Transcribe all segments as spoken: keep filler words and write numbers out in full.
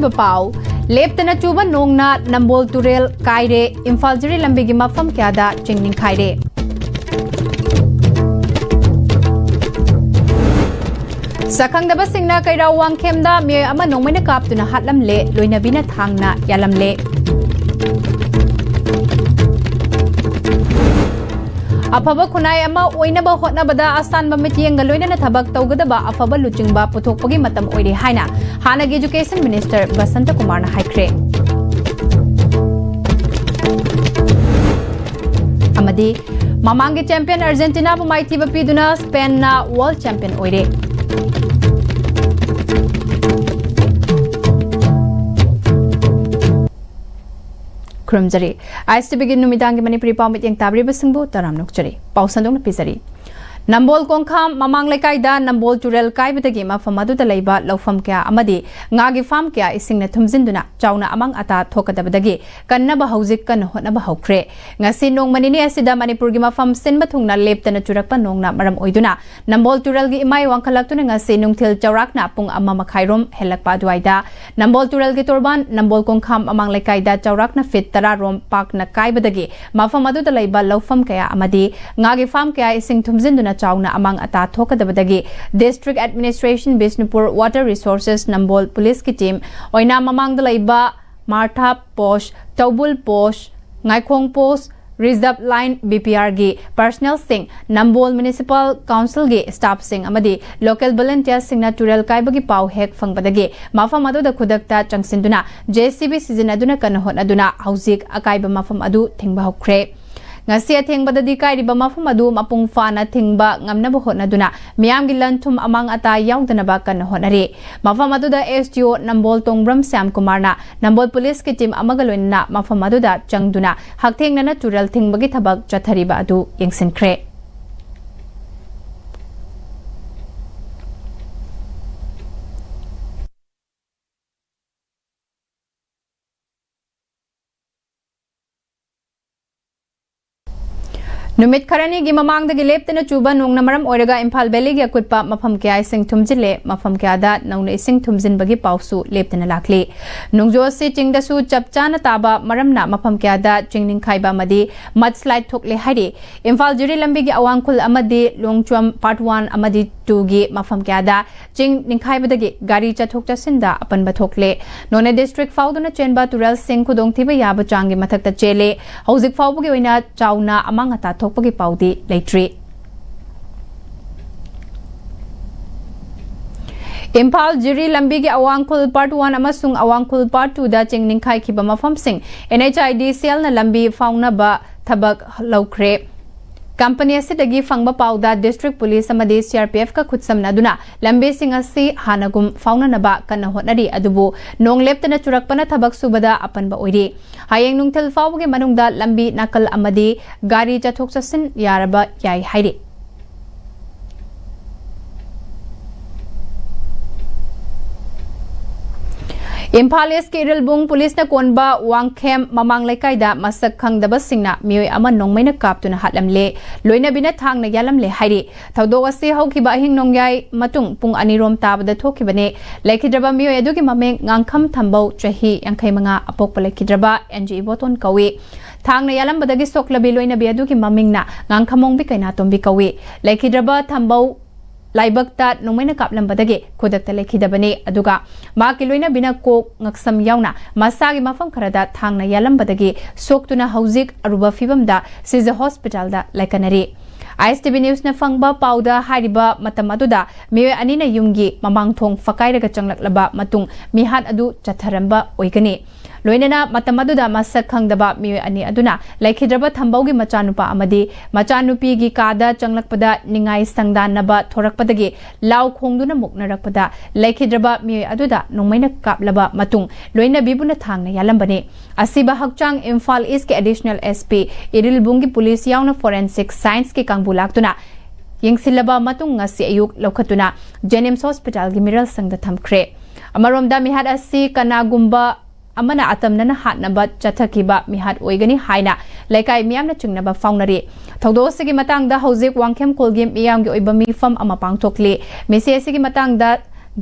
ꯄꯥꯎ꯫ ꯂꯦꯞꯇꯅ ꯆꯨꯕ ꯅꯣꯡꯅ ꯅꯝꯕꯣꯜ ꯇꯨꯔꯦꯜ ꯀꯥꯏꯔꯦ, ꯏꯝꯐꯥꯜ ꯖꯤꯔꯤ ꯂꯝꯕꯤꯒꯤ ꯃꯐꯝ ꯀꯌꯥꯗ ꯆꯤꯡ ꯅꯤꯡꯈꯥꯏꯔꯦ꯫ ꯁꯛꯈꯪꯗꯕꯁꯤꯡꯅ ꯀꯩꯔꯥꯎ ꯋꯥꯡꯈꯦꯝꯗ ꯃꯤꯑꯣꯏ ꯑꯃ ꯅꯣꯡꯃꯩꯅ ꯀꯥꯞꯇꯨꯅ ꯍꯥꯠꯂꯝꯂꯦ, ꯂꯣꯏꯅꯕꯤꯅ ꯊꯥꯡꯅ ꯌꯥꯜꯂꯝꯂꯦ꯫ ꯑꯐꯕ ꯈꯨꯟꯅꯥꯏ ꯑꯃ ꯑꯣꯏꯅꯕ ꯍꯣꯠꯅꯕꯗ ꯑꯁꯥꯟꯕ ꯃꯤꯠꯌꯦꯡꯒ ꯂꯣꯏꯅꯅ ꯊꯕꯛ ꯇꯧꯒꯗꯕ ꯑꯐꯕ ꯂꯨꯆꯤꯡꯕ ꯄꯨꯊꯣꯛꯄꯒꯤ ꯃꯇꯝ ꯑꯣꯏꯔꯦ ꯍꯥꯏꯅ ꯍꯥꯟꯅꯒꯤ Education Minister ꯕꯁꯟꯇ ꯀꯨꯃꯥꯔꯅ ꯍꯥꯏꯈ꯭ꯔꯦ꯫ ꯑꯃꯗꯤ ꯃꯃꯥꯡꯒꯤ champion Argentinaꯕꯨ ꯃꯥꯏꯊꯤꯕ ꯄꯤꯗꯨꯅ Spainꯅ world champion ꯑꯣꯏꯔꯦ꯫ ꯈꯨꯔꯨꯝꯖꯔꯤ꯫ ISTVꯒꯤ ꯅꯨꯃꯤꯗꯥꯡꯒꯤ ꯃꯅꯤꯄꯨꯔꯤ ꯄꯥꯎ ꯃꯤꯠꯌꯦꯡ ꯇꯥꯕꯤꯔꯤꯕꯁꯤꯡꯕꯨ ꯇꯔꯥꯝꯅ ꯑꯣꯛꯆꯔꯤ꯫ ꯄꯥꯎ ꯁꯟꯗꯣꯛꯅ ꯄꯤꯖꯔꯤ꯫ ꯅꯝꯕꯣꯜ ꯀꯣꯡꯈꯥꯝ ꯃꯃꯥꯡ ꯂꯩꯀꯥꯏꯗ ꯅꯝꯕꯣꯜ ꯇꯨꯔꯦꯜ ꯀꯥꯏꯕꯗꯒꯤ ꯃꯐꯝ ꯑꯗꯨꯗ ꯂꯩꯕ ꯂꯧꯐꯝ ꯀꯌꯥ ꯑꯃꯗꯤ ꯉꯥꯒꯤ farm ꯀꯌꯥ ꯏꯁꯤꯡꯅ ꯊꯨꯝꯖꯤꯟꯗꯨꯅ ꯆꯥꯎꯅ ꯑꯃꯥꯡ ꯑꯇꯥ ꯊꯣꯛꯀꯗꯕꯗꯒꯤ ꯀꯟꯅꯕ ꯍꯧꯖꯤꯛ ꯀꯟꯅ ꯍꯣꯠꯅꯕ ꯍꯧꯈ꯭ꯔꯦ꯫ ꯉꯁꯤ ꯅꯣꯡꯃ ꯅꯤꯅꯤ ꯑꯁꯤꯗ ꯃꯅꯤꯄꯨꯔꯒꯤ ꯃꯐꯝ ꯁꯤꯟꯕ ꯊꯨꯡꯅ ꯂꯦꯞꯇꯅ ꯆꯨꯔꯛꯄ ꯅꯣꯡꯅ ꯃꯔꯝ ꯑꯣꯏꯗꯨꯅ ꯅꯝꯕꯣꯜ ꯇꯨꯔꯦꯜꯒꯤ ꯏꯃꯥꯏ ꯋꯥꯡꯈꯠꯂꯛꯇꯨꯅ ꯉꯁꯤ ꯅꯨꯡꯊꯤꯜ ꯆꯥꯎꯔꯥꯛꯅ ꯄꯨꯡ ꯑꯃ ꯃꯈꯥꯏꯔꯣꯝ ꯍꯦꯜꯂꯛꯄ ꯑꯗꯨꯋꯥꯏꯗ ꯅꯝꯕꯣꯜ ꯇꯨꯔꯦꯜꯒꯤ ꯇꯣꯔꯕꯥꯟ ꯅꯝꯕꯣꯜ ꯀꯣꯡꯈꯥꯝ ꯃꯃꯥꯡ ꯂꯩꯀꯥꯏꯗ ꯆꯥꯎꯔꯥꯛꯅ feet ꯇꯔꯥ ꯔꯣꯝ ꯄꯥꯛꯅ ꯀꯥꯏꯕꯗꯒꯤ ꯃꯐꯝ ꯑꯗꯨꯗ ꯂꯩꯕ ꯂꯧꯐꯝ ꯀꯌꯥ ꯑꯃꯗꯤ ꯉꯥꯒꯤ farm ꯀꯌꯥ ꯏꯁꯤꯡ ꯊꯨꯝꯖꯤꯟꯗꯨꯅ ꯆꯥꯎꯅ ꯑꯃꯥꯡ ꯑꯇꯥ ꯊꯣꯛꯀꯗꯕꯗꯒꯤ District Administration, Bishnupur Water Resources, ꯅꯝꯕꯣꯜ Policeꯀꯤ team, ꯑꯣꯏꯅꯥꯝ ꯃꯃꯥꯡꯗ ꯂꯩꯕ ꯃꯥꯔꯊꯥ post, ꯇꯧꯕꯨꯜ post, ꯉꯥꯏꯈꯣꯡ post, Reserve Line BPRꯒꯤ personnelꯁꯤꯡ, ꯅꯝꯕꯣꯜ Municipal Councilꯒꯤ staffꯁꯤꯡ ꯑꯃꯗꯤ local volunteersꯁꯤꯡꯅ ꯇꯨꯔꯦꯜ ꯀꯥꯏꯕꯒꯤ ꯄꯥꯎ ꯍꯦꯛ ꯐꯪꯕꯗꯒꯤ ꯃꯐꯝ ꯑꯗꯨꯗ ꯈꯨꯗꯛꯇ ꯆꯪꯁꯤꯟꯗꯨꯅ JCB ꯁꯤꯖꯤꯟꯅꯗꯨꯅ ꯀꯟꯅ ꯍꯣꯠꯅꯗꯨꯅ ꯍꯧꯖꯤꯛ ꯑꯀꯥꯏꯕ ꯃꯐꯝ ꯑꯗꯨ ꯊꯤꯡꯕ ꯍꯧꯈ꯭ꯔꯦ꯫ ꯉꯁꯤ ꯑꯊꯦꯡꯕꯗꯗꯤ ꯀꯥꯏꯔꯤꯕ ꯃꯐꯝ ꯑꯗꯨ ꯃꯄꯨꯡ ꯐꯥꯅ ꯊꯤꯡꯕ ꯉꯝꯅꯕ ꯍꯣꯠꯅꯗꯨꯅ ꯃꯤꯌꯥꯝꯒꯤ ꯂꯟ ꯊꯨꯝ ꯑꯃꯥꯡ ꯑꯇꯥ ꯌꯥꯎꯗꯅꯕ ꯀꯟꯅ ꯍꯣꯠꯅꯔꯤ꯫ ꯃꯐꯝ ꯑꯗꯨꯗ SDO ꯅꯝꯕꯣꯜ ꯇꯣꯡꯕ꯭ꯔꯝ ꯁ꯭ꯌꯥꯝ ꯀꯨꯃꯥꯔꯅ ꯅꯝꯕꯣꯜ Policeꯀꯤ team ꯑꯃꯒ ꯂꯣꯏꯅꯅ ꯃꯐꯝ ꯑꯗꯨꯗ ꯆꯪꯗꯨꯅ ꯍꯛꯊꯦꯡꯅꯅ ꯇꯨꯔꯦꯜ ꯊꯤꯡꯕꯒꯤ ꯊꯕꯛ ꯆꯠꯊꯔꯤꯕ ꯑꯗꯨ ꯌꯦꯡꯁꯤꯟꯈ꯭ꯔꯦ꯫ ꯅꯨꯃꯤꯠ ꯈꯔꯅꯤꯒꯤ ꯃꯃꯥꯡꯗꯒꯤ ꯂꯦꯞꯇꯅ ꯆꯨꯕ ꯅꯣꯡꯅ ꯃꯔꯝ ꯑꯣꯏꯔꯒ ꯏꯝꯐꯥꯜ ꯚꯦꯂꯤꯒꯤ ꯑꯀꯨꯠꯄ ꯃꯐꯝ ꯀꯌꯥ ꯏꯁꯤꯡ ꯊꯨꯝꯖꯤꯜꯂꯦ꯫ ꯃꯐꯝ ꯀꯌꯥꯗ ꯅꯧꯅ ꯏꯁꯤꯡ ꯊꯨꯝꯖꯤꯟꯕꯒꯤ ꯄꯥꯎꯁꯨ ꯂꯦꯞꯇꯅ ꯂꯥꯛꯂꯤ꯫ ꯅꯣꯡꯖꯨ ꯑꯁꯤ ꯆꯤꯡꯗꯁꯨ ꯆꯞ ꯆꯥꯅ ꯇꯥꯕ ꯃꯔꯝꯅ ꯃꯐꯝ ꯀꯌꯥꯗ ꯆꯤꯡ ꯅꯤꯡꯈꯥꯏꯕ ꯑꯃꯗꯤ ꯃꯗꯁ꯭ꯂꯥꯏꯗ ꯊꯣꯛꯂꯦ ꯍꯥꯏꯔꯤ꯫ ꯏꯝꯐꯥꯜ ꯖꯤꯔꯤ ꯂꯝꯕꯤꯒꯤ ꯑꯋꯥꯡ ꯈꯨꯜ ꯑꯃꯗꯤ ꯂꯣꯡꯆꯨꯝ ꯄꯥꯔꯠ ꯋꯥꯟ ꯑꯃꯗꯤ ꯇꯨꯒꯤ ꯃꯐꯝ ꯀꯌꯥꯗ ꯆꯤꯡ ꯅꯤꯡꯈꯥꯏꯕꯗꯒꯤ ꯒꯥꯔꯤ ꯆꯠꯊꯣꯛ ꯆꯠꯁꯤꯟꯗ ꯑꯄꯟꯕ ꯊꯣꯛꯂꯦ꯫ ꯅꯣꯅꯦ ꯗꯤꯁꯇ꯭ꯔꯤꯛ ꯐꯥꯎꯗꯨꯅ ꯆꯦꯟꯕ ꯇꯨꯔꯦꯜꯁꯤꯡ ꯈꯨꯗꯣꯡꯊꯤꯕ ꯌꯥꯕ ꯆꯥꯡꯒꯤ ꯃꯊꯛꯇ ꯆꯦꯜꯂꯦ꯫ ꯍꯧꯖꯤꯛ ꯐꯥꯎꯕꯒꯤ ꯑꯣꯏꯅ ꯆꯥꯎꯅ ꯑꯃꯥꯡ ꯑꯇꯥ ꯊꯣꯛꯄꯒꯤ ꯄꯥꯎꯗꯤ ꯂꯩꯇ꯭ꯔꯤ꯫ ꯏꯝꯐꯥꯜ ꯖꯤꯔꯤ ꯂꯝꯕꯤꯒꯤ ꯑꯋꯥꯡ ꯈꯨꯜ ꯄꯥꯔꯠ ꯋꯥꯟ ꯑꯃꯁꯨꯡ ꯑꯋꯥꯡ ꯈꯨꯜ ꯄꯥꯔꯠ ꯇꯨꯗ ꯆꯤꯡ ꯅꯤꯡꯈꯥꯏꯈꯤꯕ ꯃꯐꯝꯁꯤꯡ NHIDCLꯅ ꯂꯝꯕꯤ ꯐꯥꯎꯅꯕ ꯊꯕꯛ ꯂꯧꯈ꯭ꯔꯦ꯫ ꯀꯝꯄꯅꯤ ꯑꯁꯤꯗꯒꯤ ꯐꯪꯕ ꯄꯥꯎꯗ ꯗꯤꯁꯇ꯭ꯔꯤꯛ ꯄꯨꯂꯤꯁ ꯑꯃꯗꯤ CRPFꯀ ꯈꯨꯠꯁꯝꯅꯗꯨꯅ ꯂꯝꯕꯤꯁꯤꯡ ꯑꯁꯤ ꯍꯥꯟꯅꯒꯨꯝ ꯐꯥꯎꯅꯅꯕ ꯀꯟꯅ ꯍꯣꯠꯅꯔꯤ, ꯑꯗꯨꯕꯨ ꯅꯣꯡ ꯂꯦꯞꯇꯅ ꯆꯨꯔꯛꯄꯅ ꯊꯕꯛ ꯁꯨꯕꯗ ꯑꯄꯟꯕ ꯑꯣꯏꯔꯤ꯫ ꯍꯌꯦꯡ ꯅꯨꯡꯊꯤꯜ ꯐꯥꯎꯕꯒꯤ ꯃꯅꯨꯡꯗ ꯂꯝꯕꯤ ꯅꯥꯀꯜ ꯑꯃꯗꯤ ꯒꯥꯔꯤ ꯆꯠꯊꯣꯛ ꯆꯠꯁꯤꯟ ꯌꯥꯔꯕ ꯌꯥꯏ ꯍꯥꯏꯔꯤ꯫ ꯏꯝꯐꯥꯜ ꯏꯁꯀꯤ ꯏꯔꯤꯜꯕꯨꯡ ꯄꯨꯂꯤꯁꯅ ꯀꯣꯟꯕ ꯋꯥꯡꯈꯦꯝ ꯃꯃꯥꯡ ꯂꯩꯀꯥꯏꯗ ꯃꯁꯛ ꯈꯪꯗꯕꯁꯤꯡꯅ ꯃꯤꯑꯣꯏ ꯑꯃ ꯅꯣꯡꯃꯩꯅ ꯀꯥꯞꯇꯨꯅ ꯍꯥꯠꯂꯝꯂꯦ, ꯂꯣꯏꯅꯕꯤꯅ ꯊꯥꯡꯅ ꯌꯥꯜꯂꯝꯂꯦ ꯍꯥꯏꯔꯤ꯫ ꯊꯧꯗꯣꯛ ꯑꯁꯤ ꯍꯧꯈꯤꯕ ꯑꯍꯤꯡ ꯅꯣꯡꯌꯥꯏ ꯃꯇꯨꯡ ꯄꯨꯡ ꯑꯅꯤꯔꯣꯝ ꯇꯥꯕꯗ ꯊꯣꯛꯈꯤꯕꯅꯤ꯫ ꯂꯩꯈꯤꯗ꯭ꯔꯕ ꯃꯤꯑꯣꯏ ꯑꯗꯨꯒꯤ ꯃꯃꯤꯡ ꯉꯥꯡꯈꯝ ꯊꯝꯕꯧ, ꯆꯍꯤ ꯌꯥꯡꯈꯩ ꯃꯉꯥ, ꯑꯄꯣꯛꯄ ꯂꯩꯈꯤꯗ꯭ꯔꯕ NG ꯏꯕꯣꯇꯣꯟ ꯀꯧꯏ꯫ ꯊꯥꯡꯅ ꯌꯥꯜꯂꯝꯕꯗꯒꯤ ꯁꯣꯛꯂꯕꯤ ꯂꯣꯏꯅꯕꯤ ꯑꯗꯨꯒꯤ ꯃꯃꯤꯡꯅ ꯉꯥꯡꯈꯃꯣꯡꯕꯤ ꯀꯩꯅꯥꯇꯣꯝꯕꯤ ꯀꯧꯏ꯫ ꯂꯩꯈꯤꯗ꯭ꯔꯕ ꯊꯝꯕꯧ ꯂꯥꯏꯕꯛꯇ ꯅꯣꯡꯃꯩꯅ ꯀꯥꯞꯂꯝꯕꯗꯒꯤ ꯈꯨꯗꯛꯇ ꯂꯩꯈꯤꯗꯕꯅꯤ꯫ ꯑꯗꯨꯒ ꯃꯍꯥꯛꯀꯤ ꯂꯣꯏꯅꯕꯤꯅ ꯀꯣꯛ, ꯉꯛꯁꯝ ꯌꯥꯎꯅ ꯃꯁꯥꯒꯤ ꯃꯐꯝ ꯈꯔꯗ ꯊꯥꯡꯅ ꯌꯥꯜꯂꯝꯕꯗꯒꯤ ꯁꯣꯛꯇꯨꯅ ꯍꯧꯖꯤꯛ ꯑꯔꯨꯕ ꯐꯤꯕꯝꯗ ꯁꯤꯖ ꯍꯣꯁꯄꯤꯇꯥꯜꯗ ꯂꯩꯀꯠꯅꯔꯤ꯫ ISTV Newsꯅ ꯐꯪꯕ ꯄꯥꯎꯗ ꯍꯥꯏꯔꯤꯕ ꯃꯇꯝ ꯑꯗꯨꯗ ꯃꯤꯑꯣꯏ ꯑꯅꯤꯅ ꯌꯨꯝꯒꯤ ꯃꯃꯥꯡ ꯊꯣꯡ ꯐꯛꯀꯥꯏꯔꯒ ꯆꯪꯂꯛꯂꯕ ꯃꯇꯨꯡ ꯃꯤꯍꯥꯠ ꯑꯗꯨ ꯆꯠꯊꯔꯝꯕ ꯑꯣꯏꯒꯅꯤ꯫ ꯂꯣꯏꯅꯅ ꯃꯇꯝ ꯑꯗꯨꯗ ꯃꯁꯛ ꯈꯪꯗꯕ ꯃꯤꯑꯣꯏ ꯑꯅꯤ ꯑꯗꯨꯅ ꯂꯩꯈꯤꯗ꯭ꯔꯕ ꯊꯝꯕꯧꯒꯤ ꯃꯆꯥꯅꯨꯄꯥ ꯑꯃꯗꯤ ꯃꯆꯥꯅꯨꯄꯤꯒꯤ ꯀꯥꯗ ꯆꯪꯂꯛꯄꯗ ꯅꯤꯡꯉꯥꯏ ꯁꯪꯗꯥꯟꯅꯕ ꯊꯣꯔꯛꯄꯗꯒꯤ ꯂꯥꯎ ꯈꯣꯡꯗꯨꯅ ꯃꯨꯛꯅꯔꯛꯄꯗ ꯂꯩꯈꯤꯗ꯭ꯔꯕ ꯃꯤꯑꯣꯏ ꯑꯗꯨꯗ ꯅꯣꯡꯃꯩꯅ ꯀꯥꯞꯂꯕ ꯃꯇꯨꯡ ꯂꯣꯏꯅꯕꯤꯕꯨꯅ ꯊꯥꯡꯅ ꯌꯥꯜꯂꯝꯕꯅꯤ꯫ ꯑꯁꯤꯕ ꯍꯛꯆꯥꯡ ꯏꯝꯐꯥꯜ ꯏꯁꯀꯤ ꯑꯦꯗꯤꯁꯅꯦꯜ SP, ꯏꯔꯤꯜꯕꯨꯡꯒꯤ ꯄꯨꯂꯤꯁ ꯌꯥꯎꯅ ꯐꯣꯔꯦꯟꯁꯤꯛ ꯁꯥꯏꯟꯁꯀꯤ ꯀꯥꯡꯕꯨ ꯂꯥꯛꯇꯨꯅ ꯌꯦꯡꯁꯤꯜꯂꯕ ꯃꯇꯨꯡ ꯉꯁꯤ ꯑꯌꯨꯛ ꯂꯧꯈꯠꯇꯨꯅ JNIMS ꯍꯣꯁꯄꯤꯇꯥꯜꯒꯤ ꯃꯤꯔꯜꯁꯪꯗ ꯊꯝꯈ꯭ꯔꯦ꯫ ꯑꯃꯔꯣꯝꯗ ꯃꯤꯍꯥꯠ ꯑꯁꯤ ꯀꯅꯥꯒꯨꯝꯕ ꯑꯃꯅ ꯑꯇꯝꯅꯅ ꯍꯥꯠꯅꯕ ꯆꯠꯊꯈꯤꯕ ꯃꯤꯍꯥꯠ ꯑꯣꯏꯒꯅꯤ ꯍꯥꯏꯅ ꯂꯩꯀꯥꯏ ꯃꯤꯌꯥꯝꯅ ꯆꯤꯡꯅꯕ ꯐꯥꯎꯅꯔꯤ꯫ ꯊꯧꯗꯣꯛ ꯑꯁꯤꯒꯤ ꯃꯇꯥꯡꯗ ꯍꯧꯖꯤꯛ ꯋꯥꯡꯈꯦꯝ ꯈꯨꯜꯒꯤ ꯃꯤꯌꯥꯝꯒꯤ ꯑꯣꯏꯕ ꯃꯤꯐꯝ ꯑꯃ ꯄꯥꯡꯊꯣꯛꯂꯤ꯫ ꯃꯤꯁꯤ ꯑꯁꯤꯒꯤ ꯃꯇꯥꯡꯗ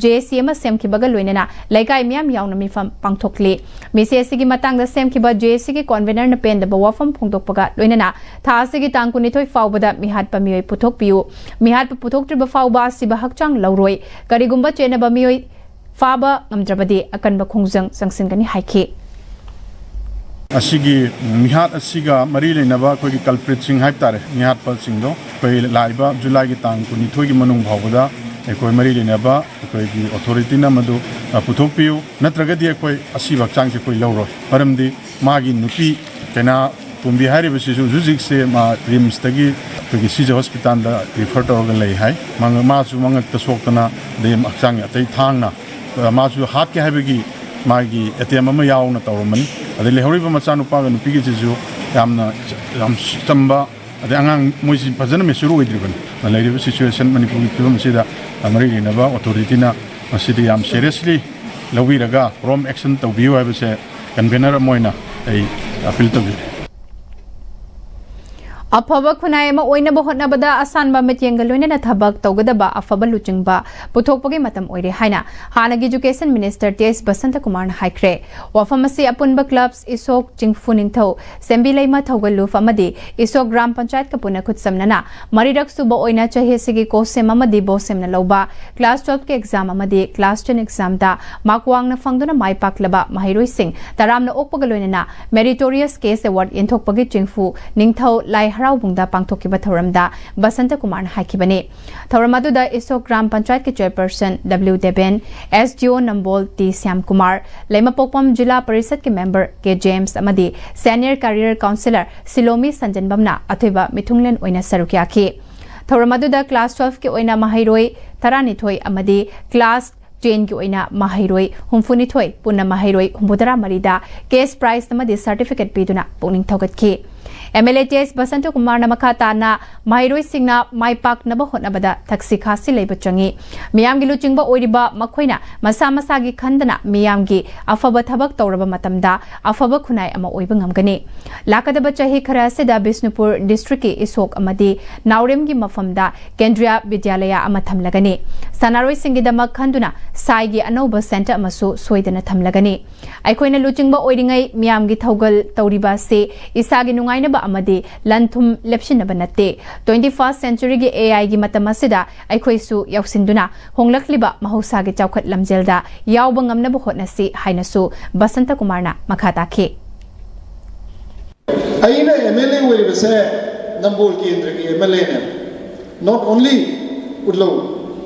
ꯖꯦ ꯑꯦ ꯁꯤ ꯑꯃ ꯁꯦꯝꯈꯤꯕꯒ ꯂꯣꯏꯅꯅ ꯂꯩꯀꯥꯏ ꯃꯤꯌꯥꯝ ꯌꯥꯎꯅ ꯃꯤꯐꯝ ꯄꯥꯡꯊꯣꯛꯂꯤ꯫ ꯃꯤꯁꯤ ꯑꯁꯤꯒꯤ ꯃꯇꯥꯡꯗ ꯁꯦꯝꯈꯤꯕ ꯖꯦ ꯑꯦ ꯁꯤꯒꯤ ꯀꯣꯟꯚꯦꯅꯔꯅ ꯄꯦꯟꯗꯕ ꯋꯥꯐꯝ ꯐꯣꯡꯗꯣꯛꯄꯒ ꯂꯣꯏꯅꯅ ꯊꯥ ꯑꯁꯤꯒꯤ ꯇꯥꯡ ꯀꯨꯟꯅꯤꯊꯣꯏ ꯐꯥꯎꯕꯗ ꯃꯤꯍꯥꯠꯄ ꯃꯤꯑꯣꯏ ꯄꯨꯊꯣꯛꯄꯤꯌꯨ꯫ ꯃꯤꯍꯥꯠꯄ ꯄꯨꯊꯣꯛꯇ꯭ꯔꯤꯕ ꯐꯥꯎꯕ ꯑꯁꯤꯕ ꯍꯛꯆꯥꯡ ꯂꯧꯔꯣꯏ꯫ ꯀꯔꯤꯒꯨꯝꯕ ꯆꯦꯟꯅꯕ ꯃꯤꯑꯣꯏ ꯐꯥꯕ ꯉꯝꯗ꯭ꯔꯕꯗꯤ ꯑꯀꯟꯕ ꯈꯣꯡꯖꯪ ꯆꯪꯁꯤꯟꯒꯅꯤ ꯍꯥꯏꯈꯤ꯫ ꯑꯁꯤꯒꯤ ꯃꯤꯍꯥꯠ ꯑꯁꯤꯒ ꯃꯔꯤ ꯂꯩꯅꯕ ꯑꯩꯈꯣꯏꯒꯤ ꯀꯜꯄ꯭ꯔꯤꯠꯁꯤꯡ ꯍꯥꯏꯕ ꯇꯥꯔꯦ, ꯃꯤꯍꯥꯠꯄꯁꯤꯡꯗꯣ ꯑꯩꯈꯣꯏ ꯂꯥꯛꯏꯕ ꯖꯨꯂꯥꯏꯒꯤ ꯇꯥꯡ ꯀꯨꯟꯅꯤꯊꯣꯏꯒꯤ ꯃꯅꯨꯡ ꯐꯥꯎꯕꯗ ꯑꯩꯈꯣꯏ ꯃꯔꯤ ꯂꯩꯅꯕ ꯑꯩꯈꯣꯏꯒꯤ ꯑꯣꯊꯣꯔꯤꯇꯤꯅ ꯃꯗꯨ ꯑ, ꯄꯨꯊꯣꯛꯄꯤꯌꯨ, ꯅꯠꯇ꯭ꯔꯒꯗꯤ ꯑꯩꯈꯣꯏ ꯑꯁꯤꯕ ꯍꯛꯆꯥꯡꯁꯦ ꯑꯩꯈꯣꯏ ꯂꯧꯔꯣꯏ꯫ ꯃꯔꯝꯗꯤ ꯃꯥꯒꯤ ꯅꯨꯄꯤ ꯀꯩꯅꯥ ꯇꯣꯝꯕꯤ ꯍꯥꯏꯔꯤꯕꯁꯤꯁꯨ ꯍꯧꯖꯤꯛ ꯍꯧꯖꯤꯛꯁꯦ ꯃꯥ ꯔꯤꯝꯁꯇꯒꯤ ꯑꯩꯈꯣꯏꯒꯤ ꯁꯤꯖ ꯍꯣꯁꯄꯤꯇꯥꯜꯗ ꯔꯤꯐꯔ ꯇꯧꯔꯒ ꯂꯩ ꯍꯥꯏ꯫ ꯃꯥ-, ꯃꯥꯁꯨ ꯃꯉꯛꯇ ꯁꯣꯛꯇꯅ, ꯑꯗꯩ ꯍꯛꯆꯥꯡꯒꯤ ꯑꯇꯩ ꯊꯥꯡꯅ, ꯑ, ꯃꯥꯁꯨ ꯍꯥꯠꯀꯦ ꯍꯥꯏꯕꯒꯤ ꯃꯥꯒꯤ ꯑꯦꯇꯦꯝ ꯑꯃ ꯌꯥꯎꯅ ꯇꯧꯔꯝꯕꯅꯤ꯫ ꯑꯗꯩ ꯂꯩꯍꯧꯔꯤꯕ ꯃꯆꯥꯅꯨꯄꯥꯒ ꯅꯨꯄꯤꯒꯤꯁꯤꯁꯨ ꯌꯥꯝꯅ, ꯌꯥꯝ ꯆꯝꯕ, ꯑꯗꯩ ꯑꯉꯥꯡ ꯃꯣꯏꯁꯤ ꯐꯖꯅ ꯃꯦꯆꯨꯔ ꯑꯣꯏꯗ꯭ꯔꯤꯕꯅꯤ꯫ ꯂꯩꯔꯤꯕ ꯁꯤꯆꯨꯋꯦꯁꯟ ꯃꯅꯤꯄꯨꯔꯒꯤ ꯐꯤꯕꯝ ꯑꯁꯤꯗ ꯃꯔꯤ ꯂꯩꯅꯕ ꯑꯣꯊꯣꯔꯤꯇꯤꯅ ꯃꯁꯤꯗꯤ ꯌꯥꯝ ꯁꯦꯔꯤꯌꯁꯂꯤ ꯂꯧꯕꯤꯔꯒ ꯄ꯭ꯔꯣꯝ ꯑꯦꯛꯁꯟ ꯇꯧꯕꯤꯌꯨ ꯍꯥꯏꯕꯁꯦ ꯀꯟꯚꯦꯅꯔ ꯑꯃ ꯑꯣꯏꯅ ꯑꯩ ꯑꯄꯤꯜ ꯇꯧꯖꯔꯤ꯫ ꯑꯐꯕ ꯈꯨꯟꯅꯥꯏ ꯑꯃ ꯑꯣꯏꯅꯕ ꯍꯣꯠꯅꯕꯗ ꯑꯁꯥꯟꯕ ꯃꯤꯠꯌꯦꯡꯒ ꯂꯣꯏꯅꯅ ꯊꯕꯛ ꯇꯧꯒꯗꯕ ꯑꯐꯕ ꯂꯨꯆꯤꯡꯕ ꯄꯨꯊꯣꯛꯄꯒꯤ ꯃꯇꯝ ꯑꯣꯏꯔꯦ ꯍꯥꯏꯅ ꯍꯥꯟꯅꯒꯤ ꯏꯖꯨꯀꯦꯁꯟ ꯃꯤꯅꯤꯁꯇꯔ ꯇꯤ ꯑꯦꯁ ꯕꯁꯟꯇ ꯀꯨꯃꯥꯔꯅ ꯍꯥꯏꯈ꯭ꯔꯦ꯫ ꯋꯥꯐꯝ ꯑꯁꯤ ꯑꯄꯨꯟꯕ ꯀ꯭ꯂꯕꯁ ꯏꯁꯣꯛ ꯆꯤꯡꯐꯨ ꯅꯤꯡꯊꯧ ꯁꯦꯝꯕꯤ ꯂꯩꯃ ꯊꯧꯒꯜꯂꯨꯞ ꯑꯃꯗꯤ ꯏꯁꯣꯛ ꯒ꯭ꯔꯥꯝ ꯄꯟꯆꯥꯌꯠꯀ ꯄꯨꯟꯅ ꯈꯨꯠꯁꯝꯅꯅ ꯃꯔꯤꯔꯛ ꯁꯨꯕ ꯑꯣꯏꯅ ꯆꯍꯤ ꯑꯁꯤꯒꯤ ꯀꯣꯁꯦꯝ ꯑꯃꯗꯤ ꯕꯣꯁꯦꯝꯅ ꯂꯧꯕ ꯀ꯭ꯂꯥꯁ ꯇꯨꯋꯦꯜꯐꯀꯤ ꯑꯦꯛꯖꯥꯝ ꯑꯃꯗꯤ ꯀ꯭ꯂꯥꯁ ꯇꯦꯟ ꯑꯦꯛꯖꯥꯝꯗ ꯃꯥꯔꯛ ꯋꯥꯡꯅ ꯐꯪꯗꯨꯅ ꯃꯥꯏ ꯄꯥꯛꯂꯕ ꯃꯍꯩꯔꯣꯏꯁꯤꯡ ꯇꯔꯥꯝꯅ ꯑꯣꯛꯄꯒ ꯂꯣꯏꯅꯅ ꯃꯦꯔꯤꯇꯣꯔꯤꯌꯁ ꯀꯦꯁ ꯑꯦꯋꯥꯔꯗ ꯌꯦꯟꯊꯣꯛꯄꯒꯤ ꯆꯤꯡꯐꯨ ꯅꯤꯡꯊꯧ ꯂꯥꯏ ꯍꯔꯥꯎꯕꯨꯡꯗ ꯄꯥꯡꯊꯣꯛꯈꯤꯕ ꯊꯧꯔꯝꯗ ꯕꯁꯟꯇ ꯀꯨꯃꯥꯔꯅ ꯍꯥꯏꯈꯤꯕꯅꯤ꯫ ꯊꯧꯔꯝ ꯑꯗꯨꯗ ꯏꯁꯣꯛ ꯒ꯭ꯔꯥꯝ ꯄꯟꯆꯥꯌꯠꯀꯤ ꯆꯦꯌꯔꯄꯔꯁꯟ ꯗꯕ꯭ꯂꯤꯎ ꯗꯦꯕꯦꯟ, ꯑꯦꯁ ꯗꯤ ꯑꯣ ꯅꯝꯕꯣꯜ ꯇꯤ ꯁ꯭ꯌꯥꯝꯀꯨꯃꯥꯔ, ꯂꯩꯃꯄꯣꯛꯄꯝ ꯖꯤꯂꯥ ꯄꯔꯤꯁꯠꯀꯤ ꯃꯦꯝꯕꯔ ꯀꯦ ꯖꯦꯝꯁ ꯑꯃꯗꯤ ꯁꯦꯅꯤꯌꯔ ꯀꯦꯔꯤꯌꯔ ꯀꯥꯎꯟꯁꯤꯂꯔ ꯁꯤꯂꯣꯃꯤ ꯁꯟꯖꯟꯕꯝꯅ ꯑꯊꯣꯏꯕ ꯃꯤꯊꯨꯡꯂꯦꯟ ꯑꯣꯏꯅ ꯁꯔꯨꯛ ꯌꯥꯈꯤ꯫ ꯊꯧꯔꯝ ꯑꯗꯨꯗ ꯀ꯭ꯂꯥꯁ ꯇꯨꯋꯦꯜꯐꯀꯤ ꯑꯣꯏꯅ ꯃꯍꯩꯔꯣꯏ ꯇꯔꯥꯅꯤꯊꯣꯏ ꯑꯃꯗꯤ ꯀ꯭ꯂꯥꯁ ꯇꯦꯟꯒꯤ ꯑꯣꯏꯅ ꯃꯍꯩꯔꯣꯏ ꯍꯨꯝꯐꯨꯅꯤꯊꯣꯏ, ꯄꯨꯟꯅ ꯃꯍꯩꯔꯣꯏ ꯍꯨꯝꯐꯨꯇꯔꯥ ꯃꯔꯤꯗ ꯀꯦꯁ ꯄ꯭ꯔꯥꯏꯖ ꯑꯃꯗꯤ ꯁꯥꯔꯇꯤꯐꯤꯀꯦꯠ ꯄꯤꯗꯨꯅ ꯄꯨꯛꯅꯤꯡ ꯊꯧꯒꯠꯈꯤ꯫ ꯑꯦꯝ ꯑꯦꯜ ꯑꯦ ꯇꯤ ꯑꯦꯁ ꯕꯁꯟꯇ ꯀꯨꯃꯥꯔꯅ ꯃꯈꯥ ꯇꯥꯅ ꯃꯍꯩꯔꯣꯏꯁꯤꯡꯅ ꯃꯥꯏ ꯄꯥꯛꯅꯕ ꯍꯣꯠꯅꯕꯗ ꯊꯛꯁꯤ ꯈꯥꯁꯤ ꯂꯩꯕ ꯆꯪꯏ꯫ ꯃꯤꯌꯥꯝꯒꯤ ꯂꯨꯆꯤꯡꯕ ꯑꯣꯏꯔꯤꯕ ꯃꯈꯣꯏꯅ ꯃꯁꯥ ꯃꯁꯥꯒꯤ ꯈꯟꯗꯅ ꯃꯤꯌꯥꯝꯒꯤ ꯑꯐꯕ ꯊꯕꯛ ꯇꯧꯔꯕ ꯃꯇꯝꯗ ꯑꯐꯕ ꯈꯨꯟꯅꯥꯏ ꯑꯃ ꯑꯣꯏꯕ ꯉꯝꯒꯅꯤ꯫ ꯂꯥꯛꯀꯗꯕ ꯆꯍꯤ ꯈꯔ ꯑꯁꯤꯗ ꯕꯤꯁꯅꯨꯄꯨꯔ ꯗꯤꯁꯇ꯭ꯔꯤꯛꯀꯤ ꯏꯁꯣꯛ ꯑꯃꯗꯤ ꯅꯥꯎꯔꯦꯝꯒꯤ ꯃꯐꯝꯗ ꯀꯦꯟꯗ꯭ꯔꯤꯌꯥ ꯕꯤꯗ꯭ꯌꯥꯂꯌꯥ ꯑꯃ ꯊꯝꯂꯒꯅꯤ꯫ ꯁꯥꯟꯅꯔꯣꯏꯁꯤꯡꯒꯤꯗꯃꯛ ꯈꯟꯗꯨꯅ ꯁꯥꯏꯒꯤ ꯑꯅꯧꯕ ꯁꯦꯟꯇꯔ ꯑꯃꯁꯨ ꯁꯣꯏꯗꯅ ꯊꯝꯂꯒꯅꯤ꯫ ꯑꯩꯈꯣꯏꯅ ꯂꯨꯆꯤꯡꯕ ꯑꯣꯏꯔꯤꯉꯩ ꯃꯤꯌꯥꯝꯒꯤ ꯊꯧꯒꯜ ꯇꯧꯔꯤꯕ ꯑꯁꯤ ꯏꯁꯥꯒꯤ ꯅꯨꯡꯉꯥꯏꯅꯕ ꯑꯃꯗꯤ ꯂꯟ ꯊꯨꯝ ꯂꯦꯞꯁꯤꯟꯅꯕ ꯅꯠꯇꯦ꯫ Twenty first centuryꯒꯤ A Iꯒꯤ ꯃꯇꯝ ꯑꯁꯤꯗ ꯑꯩꯈꯣꯏꯁꯨ ꯌꯥꯎꯁꯤꯟꯗꯨꯅ ꯍꯣꯡꯂꯛꯂꯤꯕ ꯃꯍꯧꯁꯥꯒꯤ ꯆꯥꯎꯈꯠ ꯂꯝꯖꯦꯜꯗ ꯌꯥꯎꯕ ꯉꯝꯅꯕ ꯍꯣꯠꯅꯁꯤ ꯍꯥꯏꯅꯁꯨ ꯕꯁꯟꯇ ꯀꯨꯃꯥꯔꯅ ꯃꯈꯥ ꯇꯥꯈꯤ꯫ ꯑꯩꯅ M L A ꯑꯣꯏꯔꯤꯕꯁꯦ ꯅꯝꯕꯣꯜ ꯀꯦꯟꯗ꯭ꯔꯒꯤ M L Aꯅꯦ, not only ꯎꯠꯂꯧ,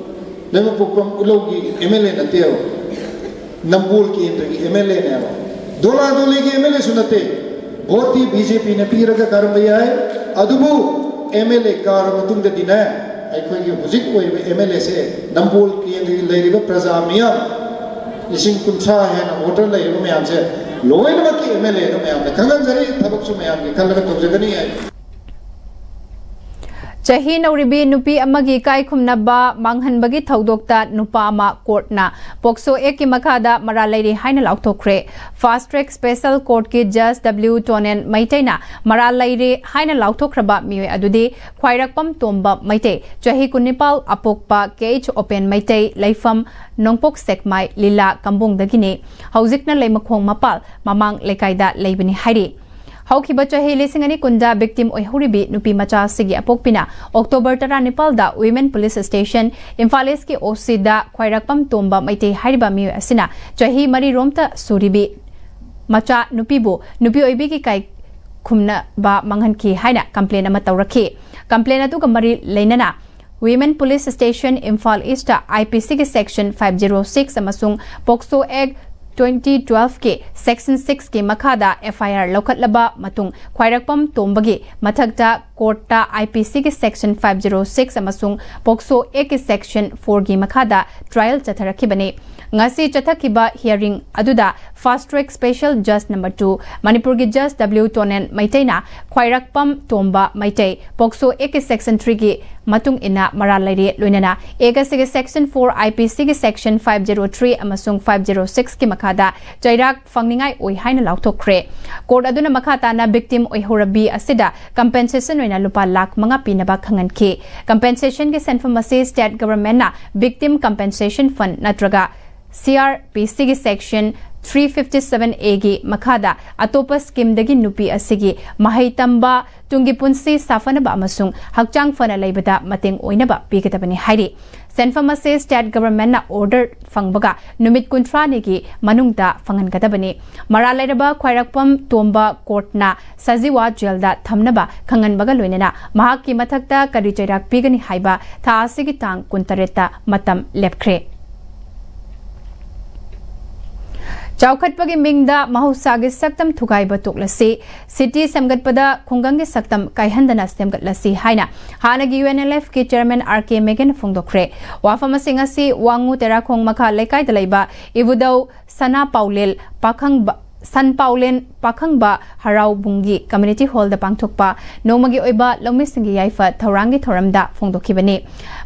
ꯂꯩꯃꯄꯣꯛꯄꯝ ꯎꯠꯂꯧꯒꯤ M L A ꯅꯠꯇꯦꯕ, ꯅꯝꯕꯣꯜ ꯀꯦꯟꯗ꯭ꯔꯒꯤ M L Aꯅꯦꯕ꯫ Dola ꯗꯣꯂꯤꯒꯤ M L Aꯁꯨ ꯅꯠꯇꯦ꯫ ꯚꯣꯠꯇꯤ B J Pꯅ ꯄꯤꯔꯒ ꯀꯥꯔꯝꯕ ꯌꯥꯏ, ꯑꯗꯨꯕꯨ M L A ꯀꯥꯔꯕ ꯃꯇꯨꯡꯗꯗꯤꯅꯦ, ꯑꯩꯈꯣꯏꯒꯤ ꯍꯧꯖꯤꯛ ꯑꯣꯏꯔꯤꯕ M L Aꯁꯦ ꯅꯝꯕꯣꯜ ꯀꯦꯟꯗ꯭ꯔꯒꯤ ꯂꯩꯔꯤꯕ ꯄ꯭ꯔꯖꯥ ꯃꯤꯌꯥꯝ ꯂꯤꯁꯤꯡ ꯀꯨꯟꯊ꯭ꯔꯥ ꯍꯦꯟꯅ voter ꯂꯩꯔꯤꯕ ꯃꯌꯥꯝꯁꯦ ꯂꯣꯏꯅꯃꯛꯀꯤ M L Aꯗꯣ ꯃꯌꯥꯝꯗ ꯈꯪꯍꯟꯖꯔꯤ, ꯊꯕꯛꯁꯨ ꯃꯌꯥꯝꯒꯤ ꯈꯜꯂꯒ ꯇꯧꯖꯒꯅꯤ ꯍꯥꯏ꯫ ꯆꯍꯤ ꯅꯧꯔꯤꯕꯤ ꯅꯨꯄꯤ ꯑꯃꯒꯤ ꯏꯀꯥꯏꯈꯨꯝꯅꯕ ꯃꯥꯡꯍꯟꯕꯒꯤ ꯊꯧꯗꯣꯛꯇ ꯅꯨꯄꯥ ꯑꯃ courtꯅ POCSO Actꯀꯤ ꯃꯈꯥꯗ ꯃꯔꯥꯜ ꯂꯩꯔꯤ ꯍꯥꯏꯅ ꯂꯥꯎꯊꯣꯛꯈ꯭ꯔꯦ꯫ Fast Track Special Courtꯀꯤ Judge W Tonen ꯃꯩꯇꯩꯅ ꯃꯔꯥꯜ ꯂꯩꯔꯤ ꯍꯥꯏꯅ ꯂꯥꯎꯊꯣꯛꯈ꯭ꯔꯕ ꯃꯤꯑꯣꯏ ꯑꯗꯨꯗꯤ ꯈ꯭ꯋꯥꯏꯔꯥꯛꯄꯝ ꯇꯣꯝꯕ ꯃꯩꯇꯩ, ꯆꯍꯤ ꯀꯨꯟꯅꯤꯄꯥꯜ, ꯑꯄꯣꯛꯄ K H Open ꯃꯩꯇꯩ, ꯂꯩꯐꯝ ꯅꯣꯡꯄꯣꯛ ꯁꯦꯛꯃꯥꯏ, ꯂꯤꯂꯥ ꯀꯝꯕꯣꯡꯗꯒꯤꯅꯤ꯫ ꯍꯧꯖꯤꯛꯅ ꯂꯩꯃꯈꯣꯡ ꯃꯄꯥꯜ ꯃꯃꯥꯡ ꯂꯩꯀꯥꯏꯗ ꯂꯩꯕꯅꯤ ꯍꯥꯏꯔꯤ꯫ ꯍꯧꯈꯤꯕ ꯆꯍꯤ ꯂꯤꯁꯤꯡ ꯑꯅꯤ ꯀꯨꯟꯗ victim ꯑꯣꯏꯍꯧꯔꯤꯕꯤ ꯅꯨꯄꯤ ꯃꯆꯥ ꯑꯁꯤꯒꯤ ꯑꯄꯣꯛꯄꯤꯅ October ꯇꯔꯥꯅꯤꯄꯥꯜꯗ Women Police Station Imphal Eastꯀꯤ OCꯗ ꯈ꯭ꯋꯥꯏꯔꯥꯛꯄꯝ ꯇꯣꯝꯕ ꯃꯩꯇꯩ ꯍꯥꯏꯔꯤꯕ ꯃꯤꯑꯣꯏ ꯑꯁꯤꯅ ꯆꯍꯤ ꯃꯔꯤꯔꯣꯝꯇ ꯁꯨꯔꯤꯕꯤ ꯃꯆꯥ ꯅꯨꯄꯤꯕꯨ ꯅꯨꯄꯤ ꯑꯣꯏꯕꯤꯒꯤ ꯀꯥꯏ ꯈꯨꯝꯅꯕ ꯃꯥꯡꯍꯟꯈꯤ ꯍꯥꯏꯅ complaint ꯑꯃ ꯇꯧꯔꯛꯈꯤ꯫ Complaint ꯑꯗꯨꯒ ꯃꯔꯤ ꯂꯩꯅꯅ Women Police Station Imphal Eastꯇ I P Cꯒꯤ section five zero six ꯑꯃꯁꯨꯡ POCSO Act twenty twelve ꯀꯤ section six ꯀꯤ ꯃꯈꯥꯗ F I R ꯂꯧꯈꯠꯂꯕ ꯃꯇꯨꯡ, ꯈ꯭ꯋꯥꯏꯔꯥꯛꯄꯝ ꯇꯣꯝꯕꯒꯤ ꯃꯊꯛꯇ court ꯇ I P C ꯒꯤ section five zero six ꯑꯃꯁꯨꯡ POCSO Act ꯀꯤ section four ꯒꯤ ꯃꯈꯥꯗ trial ꯆꯠꯊꯔꯛꯈꯤꯕꯅꯤ꯫ ꯉꯁꯤ ꯆꯠꯊꯈꯤꯕ hearing ꯑꯗꯨꯗ fast track special judge number two ꯃꯅꯤꯄꯨꯔꯒꯤ judge W ꯇꯣꯅꯦꯟ ꯃꯩꯇꯩꯅ ꯈ꯭ꯋꯥꯏꯔꯥꯛꯄꯝ ꯇꯣꯝꯕ ꯃꯩꯇꯩ POCSO Act ꯀꯤ section three ꯒꯤ ꯃꯇꯨꯡ ꯏꯟꯅ ꯃꯔꯥꯜ ꯂꯩꯔꯦ, ꯂꯣꯏꯅꯅ Act ꯑꯁꯤꯒꯤ section four, I P C ꯒꯤ section five zero three ꯑꯃꯁꯨꯡ five zero six ꯀꯤ ꯃꯈꯥꯗ ꯆꯩꯔꯥꯛ ꯐꯪꯅꯤꯡꯉꯥꯏ ꯑꯣꯏ ꯍꯥꯏꯅ ꯂꯥꯎꯊꯣꯛꯈ꯭ꯔꯦ꯫ Court ꯑꯗꯨꯅ ꯃꯈꯥ ꯇꯥꯅ victim ꯑꯣꯏꯍꯧꯔꯕꯤ ꯑꯁꯤꯗ compensation ꯑꯣꯏꯅ ꯂꯨꯄꯥ ꯂꯥꯈ ꯃꯉꯥ ꯄꯤꯅꯕ ꯈꯪꯍꯟꯈꯤ꯫ Compensation ꯒꯤ ꯁꯦꯟꯐꯝ ꯑꯁꯤ state government ꯅ victim compensation fund ꯅꯠꯇ꯭ꯔꯒ C R P C ꯒꯤ section three fifty seven A ꯒꯤ ꯃꯈꯥꯗ ꯑꯇꯣꯞꯄ scheme ꯗꯒꯤ ꯅꯨꯄꯤ ꯑꯁꯤꯒꯤ ꯃꯍꯩ ꯇꯝꯕ, ꯇꯨꯡꯒꯤ ꯄꯨꯟꯁꯤ ꯁꯥꯐꯅꯕ ꯑꯃꯁꯨꯡ ꯍꯛꯆꯥꯡ ꯐꯅ ꯂꯩꯕꯗ ꯃꯇꯦꯡ ꯑꯣꯏꯅꯕ ꯄꯤꯒꯗꯕꯅꯤ ꯍꯥꯏꯔꯤ꯫ ꯁꯦꯟꯐꯝ ꯑꯁꯤ state government ꯅ order ꯐꯪꯕꯒ ꯅꯨꯃꯤꯠ ꯀꯨꯟꯊ꯭ꯔꯥꯅꯤꯒꯤ ꯃꯅꯨꯡꯗ ꯐꯪꯍꯟꯒꯗꯕꯅꯤ꯫ ꯃꯔꯥꯜ ꯂꯩꯔꯕ ꯈ꯭ꯋꯥꯏꯔꯥꯛꯄꯝ ꯇꯣꯝꯕ court ꯅ ꯁꯖꯤꯋꯥ jail ꯗ ꯊꯝꯅꯕ ꯈꯪꯍꯟꯕꯒ ꯂꯣꯏꯅꯅ ꯃꯍꯥꯛꯀꯤ ꯃꯊꯛꯇ ꯀꯔꯤ ꯆꯩꯔꯥꯛ ꯄꯤꯒꯅꯤ ꯍꯥꯏꯕ ꯊꯥ ꯑꯁꯤꯒꯤ ꯇꯥꯡ ꯀꯨꯟꯇꯔꯦꯠꯇ ꯃꯇꯝ ꯂꯦꯞꯈ꯭ꯔꯦ꯫ ꯆꯥꯎꯈꯠꯄꯒꯤ ꯃꯤꯡꯗ ꯃꯍꯧꯁꯥꯒꯤ ꯁꯛꯇꯝ ꯊꯨꯒꯥꯏꯕ ꯇꯣꯛꯂꯁꯤ, city ꯁꯦꯝꯒꯠꯄꯗ ꯈꯨꯡꯒꯪꯒꯤ ꯁꯛꯇꯝ ꯀꯥꯏꯍꯟꯗꯅ ꯁꯦꯝꯒꯠꯂꯁꯤ ꯍꯥꯏꯅ ꯍꯥꯟꯅꯒꯤ U N L F ꯀꯤ chairman R K ꯃꯦꯒꯟꯅ ꯐꯣꯡꯗꯣꯛꯈ꯭ꯔꯦ꯫ ꯋꯥꯐꯝ ꯑꯁꯤꯡ ꯑꯁꯤ ꯋꯥꯉꯨ ꯇꯦꯔꯥꯈꯣꯡ ꯃꯈꯥ ꯂꯩꯀꯥꯏꯗ ꯂꯩꯕ ꯏꯕꯨꯙꯧ ꯁꯅꯥ ꯄꯥꯎꯂꯦꯜ ꯄꯥꯈꯪꯕ, ꯁꯟ ꯄꯥꯎꯂꯦꯟ ꯄꯥꯈꯪꯕ ꯍꯔꯥꯎꯕꯨꯡꯒꯤ community hall ꯗ ꯄꯥꯡꯊꯣꯛꯄ ꯅꯣꯡꯃꯒꯤ ꯑꯣꯏꯕ ꯂꯧꯃꯤꯁꯤꯡꯒꯤ ꯌꯥꯏꯐ ꯊꯧꯔꯥꯡꯒꯤ ꯊꯧꯔꯝꯗ ꯐꯣꯡꯗꯣꯛꯈꯤꯕꯅꯤ꯫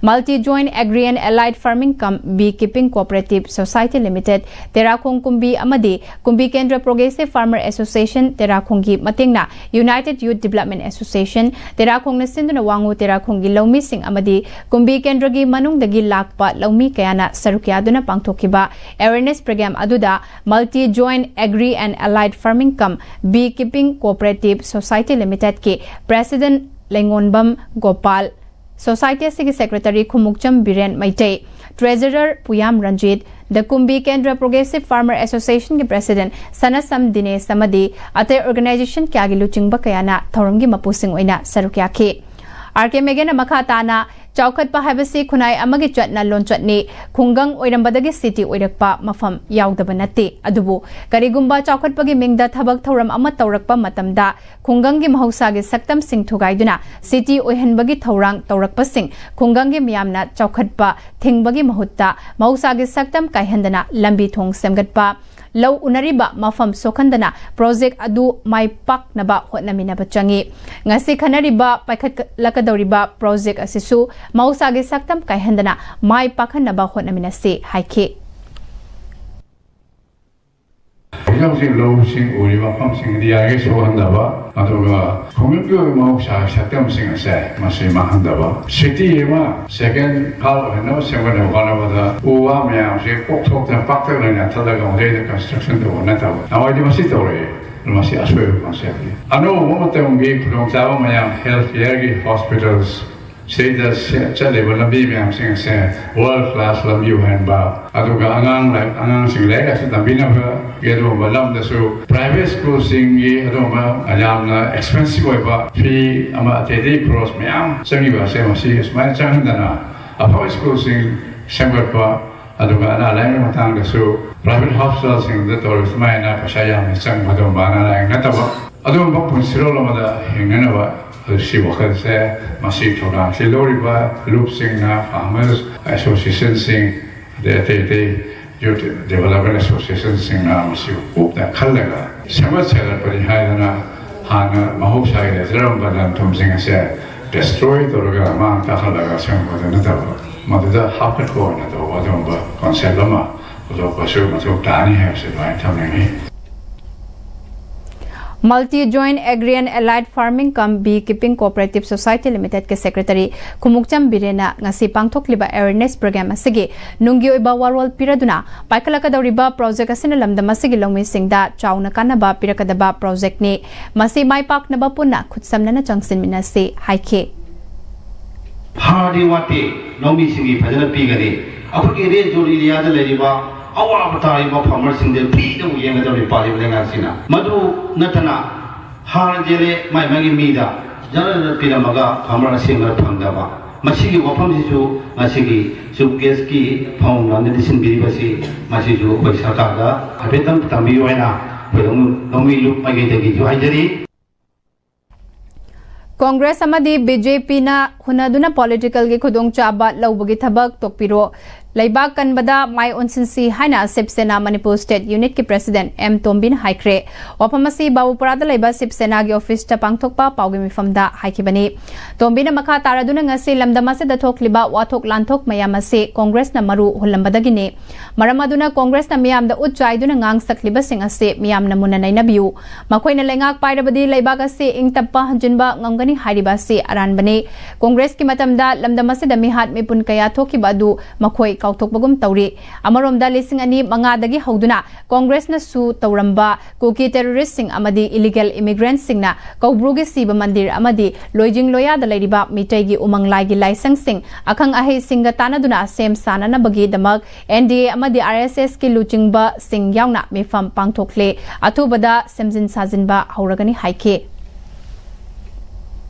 Multi Joint Agri and Allied Farming cum Bee Keeping Cooperative Society Limited, ꯇꯦꯔꯥꯈꯣꯡ ꯀꯨꯝꯕꯤ ꯑꯃꯗꯤ ꯀꯨꯝꯕꯤ ꯀꯦꯟꯗ꯭ꯔ Progressive Farmer Association ꯇꯦꯔꯥꯈꯣꯡꯒꯤ ꯃꯇꯦꯡꯅ United Youth Development Association ꯇꯦꯔꯥꯈꯣꯡꯅ ꯁꯤꯟꯗꯨꯅ ꯋꯥꯉꯨ ꯇꯦꯔꯥꯈꯣꯡꯒꯤ ꯂꯧꯃꯤꯁꯤꯡ ꯑꯃꯗꯤ ꯀꯨꯝꯕꯤ ꯀꯦꯟꯗ꯭ꯔꯒꯤ ꯃꯅꯨꯡꯗꯒꯤ ꯂꯥꯛꯄ ꯂꯧꯃꯤ ꯀꯌꯥꯅ ꯁꯔꯨꯛ ꯌꯥꯗꯨꯅ ꯄꯥꯡꯊꯣꯛꯈꯤꯕ awareness program ꯑꯗꯨꯗ Multi Joint Agri and Allied Farming cum Bee Keeping Cooperative Society Limited ꯀꯤ president ꯂꯩꯉꯣꯟꯕꯝ ꯒꯣꯄꯥꯜ, society ꯑꯁꯤꯒꯤ secretary Khumukcham Biren Meitei, treasurer ꯄꯨꯌꯥꯝ Ranjit, The ꯀꯨꯝꯕꯤ ꯀꯦꯟꯗ꯭ꯔ Progressive Farmer Association ꯒꯤ president ꯁꯅꯁꯝ ꯗꯤꯅꯦꯁ ꯑꯃꯗꯤ ꯑꯇꯩ organization ꯀꯌꯥꯒꯤ ꯂꯨꯆꯤꯡꯕ ꯀꯌꯥꯅ ꯊꯧꯔꯝꯒꯤ ꯃꯄꯨꯁꯤꯡ ꯑꯣꯏꯅ ꯁꯔꯨꯛ ꯌꯥꯈꯤ꯫ R K ꯃꯦꯒꯟꯅ ꯃꯈꯥ ꯇꯥꯅ ꯆꯥꯎꯈꯠꯄ ꯍꯥꯏꯕꯁꯤ ꯈꯨꯟꯅꯥꯏ ꯑꯃꯒꯤ ꯆꯠꯅ ꯂꯣꯟꯆꯠꯅꯤ꯫ ꯈꯨꯡꯒꯪ ꯑꯣꯏꯔꯝꯕꯗꯒꯤ city ꯑꯣꯏꯔꯛꯄ ꯃꯐꯝ ꯌꯥꯎꯗꯕ ꯅꯠꯇꯦ꯫ ꯑꯗꯨꯕꯨ ꯀꯔꯤꯒꯨꯝꯕ ꯆꯥꯎꯈꯠꯄꯒꯤ ꯃꯤꯡꯗ ꯊꯕꯛ ꯊꯧꯔꯝ ꯑꯃ ꯇꯧꯔꯛꯄ ꯃꯇꯝꯗ ꯈꯨꯡꯒꯪꯒꯤ ꯃꯍꯧꯁꯥꯒꯤ ꯁꯛꯇꯝꯁꯤꯡ ꯊꯨꯒꯥꯏꯗꯨꯅ city ꯑꯣꯏꯍꯟꯕꯒꯤ ꯊꯧꯔꯥꯡ ꯇꯧꯔꯛꯄꯁꯤꯡ ꯈꯨꯡꯒꯪꯒꯤ ꯃꯤꯌꯥꯝꯅ ꯆꯥꯎꯈꯠꯄ ꯊꯤꯡꯕꯒꯤ ꯃꯍꯨꯠꯇ ꯃꯍꯧꯁꯥꯒꯤ ꯁꯛꯇꯝ ꯀꯥꯏꯍꯟꯗꯅ ꯂꯝꯕꯤ ꯊꯣꯡ ꯁꯦꯝꯒꯠꯄ, ꯂꯧ ꯎꯅꯔꯤꯕ ꯃꯐꯝ ꯁꯣꯛꯍꯟꯗꯅ project ꯑꯗꯨ ꯃꯥꯏ ꯄꯥꯛꯅꯕ ꯍꯣꯠꯅꯃꯤꯟꯅꯕ ꯆꯪꯏ꯫ ꯉꯁꯤ ꯈꯟꯅꯔꯤꯕ ꯄꯥꯏꯈꯠꯂꯛꯀꯗꯧꯔꯤꯕ project ꯑꯁꯤꯁꯨ ꯃꯍꯧꯁꯥꯒꯤ ꯁꯛꯇꯝ ꯀꯥꯏꯍꯟꯗꯅ ꯃꯥꯏ ꯄꯥꯛꯍꯟꯅꯕ ꯍꯣꯠꯅꯃꯤꯟꯅꯁꯤ ꯍꯥꯏꯈꯤ꯫ ꯍꯧꯖꯤꯛ ꯍꯧꯖꯤꯛ ꯂꯧꯁꯤꯡ ꯎꯔꯤꯕ ꯃꯐꯝꯁꯤꯡ ꯑꯗꯨ ꯌꯥꯔꯤꯈꯩ ꯁꯣꯛꯍꯟꯗꯕ, ꯑꯗꯨꯒ ꯈꯨꯡꯒꯪꯒꯤ ꯑꯣꯏꯕ ꯃꯍꯧꯁꯥꯒꯤ ꯁꯛꯇꯝꯁꯤꯡ ꯑꯁꯦ ꯃꯁꯤ ꯃꯥꯡꯍꯟꯗꯕ꯫ City ꯑꯃ second half ꯑꯣꯏꯅꯕ ꯁꯦꯝꯒꯠꯅꯕ ꯍꯣꯠꯅꯕꯗ ꯎ ꯋꯥ ꯃꯌꯥꯝꯁꯤ ꯀꯣꯛꯊꯣꯛꯇꯅ ꯄꯥꯛꯇꯛꯅꯅ ꯌꯥꯟꯊꯠꯂꯒ ꯃꯗꯩꯗ construction ꯇꯧꯕ ꯅꯠꯇꯕ꯫ ꯅꯍꯥꯟꯋꯥꯏꯗꯤ ꯃꯁꯤ ꯇꯧꯔꯛꯑꯦ꯫ ꯃꯁꯤ ꯑꯁꯣꯏꯕ concept ꯅꯤ꯫ ꯑꯅꯧꯕ ꯃꯇꯝꯒꯤ ꯈꯨꯗꯣꯡꯆꯥꯕ ꯃꯌꯥꯝ health care ꯒꯤ hospitals ꯁꯤꯗ ꯆꯠꯂꯤꯕ ꯂꯝꯕꯤ ꯃꯌꯥꯝꯁꯤꯡ ꯑꯁꯦ world class ꯂꯝꯕꯤ ꯑꯣꯏꯍꯟꯕ, ꯑꯗꯨꯒ ꯑꯉꯥꯡ ꯂꯥꯏ-, ꯑꯉꯥꯡꯁꯤꯡ ꯂꯥꯏꯔꯤꯛ ꯂꯥꯏꯁꯨ ꯇꯝꯕꯤꯅꯕꯒꯤ ꯑꯗꯨꯒꯨꯝꯕ ꯂꯝꯗꯁꯨ private school ꯁꯤꯡꯒꯤ ꯑꯗꯨꯒꯨꯝꯕ ꯌꯥꯝꯅ expensive ꯑꯣꯏꯕ fee ꯑꯃ ꯑꯇꯩ ꯑꯇꯩ ꯈꯣꯔꯁ ꯃꯌꯥꯝ ꯆꯪꯉꯤꯕ ꯑꯁꯦ ꯃꯁꯤ ꯁꯨꯃꯥꯏꯅ ꯆꯪꯍꯟꯗꯅ ꯑꯐꯕ school ꯁꯤꯡ ꯁꯦꯝꯒꯠꯄ, ꯑꯗꯨꯒ ꯑꯅꯥ ꯂꯥꯏꯌꯦꯡꯒꯤ ꯃꯇꯥꯡꯗꯁꯨ private hospital ꯁꯤꯡꯗ ꯇꯧꯔꯤꯕ ꯁꯨꯃꯥꯏꯅ ꯄꯩꯁꯥ ꯌꯥꯝꯅ ꯆꯪꯕ ꯑꯗꯨꯒꯨꯝꯕ ꯑꯅꯥ ꯂꯥꯏꯌꯦꯡ ꯅꯠꯇꯕ ꯑꯗꯨꯒꯨꯝꯕ ꯄꯨꯟꯁꯤꯔꯣꯜ ꯑꯃꯗ ꯍꯤꯡꯅꯅꯕ ꯁꯤ ꯋꯥꯈꯜꯁꯦ, ꯃꯁꯤ ꯊꯧꯗꯥꯡꯁꯤ ꯂꯧꯔꯤꯕ ꯂꯨꯞꯁꯤꯡꯅ, farmers association ꯁꯤꯡ, ꯑꯗꯩ ꯑꯇꯩ ꯑꯇꯩ youth development association ꯁꯤꯡꯅ ꯃꯁꯤ ꯀꯨꯞꯅ ꯈꯜꯂꯒ ꯁꯦꯝꯒꯠ ꯁꯥꯒꯠꯄꯅꯤ ꯍꯥꯏꯗꯅ ꯍꯥꯟꯅ ꯃꯍꯧꯁꯥꯒꯤ ꯂꯩꯖꯔꯝꯕ ꯂꯟ ꯊꯨꯝꯁꯤꯡ ꯑꯁꯦ destroy ꯇꯧꯔꯒ ꯃꯥꯡ ꯇꯥꯛꯍꯜꯂꯒ ꯁꯦꯝꯒꯠꯄꯗꯨ ꯅꯠꯇꯕ, ꯃꯗꯨꯗ ꯍꯥꯞꯀꯠꯄ ꯑꯣꯏꯅ ꯇꯧꯕ ꯑꯗꯨꯒꯨꯝꯕ concept ꯑꯃ ꯄꯨꯊꯣꯛꯄꯁꯨ ꯃꯊꯧ ꯇꯥꯅꯤ ꯍꯥꯏꯕꯁꯤ ꯑꯗꯨꯃꯥꯏꯅ ꯊꯝꯅꯤꯡꯏ꯫ Multi Joint Agrarian Allied Farming cum Bee Keeping Cooperative Society Limited ꯀꯤ secretary ꯈꯨꯃꯨꯛꯆꯝ ꯕꯤꯔꯦꯟꯅ ꯉꯁꯤ ꯄꯥꯡꯊꯣꯛꯂꯤꯕ awareness program ꯑꯁꯤꯒꯤ ꯅꯨꯡꯒꯤ ꯑꯣꯏꯕ ꯋꯥꯔꯣꯜ ꯄꯤꯔꯗꯨꯅ, ꯄꯥꯏꯈꯠꯂꯛꯀꯗꯧꯔꯤꯕ project ꯑꯁꯤꯅ ꯂꯝꯗꯝ ꯑꯁꯤꯒꯤ ꯂꯧꯃꯤꯁꯤꯡꯗ ꯆꯥꯎꯅ ꯀꯥꯟꯅꯕ ꯄꯤꯔꯛꯀꯗꯕ project ꯅꯤ꯫ ꯃꯁꯤ ꯃꯥꯏ ꯄꯥꯛꯅꯕ ꯄꯨꯟꯅ ꯈꯨꯠꯁꯝꯅꯅ ꯆꯪꯁꯤꯟꯃꯤꯟꯅꯁꯤ ꯍꯥꯏꯈꯤ꯫ ꯍꯥꯔꯗꯤ ꯋꯥꯠꯇꯦ, ꯂꯧꯃꯤꯁꯤꯡꯒꯤ ꯐꯖꯅ ꯄꯤꯒꯅꯤ꯫ ꯑꯩꯈꯣꯏꯒꯤ red zone area ꯗ ꯂꯩꯔꯤꯕ ꯑꯋꯥꯕ ꯇꯥꯔꯤꯕ farmer ꯁꯤꯡꯗ free ꯗ ꯑꯃꯨꯛ ꯌꯦꯡꯒꯗꯕꯅꯤ ꯄꯥꯜꯂꯤꯕ ꯂꯩꯉꯥꯛꯁꯤꯅ꯫ ꯃꯗꯨ ꯅꯠꯇꯅ ꯍꯥꯔ ꯌꯦꯜꯂꯦ ꯃꯥꯏ ꯃꯥꯏꯒꯤ ꯃꯤꯗ ꯖꯔ ꯖꯔ ꯄꯤꯔꯝꯃꯒ farmer ꯑꯁꯦꯡꯕ ꯐꯪꯗꯕ, ꯃꯁꯤꯒꯤ ꯋꯥꯐꯝꯁꯤꯁꯨ ꯉꯁꯤꯒꯤ ꯆꯤꯐ ꯒꯦꯁꯀꯤ ꯐꯝꯐꯝ ꯂꯝꯗ ꯁꯤꯟꯕꯤꯔꯤꯕꯁꯤ, ꯃꯁꯤꯁꯨ ꯑꯩꯈꯣꯏ ꯁꯔꯀꯥꯔꯗ ꯍꯥꯏꯐꯦꯠꯇꯪ ꯇꯝꯕꯤꯌꯨ ꯍꯥꯏꯅ ꯑꯩꯈꯣꯏ ꯂꯧꯃꯤ, ꯂꯧꯃꯤ ꯂꯨꯞ ꯃꯥꯏꯀꯩꯗꯒꯤꯁꯨ ꯍꯥꯏꯖꯔꯤ꯫ ꯀꯣꯡꯒ꯭ꯔꯦꯁ ꯑꯃꯗꯤ ꯕꯤ ꯖꯦ ꯄꯤꯅ ꯍꯨꯟꯅꯗꯨꯅ ꯄꯣꯂꯤꯇꯤꯀꯦꯜꯒꯤ ꯈꯨꯗꯣꯡꯆꯥꯕ ꯂꯧꯕꯒꯤ ꯊꯕꯛ ꯇꯣꯛꯄꯤꯔꯣ, ꯂꯩꯕꯥꯛ ꯀꯟꯕꯗ ꯃꯥꯏ ꯑꯣꯟꯁꯤꯟꯁꯤ ꯍꯥꯏꯅ ꯁꯤꯕ ꯁꯦꯅꯥ ꯃꯅꯤꯄꯨꯔ ꯁ꯭ꯇꯦꯠ ꯌꯨꯅꯤꯠꯀꯤ ꯄ꯭ꯔꯦꯁꯤꯗꯦꯟꯠ ꯑꯦꯝ ꯇꯣꯝꯕꯤꯅ ꯍꯥꯏꯈ꯭ꯔꯦ꯫ ꯋꯥꯐꯝ ꯑꯁꯤ ꯕꯥꯕꯨꯄꯨꯔꯥꯗ ꯂꯩꯕ ꯁꯤꯕ ꯁꯦꯅꯥꯒꯤ ꯑꯣꯐꯤꯁꯇ ꯄꯥꯡꯊꯣꯛꯄ ꯄꯥꯎꯒꯤ ꯃꯤꯐꯝꯗ ꯍꯥꯏꯈꯤꯕꯅꯤ꯫ ꯇꯣꯝꯕꯤꯅ ꯃꯈꯥ ꯇꯥꯔꯗꯨꯅ ꯉꯁꯤ ꯂꯝꯗꯝ ꯑꯁꯤꯗ ꯊꯣꯛꯂꯤꯕ ꯋꯥꯊꯣꯛ ꯂꯥꯟꯊꯣꯛ ꯃꯌꯥꯝ ꯑꯁꯤ ꯀꯣꯡꯒ꯭ꯔꯦꯁꯅ ꯃꯔꯨ ꯍꯨꯜꯂꯝꯕꯗꯒꯤꯅꯤ꯫ ꯃꯔꯝ ꯑꯗꯨꯅ ꯀꯣꯡꯒ꯭ꯔꯦꯁꯅ ꯃꯤꯌꯥꯝꯗ ꯎꯠ ꯆꯥꯏꯗꯨꯅ ꯉꯥꯡ ꯁꯛꯂꯤꯕꯁꯤꯡ ꯑꯁꯤ ꯃꯤꯌꯥꯝꯅ ꯃꯨꯟꯅ ꯅꯩꯅꯕꯤꯌꯨ꯫ ꯃꯈꯣꯏꯅ ꯂꯩꯉꯥꯛ ꯄꯥꯏꯔꯕꯗꯤ ꯂꯩꯕꯥꯛ ꯑꯁꯤ ꯏꯪ ꯇꯞꯄ ꯍꯟꯖꯤꯟꯕ ꯉꯝꯒꯅꯤ ꯍꯥꯏꯔꯤꯕ ꯑꯁꯤ ꯑꯔꯥꯟꯕꯅꯤ꯫ ꯀꯣꯡꯒ꯭ꯔꯦꯁꯀꯤ ꯃꯇꯝꯗ ꯂꯝꯗꯝ ꯑꯁꯤꯗ ꯃꯤꯍꯥꯠ ꯃꯤꯄꯨꯟ ꯀꯌꯥ ꯊꯣꯛꯈꯤꯕ ꯑꯗꯨ ꯃꯈꯣꯏ ꯀꯥꯎꯊꯣꯛꯄꯒꯨꯝ ꯇꯧꯔꯤ꯫ ꯑꯃꯔꯣꯝꯗ ꯂꯤꯁꯤꯡ ꯑꯅꯤ ꯃꯉꯥꯗꯒꯤ ꯍꯧꯗꯨꯅ ꯀꯣꯡꯒ꯭ꯔꯦꯁꯅꯁꯨ ꯇꯧꯔꯝꯕ ꯀꯨꯀꯤ ꯇꯦꯔꯣꯔꯤꯁꯁꯤꯡ ꯑꯃꯗꯤ ꯏꯂꯤꯒꯦꯜ ꯏꯃꯤꯒ꯭ꯔꯦꯟꯠꯁꯤꯡꯅ ꯀꯧꯕ꯭ꯔꯨꯒꯤ ꯁꯤꯕ ꯃꯟꯗꯤꯔ ꯑꯃꯗꯤ ꯂꯣꯏꯖꯤꯡ ꯂꯣꯌꯥꯗ ꯂꯩꯔꯤꯕ ꯃꯤꯇꯩꯒꯤ ꯎꯃꯪ ꯂꯥꯏꯒꯤ ꯂꯥꯏꯁꯪꯁꯤꯡ ꯑꯈꯪ ꯑꯍꯩꯁꯤꯡꯒ ꯇꯥꯟꯅꯗꯨꯅ ꯁꯦꯝ ꯁꯥꯅꯅꯕꯒꯤꯗꯃꯛ ꯑꯦꯟ ꯗꯤ ꯑꯦ ꯑꯃꯗꯤ ꯑꯥꯔ ꯑꯦꯁ ꯑꯦꯁꯀꯤ ꯂꯨꯆꯤꯡꯕꯁꯤꯡ ꯌꯥꯎꯅ ꯃꯤꯐꯝ ꯄꯥꯡꯊꯣꯛꯂꯦ꯫ ꯑꯊꯨꯕꯗ ꯁꯦꯝꯖꯤꯟ ꯁꯥꯖꯤꯟꯕ ꯍꯧꯔꯒꯅꯤ ꯍꯥꯏꯈꯤ꯫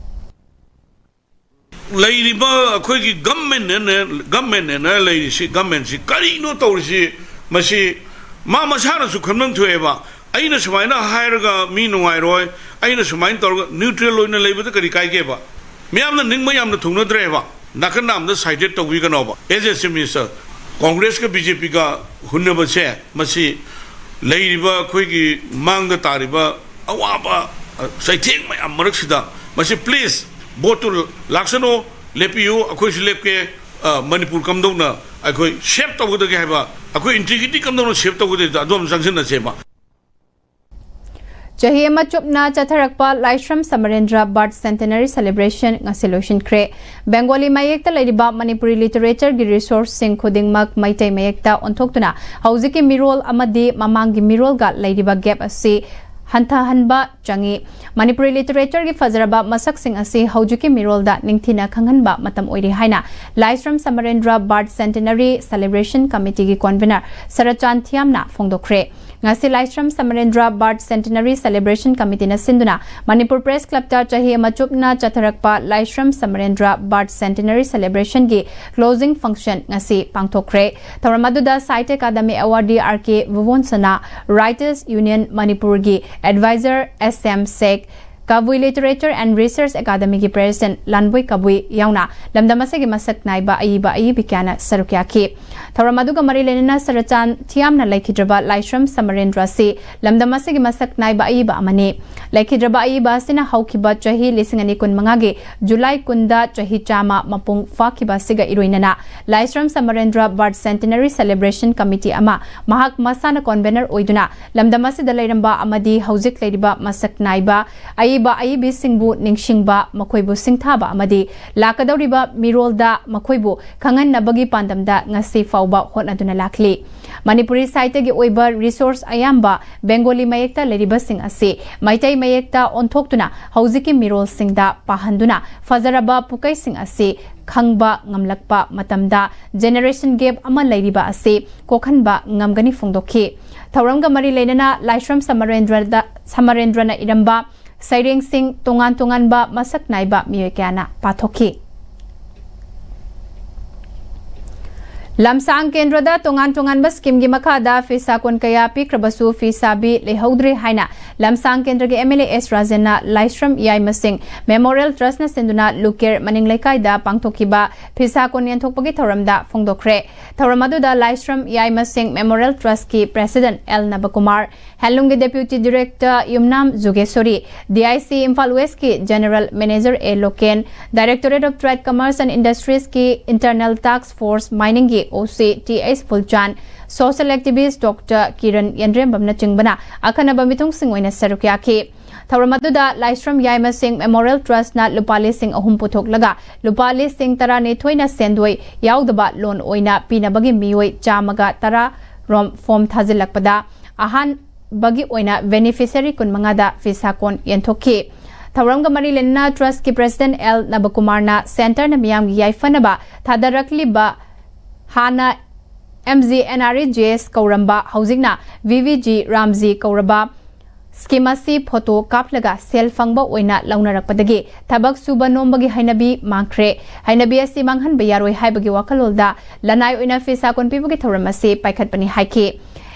ꯂꯩꯔꯤꯕ ꯑꯩꯈꯣꯏꯒꯤ ꯒꯃꯦꯟꯅ ꯒꯃꯦꯟꯅ ꯂꯩꯔꯤꯁꯤ, ꯒꯃꯦꯟꯁꯤ ꯀꯔꯤꯅꯣ ꯇꯧꯔꯤꯁꯤ? ꯃꯁꯤ ꯃꯥ ꯃꯁꯥꯅꯁꯨ ꯈꯟꯐꯝ ꯊꯣꯛꯑꯦꯕ꯫ ꯑꯩꯅ ꯁꯨꯃꯥꯏꯅ ꯍꯥꯏꯔꯒ ꯃꯤ ꯅꯨꯡꯉꯥꯏꯔꯣꯏ, ꯑꯩꯅ ꯁꯨꯃꯥꯏꯅ ꯇꯧꯔꯒ ꯅ꯭ꯌꯨꯇ꯭ꯔꯦꯜ ꯑꯣꯏꯅ ꯂꯩꯕꯗ ꯀꯔꯤ ꯀꯥꯏꯒꯦꯕ? ꯃꯤꯌꯥꯝꯅ ꯅꯤꯡꯕ ꯌꯥꯝꯅ ꯊꯨꯡꯅꯗ꯭ꯔꯦꯕ꯫ ꯅꯥꯀꯟ ꯅꯥꯝꯗ ꯁꯥꯏꯗꯦꯠ ꯇꯧꯕꯤꯒꯅꯣꯕ꯫ ꯑꯦꯁ ꯑꯦꯁ ꯆꯤꯐ ꯃꯤꯅꯤꯁꯇꯔ, ꯀꯣꯡꯒ꯭ꯔꯦꯁꯀ ꯕꯤ ꯖꯦ ꯄꯤꯒ ꯍꯨꯟꯅꯕꯁꯦ, ꯃꯁꯤ ꯂꯩꯔꯤꯕ ꯑꯩꯈꯣꯏꯒꯤ ꯃꯥꯡꯗ ꯇꯥꯔꯤꯕ ꯑꯋꯥꯕ, ꯑ, ꯆꯩꯊꯦꯡ ꯃꯌꯥꯝ ꯃꯔꯛꯁꯤꯗ ꯃꯁꯤ ꯄ꯭ꯂꯤꯖ ꯚꯣꯠꯇꯨ ꯂꯥꯛꯁꯅꯨ, ꯂꯦꯞꯄꯤꯌꯨ, ꯑꯩꯈꯣꯏꯁꯨ ꯂꯦꯞꯀꯦ, ꯑ, ꯃꯅꯤꯄꯨꯔ ꯀꯝꯗꯧꯅ ꯑꯩꯈꯣꯏ ꯁꯦꯞ ꯇꯧꯒꯗꯒꯦ ꯍꯥꯏꯕ, ꯑꯩꯈꯣꯏ ꯏꯟꯇꯤꯒ꯭ꯔꯤꯇꯤ ꯀꯝꯗꯧꯅ ꯁꯦꯞ ꯇꯧꯒꯗꯒꯦ ꯑꯗꯨ ꯑꯃ ꯆꯪꯁꯤꯟꯅꯁꯦꯕ꯫ ꯆꯍꯤ ꯑꯃ ꯆꯨꯞꯅ ꯆꯠꯊꯔꯛꯄ Laishram Samarendra birth centenary celebration ꯉꯁꯤ ꯂꯣꯏꯁꯤꯟꯈ꯭ꯔꯦ꯫ ꯕꯦꯡꯒꯣꯂꯤ ꯃꯌꯦꯛꯇ ꯂꯩꯔꯤꯕ ꯃꯅꯤꯄꯨꯔꯤ ꯂꯤꯇꯔꯦꯆꯔꯒꯤ ꯔꯤꯁꯣꯔꯁꯁꯤꯡ ꯈꯨꯗꯤꯡꯃꯛ ꯃꯩꯇꯩ ꯃꯌꯦꯛꯇ ꯑꯣꯟꯊꯣꯛꯇꯨꯅ ꯍꯧꯖꯤꯛꯀꯤ ꯃꯤꯔꯣꯜ ꯑꯃꯗꯤ ꯃꯃꯥꯡꯒꯤ ꯃꯤꯔꯣꯜꯒ ꯂꯩꯔꯤꯕ ꯒꯦꯞ ꯑꯁꯤ ꯍꯟꯊꯍꯟꯕ ꯆꯪꯏ꯫ ꯃꯅꯤꯄꯨꯔꯤ ꯂꯤꯇꯔꯦꯆꯔꯒꯤ ꯐꯖꯔꯕ ꯃꯁꯛꯁꯤꯡ ꯑꯁꯤ ꯍꯧꯖꯤꯛꯀꯤ ꯃꯤꯔꯣꯜꯗ ꯅꯤꯡꯊꯤꯅ ꯈꯪꯍꯟꯕ ꯃꯇꯝ ꯑꯣꯏꯔꯦ ꯍꯥꯏꯅ Laishram Samarendra birth centenary celebration ꯀꯃꯤꯇꯤꯒꯤ ꯀꯣꯟꯚꯤꯅꯔ ꯁꯔꯆꯥꯟ ꯊꯤꯌꯥꯝꯅ ꯐꯣꯡꯗꯣꯛꯈ꯭ꯔꯦ꯫ ꯉꯁꯤ Laishram Samarendra birth centenary celebration ꯀꯃꯤꯇꯤꯅ ꯁꯤꯟꯗꯨꯅ ꯃꯅꯤꯄꯨꯔ ꯄ꯭ꯔꯦꯁ ꯀ꯭ꯂꯕꯇ ꯆꯍꯤ ꯑꯃ ꯆꯨꯞꯅ ꯆꯠꯊꯔꯛꯄ ꯂꯥꯏꯁ꯭ꯔꯝ ꯁꯃꯔꯦꯟꯗ꯭ꯔ ꯕꯥꯔꯠ ꯁꯦꯟꯇꯦꯅꯔꯤ ꯁꯦꯂꯦꯕ꯭ꯔꯦꯁꯟꯒꯤ ꯀ꯭ꯂꯣꯖꯤꯡ ꯐꯪꯁꯟ ꯉꯁꯤ ꯄꯥꯡꯊꯣꯛꯈ꯭ꯔꯦ꯫ ꯊꯧꯔꯝ ꯑꯗꯨꯗ Sahitya academy awardee R K ꯚꯨꯕꯣꯟꯁꯅꯥ, ꯔꯥꯏꯇꯔꯁ ꯌꯨꯅꯤꯌꯟ ꯃꯅꯤꯄꯨꯔꯒꯤ adviser S M Sekh, Kabui literature and research ꯑꯦꯀꯥꯗꯃꯤꯒꯤ ꯄ꯭ꯔꯦꯁꯤꯗꯦꯟꯠ ꯂꯥꯟꯕꯣꯏ ꯀꯕꯨꯏ ꯌꯥꯎꯅ ꯂꯝꯗꯝ ꯑꯁꯤꯒꯤ ꯃꯁꯛ ꯅꯥꯏꯕ ꯑꯏꯕ ꯑꯏꯕꯤ ꯀꯌꯥꯅ ꯁꯔꯨꯛ ꯌꯥꯈꯤ꯫ ꯊꯧꯔꯝ ꯑꯗꯨꯒ ꯃꯔꯤ ꯂꯩꯅꯅ ꯁꯔꯆꯥꯟ ꯊꯤꯌꯥꯝꯅ ꯂꯩꯈꯤꯗ꯭ꯔꯕ ꯂꯥꯏꯁ꯭ꯔꯝ ꯁꯃꯔꯦꯟꯗ꯭ꯔ ꯑꯁꯤ ꯂꯝꯗꯝ ꯑꯁꯤꯒꯤ ꯃꯁꯛ ꯅꯥꯏꯕ ꯑꯏꯕ ꯑꯃꯅꯤ꯫ ꯂꯩꯈꯤꯗ꯭ꯔꯕ ꯑꯏꯕ ꯑꯁꯤꯅ ꯍꯧꯈꯤꯕ ꯆꯍꯤ ꯂꯤꯁꯤꯡ ꯑꯅꯤ ꯀꯨꯟꯃꯉꯥꯒꯤ ꯖꯨꯂꯥꯏ ꯀꯨꯟꯗ ꯆꯍꯤ ꯆꯥꯝꯃ ꯃꯄꯨꯡ ꯐꯥꯈꯤꯕ ꯑꯁꯤꯒ ꯏꯔꯣꯏꯅꯅ ꯂꯥꯏꯁ꯭ꯔꯝ Samarendra birth centenary celebration committee ꯑꯃ ꯃꯍꯥꯛ ꯃꯁꯥꯅ ꯀꯣꯟꯚꯦꯅꯔ ꯑꯣꯏꯗꯨꯅ ꯂꯝꯗꯝ ꯑꯁꯤꯗ ꯂꯩꯔꯝꯕ ꯑꯃꯗꯤ ꯍꯧꯖꯤꯛ ꯂꯩꯔꯤꯕ ꯃꯁꯛ ꯅꯥꯏꯕ ꯑꯏꯕ ꯑꯏꯕꯤꯁꯤꯡꯕꯨ ꯅꯤꯡꯁꯤꯡꯕ, ꯃꯈꯣꯏꯕꯨ ꯁꯤꯡꯊꯥꯕ ꯑꯃꯗꯤ ꯂꯥꯛꯀꯗꯧꯔꯤꯕ ꯃꯤꯔꯣꯜꯗ ꯃꯈꯣꯏꯕꯨ ꯈꯪꯍꯟꯅꯕꯒꯤ ꯄꯥꯟꯗꯝꯗ ꯉꯁꯤ ꯐꯥꯎꯕ ꯍꯣꯠꯅꯗꯨꯅ ꯂꯥꯛꯂꯤ꯫ ꯃꯅꯤꯄꯨꯔꯤ ꯁꯥꯍꯤꯇ꯭ꯌꯒꯤ ꯑꯣꯏꯕ ꯔꯤꯁꯣꯔꯁ ꯑꯌꯥꯝꯕ ꯕꯦꯡꯒꯣꯂꯤ ꯃꯌꯦꯛꯇ ꯂꯩꯔꯤꯕꯁꯤꯡ ꯑꯁꯤ ꯃꯩꯇꯩ ꯃꯌꯦꯛꯇ ꯑꯣꯟꯊꯣꯛꯇꯨꯅ ꯍꯧꯖꯤꯛꯀꯤ ꯃꯤꯔꯣꯜꯁꯤꯡꯗ ꯄꯥꯍꯟꯗꯨꯅ ꯐꯖꯔꯕ ꯄꯨꯀꯩꯁꯤꯡ ꯑꯁꯤ ꯈꯪꯕ ꯉꯝꯂꯛꯄ ꯃꯇꯝꯗ ꯖꯦꯅꯦꯔꯦꯁꯟ ꯒꯦꯞ ꯑꯃ ꯂꯩꯔꯤꯕ ꯑꯁꯤ ꯀꯣꯛꯍꯟꯕ ꯉꯝꯒꯅꯤ ꯐꯣꯡꯗꯣꯛꯈꯤ꯫ ꯊꯧꯔꯝꯒ ꯃꯔꯤ ꯂꯩꯅꯅ ꯂꯥꯏꯁ꯭ꯔꯝ ꯁꯃꯔꯦꯟꯗ꯭ꯔꯗ, ꯁꯃꯔꯦꯟꯗ꯭ꯔꯅ ꯏꯔꯝꯕ ꯁꯩꯔꯦꯡꯁꯤꯡ ꯇꯣꯉꯥꯟ ꯇꯣꯉꯥꯟꯕ ꯃꯁꯛ ꯅꯥꯏꯕ ꯃꯤꯑꯣꯏ ꯀꯌꯥꯅ ꯄꯥꯊꯣꯛꯈꯤ꯫ ꯂꯝꯁꯥꯡ ꯀꯦꯟꯗ꯭ꯔꯗ ꯇꯣꯉꯥꯟ ꯇꯣꯉꯥꯟꯕ ꯁ꯭ꯀꯤꯝꯒꯤ ꯃꯈꯥꯗ ꯐꯤꯁꯥ ꯀꯣꯟ ꯀꯌꯥ ꯄꯤꯈ꯭ꯔꯕꯁꯨ ꯐꯤ ꯁꯥꯕꯤ ꯂꯩꯍꯧꯗ꯭ꯔꯦ ꯍꯥꯏꯅ ꯂꯝꯁꯥꯡ ꯀꯦꯟꯗ꯭ꯔꯒꯤ ꯑꯦꯝ ꯑꯦꯜ ꯑꯦ ꯑꯦꯁ ꯔꯥꯖꯦꯟꯅ ꯂꯥꯏꯁ꯭ꯔꯝ ꯌꯥꯏꯃꯁꯤꯡ ꯃꯦꯃꯣꯔꯤꯌꯦꯜ ꯇ꯭ꯔꯁꯅ ꯁꯤꯟꯗꯨꯅ ꯂꯨꯀꯦꯔ ꯃꯅꯤꯡ ꯂꯩꯀꯥꯏꯗ ꯄꯥꯡꯊꯣꯛꯈꯤꯕ ꯐꯤꯁꯥ ꯀꯣꯟ ꯌꯦꯟꯊꯣꯛꯄꯒꯤ ꯊꯧꯔꯝꯗ ꯐꯣꯡꯗꯣꯛꯈ꯭ꯔꯦ꯫ ꯊꯧꯔꯝ ꯑꯗꯨꯗ ꯂꯥꯏꯁ꯭ꯔꯝ ꯌꯥꯏꯃꯁꯤꯡ ꯃꯦꯃꯣꯔꯤꯌꯦꯜ ꯇ꯭ꯔꯁꯀꯤ ꯄ꯭ꯔꯦꯁꯤꯗꯦꯟꯠ ꯑꯦꯜ ꯅꯕꯀꯨꯃꯥꯔ, ꯍꯦꯟꯂꯨꯝꯒꯤ ꯗꯦꯄ꯭ꯌꯨꯇꯤ director Yumnam ꯖꯨꯒꯦꯁꯣꯔꯤ, D I C Imphal ꯋꯦꯁꯀꯤ general manager A Loken, directorate of trade, commerce and ꯏꯟꯗꯁꯇ꯭ꯔꯤꯁꯀꯤ ꯏꯟꯇꯔꯅꯦꯜ ꯇꯥꯛꯁ ꯐꯣꯔꯁ ꯃꯥꯏꯅꯤꯡꯒꯤ O C T H Phulchan, social activist doctor Kiran ꯌꯦꯟꯗ꯭ꯔꯦꯝꯕꯝꯅꯆꯤꯡꯕꯅ ꯑꯈꯟꯅꯕ ꯃꯤꯊꯨꯡꯁꯤꯡ ꯑꯣꯏꯅ ꯁꯔꯨꯛ ꯌꯥꯈꯤ꯫ ꯊꯧꯔꯝ ꯑꯗꯨꯗ ꯂꯥꯏꯁ꯭ꯔꯝ ꯌꯥꯏꯃꯁꯤꯡ ꯃꯦꯃꯣꯔꯤꯌꯦꯜ ꯇ꯭ꯔꯁꯅ ꯂꯨꯄꯥ ꯂꯤꯁꯤꯡ ꯑꯍꯨꯝ ꯄꯨꯊꯣꯛꯂꯒ ꯂꯨꯄꯥ ꯂꯤꯁꯤꯡ ꯇꯔꯥꯅꯤꯊꯣꯏꯅ ꯁꯦꯟꯗꯣꯏ ꯌꯥꯎꯗꯕ ꯂꯣꯟ ꯑꯣꯏꯅ ꯄꯤꯅꯕꯒꯤ ꯃꯤꯑꯣꯏ ꯆꯥꯝꯃꯒ ꯇꯔꯥ ꯔꯣꯝ ꯐꯣꯝ ꯊꯥꯖꯤꯜꯂꯛꯄꯗ ꯑꯍꯥꯟ-, ꯕꯒꯤ ꯑꯣꯏꯅ ꯕꯦꯅꯤꯐꯤꯁꯤꯌꯔꯤ ꯀꯨꯟꯃꯉꯥꯗ ꯐꯤꯁꯥ ꯀꯣꯟ ꯌꯦꯟꯊꯣꯛꯈꯤ꯫ ꯊꯧꯔꯝꯒ ꯃꯔꯤ ꯂꯩꯅꯅ ꯇ꯭ꯔꯁꯀꯤ ꯄ꯭ꯔꯁꯤꯗꯦꯟꯠ ꯑꯦꯜ ꯅꯕꯀꯨꯃꯥꯔꯅ ꯁꯦꯟꯇꯔꯅ ꯃꯤꯌꯥꯝꯒꯤ ꯌꯥꯏꯐꯅꯕ ꯊꯥꯗꯔꯛꯂꯤꯕ ꯍꯥꯟꯅ M G N R E G S ꯀꯧꯔꯝꯕ, ꯍꯧꯖꯤꯛꯅ ꯚꯤ ꯚꯤ ꯖꯤ ꯔꯥꯝꯖꯤ ꯀꯧꯔꯕ ꯁ꯭ꯀꯤꯝ ꯑꯁꯤ ꯐꯣꯇꯣ ꯀꯥꯞꯂꯒ ꯁꯦꯜ ꯐꯪꯕ ꯑꯣꯏꯅ ꯂꯧꯅꯔꯛꯄꯗꯒꯤ ꯊꯕꯛ ꯁꯨꯕ ꯅꯣꯝꯕꯒꯤ ꯍꯩꯅꯕꯤ ꯃꯥꯡꯈ꯭ꯔꯦ꯫ ꯍꯩꯅꯕꯤ ꯑꯁꯤ ꯃꯥꯡꯍꯟꯕ ꯌꯥꯔꯣꯏ ꯍꯥꯏꯕꯒꯤ ꯋꯥꯈꯜꯂꯣꯟꯗ ꯂꯅꯥꯏ ꯑꯣꯏꯅ ꯐꯤꯁꯥ ꯀꯣꯟ ꯄꯤꯕꯒꯤ ꯊꯧꯔꯝ ꯑꯁꯤ ꯄꯥꯏꯈꯠꯄꯅꯤ ꯍꯥꯏꯈꯤ꯫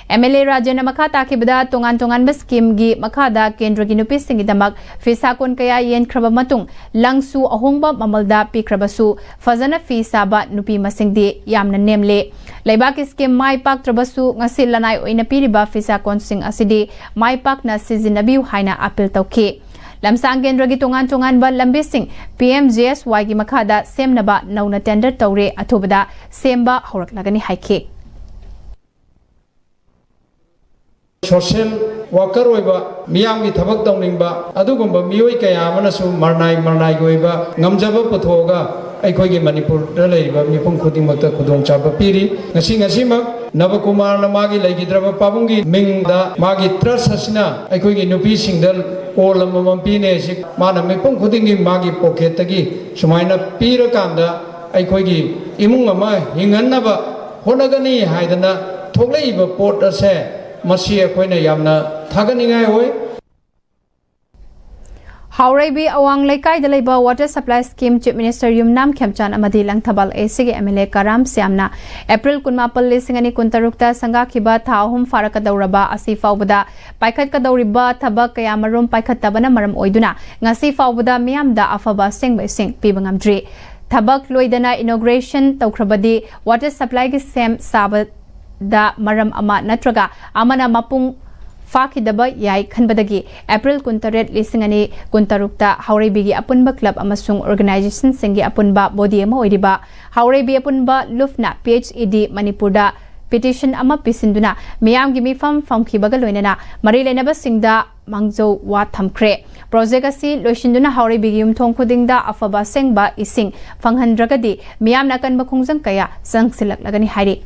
ꯑꯦꯝ ꯑꯦꯜ ꯑꯦ ꯔꯥꯖꯦꯟꯅ ꯃꯈꯥ ꯇꯥꯈꯤꯕꯗ, ꯇꯣꯉꯥꯟ ꯇꯣꯉꯥꯟꯕ ꯁ꯭ꯀꯤꯝꯒꯤ ꯃꯈꯥꯗ ꯀꯦꯟꯗ꯭ꯔꯒꯤ ꯅꯨꯄꯤꯁꯤꯡꯒꯤꯗꯃꯛ ꯐꯤꯁꯥ ꯀꯣꯟ ꯀꯌꯥ ꯌꯦꯟꯈ꯭ꯔꯕ ꯃꯇꯨꯡ, ꯂꯪꯁꯨ ꯑꯍꯣꯡꯕ ꯃꯃꯜꯗ ꯄꯤꯈ꯭ꯔꯕꯁꯨ, ꯐꯖꯅ ꯐꯤ ꯁꯥꯕ ꯅꯨꯄꯤ ꯃꯁꯤꯡꯗꯤ ꯌꯥꯝꯅ ꯅꯦꯝꯂꯦ꯫ ꯂꯩꯕꯥꯛꯀꯤ ꯁ꯭ꯀꯤꯝ ꯃꯥꯏ ꯄꯥꯛꯇ꯭ꯔꯕꯁꯨ, ꯉꯁꯤ ꯂꯅꯥꯏ ꯑꯣꯏꯅ ꯄꯤꯔꯤꯕ ꯐꯤꯁꯥ ꯀꯣꯟꯁꯤꯡ ꯑꯁꯤꯗꯤ ꯃꯥꯏ ꯄꯥꯛꯅ ꯁꯤꯖꯤꯟꯅꯕꯤꯌꯨ ꯍꯥꯏꯅ ꯑꯄꯤꯜ ꯇꯧꯈꯤ꯫ ꯂꯝꯁꯥꯡ ꯀꯦꯟꯗ꯭ꯔꯒꯤ ꯇꯣꯉꯥꯟ ꯇꯣꯉꯥꯟꯕ ꯂꯝꯕꯤꯁꯤꯡ ꯄꯤ ꯑꯦꯝ ꯖꯤ ꯑꯦꯁ ꯋꯥꯏꯒꯤ ꯃꯈꯥꯗ ꯁꯦꯝꯅꯕ ꯅꯧꯅ ꯇꯦꯟꯗꯔ ꯇꯧꯔꯦ, ꯑꯊꯨꯕꯗ ꯁꯦꯝꯕ ꯍꯧꯔꯛꯂꯒꯅꯤ ꯍꯥꯏꯈꯤ꯫ ꯁꯣꯁꯤꯌꯦꯜ ꯋꯥꯀꯔ ꯑꯣꯏꯕ, ꯃꯤꯌꯥꯝꯒꯤ ꯊꯕꯛ ꯇꯧꯅꯤꯡꯕ ꯑꯗꯨꯒꯨꯝꯕ ꯃꯤꯑꯣꯏ ꯀꯌꯥ ꯑꯃꯅꯁꯨ ꯃꯔꯅꯥꯏ ꯃꯔꯅꯥꯏꯒꯤ ꯑꯣꯏꯕ ꯉꯝꯖꯕ ꯄꯨꯊꯣꯛꯑꯒ ꯑꯩꯈꯣꯏꯒꯤ ꯃꯅꯤꯄꯨꯔꯗ ꯂꯩꯔꯤꯕ ꯃꯤꯄꯨꯝ ꯈꯨꯗꯤꯡꯃꯛꯇ ꯈꯨꯗꯣꯡꯆꯥꯕ ꯄꯤꯔꯤ꯫ ꯉꯁꯤ ꯉꯁꯤꯃꯛ ꯅꯕꯀꯨꯃꯥꯔꯅ ꯃꯥꯒꯤ ꯂꯩꯈꯤꯗ꯭ꯔꯕ ꯄꯥꯕꯨꯡꯒꯤ ꯃꯤꯡꯗ ꯃꯥꯒꯤ ꯇ꯭ꯔꯁ ꯑꯁꯤꯅ ꯑꯩꯈꯣꯏꯒꯤ ꯅꯨꯄꯤꯁꯤꯡꯗ ꯀꯣꯜ ꯑꯃꯃꯝ ꯄꯤꯅꯦ꯫ ꯑꯁꯤ ꯃꯥꯅ ꯃꯤꯄꯨꯝ ꯈꯨꯗꯤꯡꯒꯤ ꯃꯥꯒꯤ ꯄꯣꯀꯦꯠꯇꯒꯤ ꯁꯨꯃꯥꯏꯅ ꯄꯤꯔꯀꯥꯟꯗ ꯑꯩꯈꯣꯏꯒꯤ ꯏꯃꯨꯡ ꯑꯃ ꯍꯤꯡꯍꯟꯅꯕ ꯍꯣꯠꯅꯒꯅꯤ ꯍꯥꯏꯗꯅ ꯊꯣꯛꯂꯛꯏꯕ ꯄꯣꯠ ꯑꯁꯦ, ꯃꯁꯤ ꯑꯩꯈꯣꯏꯅ ꯌꯥꯝꯅ ꯊꯥꯒꯠꯅꯤꯡꯉꯥꯏ ꯑꯣꯏ꯫ ꯍꯥꯎꯔꯩꯕꯤ ꯑꯋꯥꯡ ꯂꯩꯀꯥꯏꯗ ꯂꯩꯕ water supply scheme chief minister Yumnam Khemchand ꯑꯃꯗꯤ ꯂꯪꯊꯕꯥꯜ ꯑꯦ ꯁꯤꯒꯤ ꯑꯦꯝ ꯑꯦꯜ ꯑꯦ ꯀꯔꯥꯝ ꯁ꯭ꯌꯥꯝꯅ ꯑꯦꯄ꯭ꯔꯤꯜ ꯀꯨꯟꯃꯥꯄꯜ, ꯂꯤꯁꯤꯡ ꯑꯅꯤ ꯀꯨꯟꯇꯔꯨꯛꯇ ꯁꯪꯒꯥꯈꯤꯕ ꯊꯥ ꯑꯍꯨꯝ ꯐꯥꯔꯛꯀꯗꯧꯔꯕ ꯑꯁꯤ ꯐꯥꯎꯕꯗ ꯄꯥꯏꯈꯠꯀꯗꯧꯔꯤꯕ ꯊꯕꯛ ꯀꯌꯥꯃꯔꯨꯝ ꯄꯥꯏꯈꯠꯇꯕꯅ ꯃꯔꯝ ꯑꯣꯏꯗꯨꯅ ꯉꯁꯤ ꯐꯥꯎꯕꯗ ꯃꯤꯌꯥꯝꯗ ꯑꯐꯕ ꯑꯁꯦꯡꯕ ꯏꯁꯤꯡ ꯄꯤꯕ ꯉꯝꯗ꯭ꯔꯤ꯫ ꯊꯕꯛ ꯂꯣꯏꯗꯅ ꯏꯅꯣꯒ꯭ꯔꯦꯁꯟ ꯇꯧꯈ꯭ꯔꯕꯗꯤ ꯋꯥꯇꯔ ꯁꯄ꯭ꯂꯥꯏꯒꯤ ꯁꯦꯝ ꯁꯥꯕ ꯗ ꯃꯔꯝ ꯑꯃ ꯅꯠꯇ꯭ꯔꯒ ꯑꯃꯅ ꯃꯄꯨꯡ ꯐꯥꯈꯤꯗꯕ ꯌꯥꯏ ꯈꯟꯕꯗꯒꯤ ꯑꯦꯄ꯭ꯔꯤꯜ ꯀꯨꯟꯇꯔꯦꯠ, ꯂꯤꯁꯤꯡ ꯑꯅꯤ ꯀꯨꯟꯇꯔꯨꯛꯇ ꯍꯥꯎꯔꯩꯕꯤꯒꯤ ꯑꯄꯨꯟꯕ ꯀ꯭ꯂꯕ ꯑꯃꯁꯨꯡ ꯑꯣꯔꯒꯅꯥꯏꯖꯦꯁꯟꯁꯤꯡꯒꯤ ꯑꯄꯨꯟꯕ ꯕꯣꯗꯤ ꯑꯃ ꯑꯣꯏꯔꯤꯕ ꯍꯥꯎꯔꯩꯕꯤ ꯑꯄꯨꯟꯕ ꯂꯨꯞꯅ ꯄꯤ ꯑꯩꯆ ꯏ ꯗꯤ ꯃꯅꯤꯄꯨꯔꯗ ꯄꯤꯇꯤꯁꯟ ꯑꯃ ꯄꯤꯁꯤꯟꯗꯨꯅ ꯃꯤꯌꯥꯝꯒꯤ ꯃꯤꯐꯝ ꯐꯝꯈꯤꯕꯒ ꯂꯣꯏꯅꯅ ꯃꯔꯤ ꯂꯩꯅꯕꯁꯤꯡꯗ ꯃꯥꯡꯖꯧ ꯋꯥ ꯊꯝꯈ꯭ꯔꯦ꯫ ꯄ꯭ꯔꯣꯖꯦꯛ ꯑꯁꯤ ꯂꯣꯏꯁꯤꯟꯗꯨꯅ ꯍꯥꯎꯔꯩꯕꯤꯒꯤ ꯌꯨꯝꯊꯣꯡ ꯈꯨꯗꯤꯡꯗ ꯑꯐꯕ ꯑꯁꯦꯡꯕ ꯏꯁꯤꯡ ꯐꯪꯍꯟꯗ꯭ꯔꯒꯗꯤ ꯃꯤꯌꯥꯝꯅ ꯑꯀꯟꯕ ꯈꯣꯡꯖꯪ ꯀꯌꯥ ꯆꯪꯁꯤꯜꯂꯛꯂꯒꯅꯤ ꯍꯥꯏꯔꯤ꯫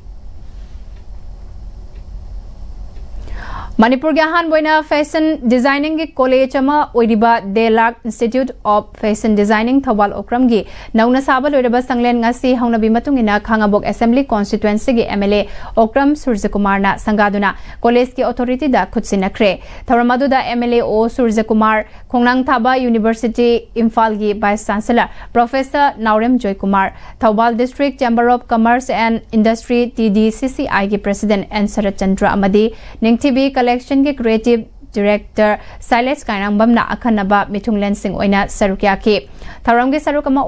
ꯃꯅꯤꯄꯨꯔꯒꯤ ꯑꯍꯥꯟꯕ ꯑꯣꯏꯅ ꯐꯦꯁꯟ ꯗꯤꯖꯥꯏꯅꯤꯡꯒꯤ ꯀꯣꯂꯦꯖ ꯑꯃ ꯑꯣꯏꯔꯤꯕ De Lark institute of fashion designing Thoubal ꯑꯣꯀ꯭ꯔꯝꯒꯤ ꯅꯧꯅ ꯁꯥꯕ ꯂꯣꯏꯔꯕ ꯁꯪꯂꯦꯟ ꯉꯁꯤ ꯍꯧꯅꯕꯤ ꯃꯇꯨꯡ ꯏꯟꯅ ꯈꯥꯉꯕꯣꯛ ꯑꯦꯁꯦꯝꯕ꯭ꯂꯤ ꯀꯣꯟꯁꯇꯤꯇ꯭ꯋꯦꯟꯁꯤꯒꯤ ꯑꯦꯝ ꯑꯦꯜ ꯑꯦ ꯑꯣꯀ꯭ꯔꯝ ꯁꯨꯔꯖꯀꯨꯃꯥꯔꯅ ꯁꯪꯒꯥꯗꯨꯅ ꯀꯣꯂꯦꯖꯀꯤ ꯑꯣꯊꯣꯔꯤꯇꯤꯗ ꯈꯨꯠꯁꯤꯟꯅꯈ꯭ꯔꯦ꯫ ꯊꯧꯔꯝ ꯑꯗꯨꯗ ꯑꯦꯝ ꯑꯦꯜ ꯑꯦ ꯑꯣ ꯁꯨꯔꯖꯀꯨꯃꯥꯔ, ꯈꯣꯡꯅꯥꯡ ꯊꯥꯕ ꯌꯨꯅꯤꯚꯔꯁꯤꯇꯤ ꯏꯝꯐꯥꯜꯒꯤ vice chancellor professor Naorem Joykumar, Thoubal district chamber of commerce and industry, T D C C ꯑꯥꯏꯒꯤ ꯄ꯭ꯔꯦꯁꯤꯗꯦꯟꯠ ꯑꯦꯟ ꯁꯔꯠ ꯆꯟꯗ꯭ꯔ ꯑꯃꯗꯤ ꯅꯤꯡꯊꯤꯕꯤ ꯀꯂꯦꯛꯁꯟꯒꯤ ꯀ꯭ꯔꯤꯌꯦꯇꯤꯚ ꯗꯤꯔꯦꯛꯇꯔ ꯁꯥꯏꯂꯦꯁ ꯀꯥꯏꯔꯥꯡꯕꯝꯅ ꯑꯈꯟꯅꯕ ꯃꯤꯊꯨꯡꯂꯦꯟꯁꯤꯡ ꯑꯣꯏꯅ ꯁꯔꯨꯛ ꯌꯥꯈꯤ꯫ ꯊꯧꯔꯝꯒꯤ ꯁꯔꯨꯛ ꯑꯃ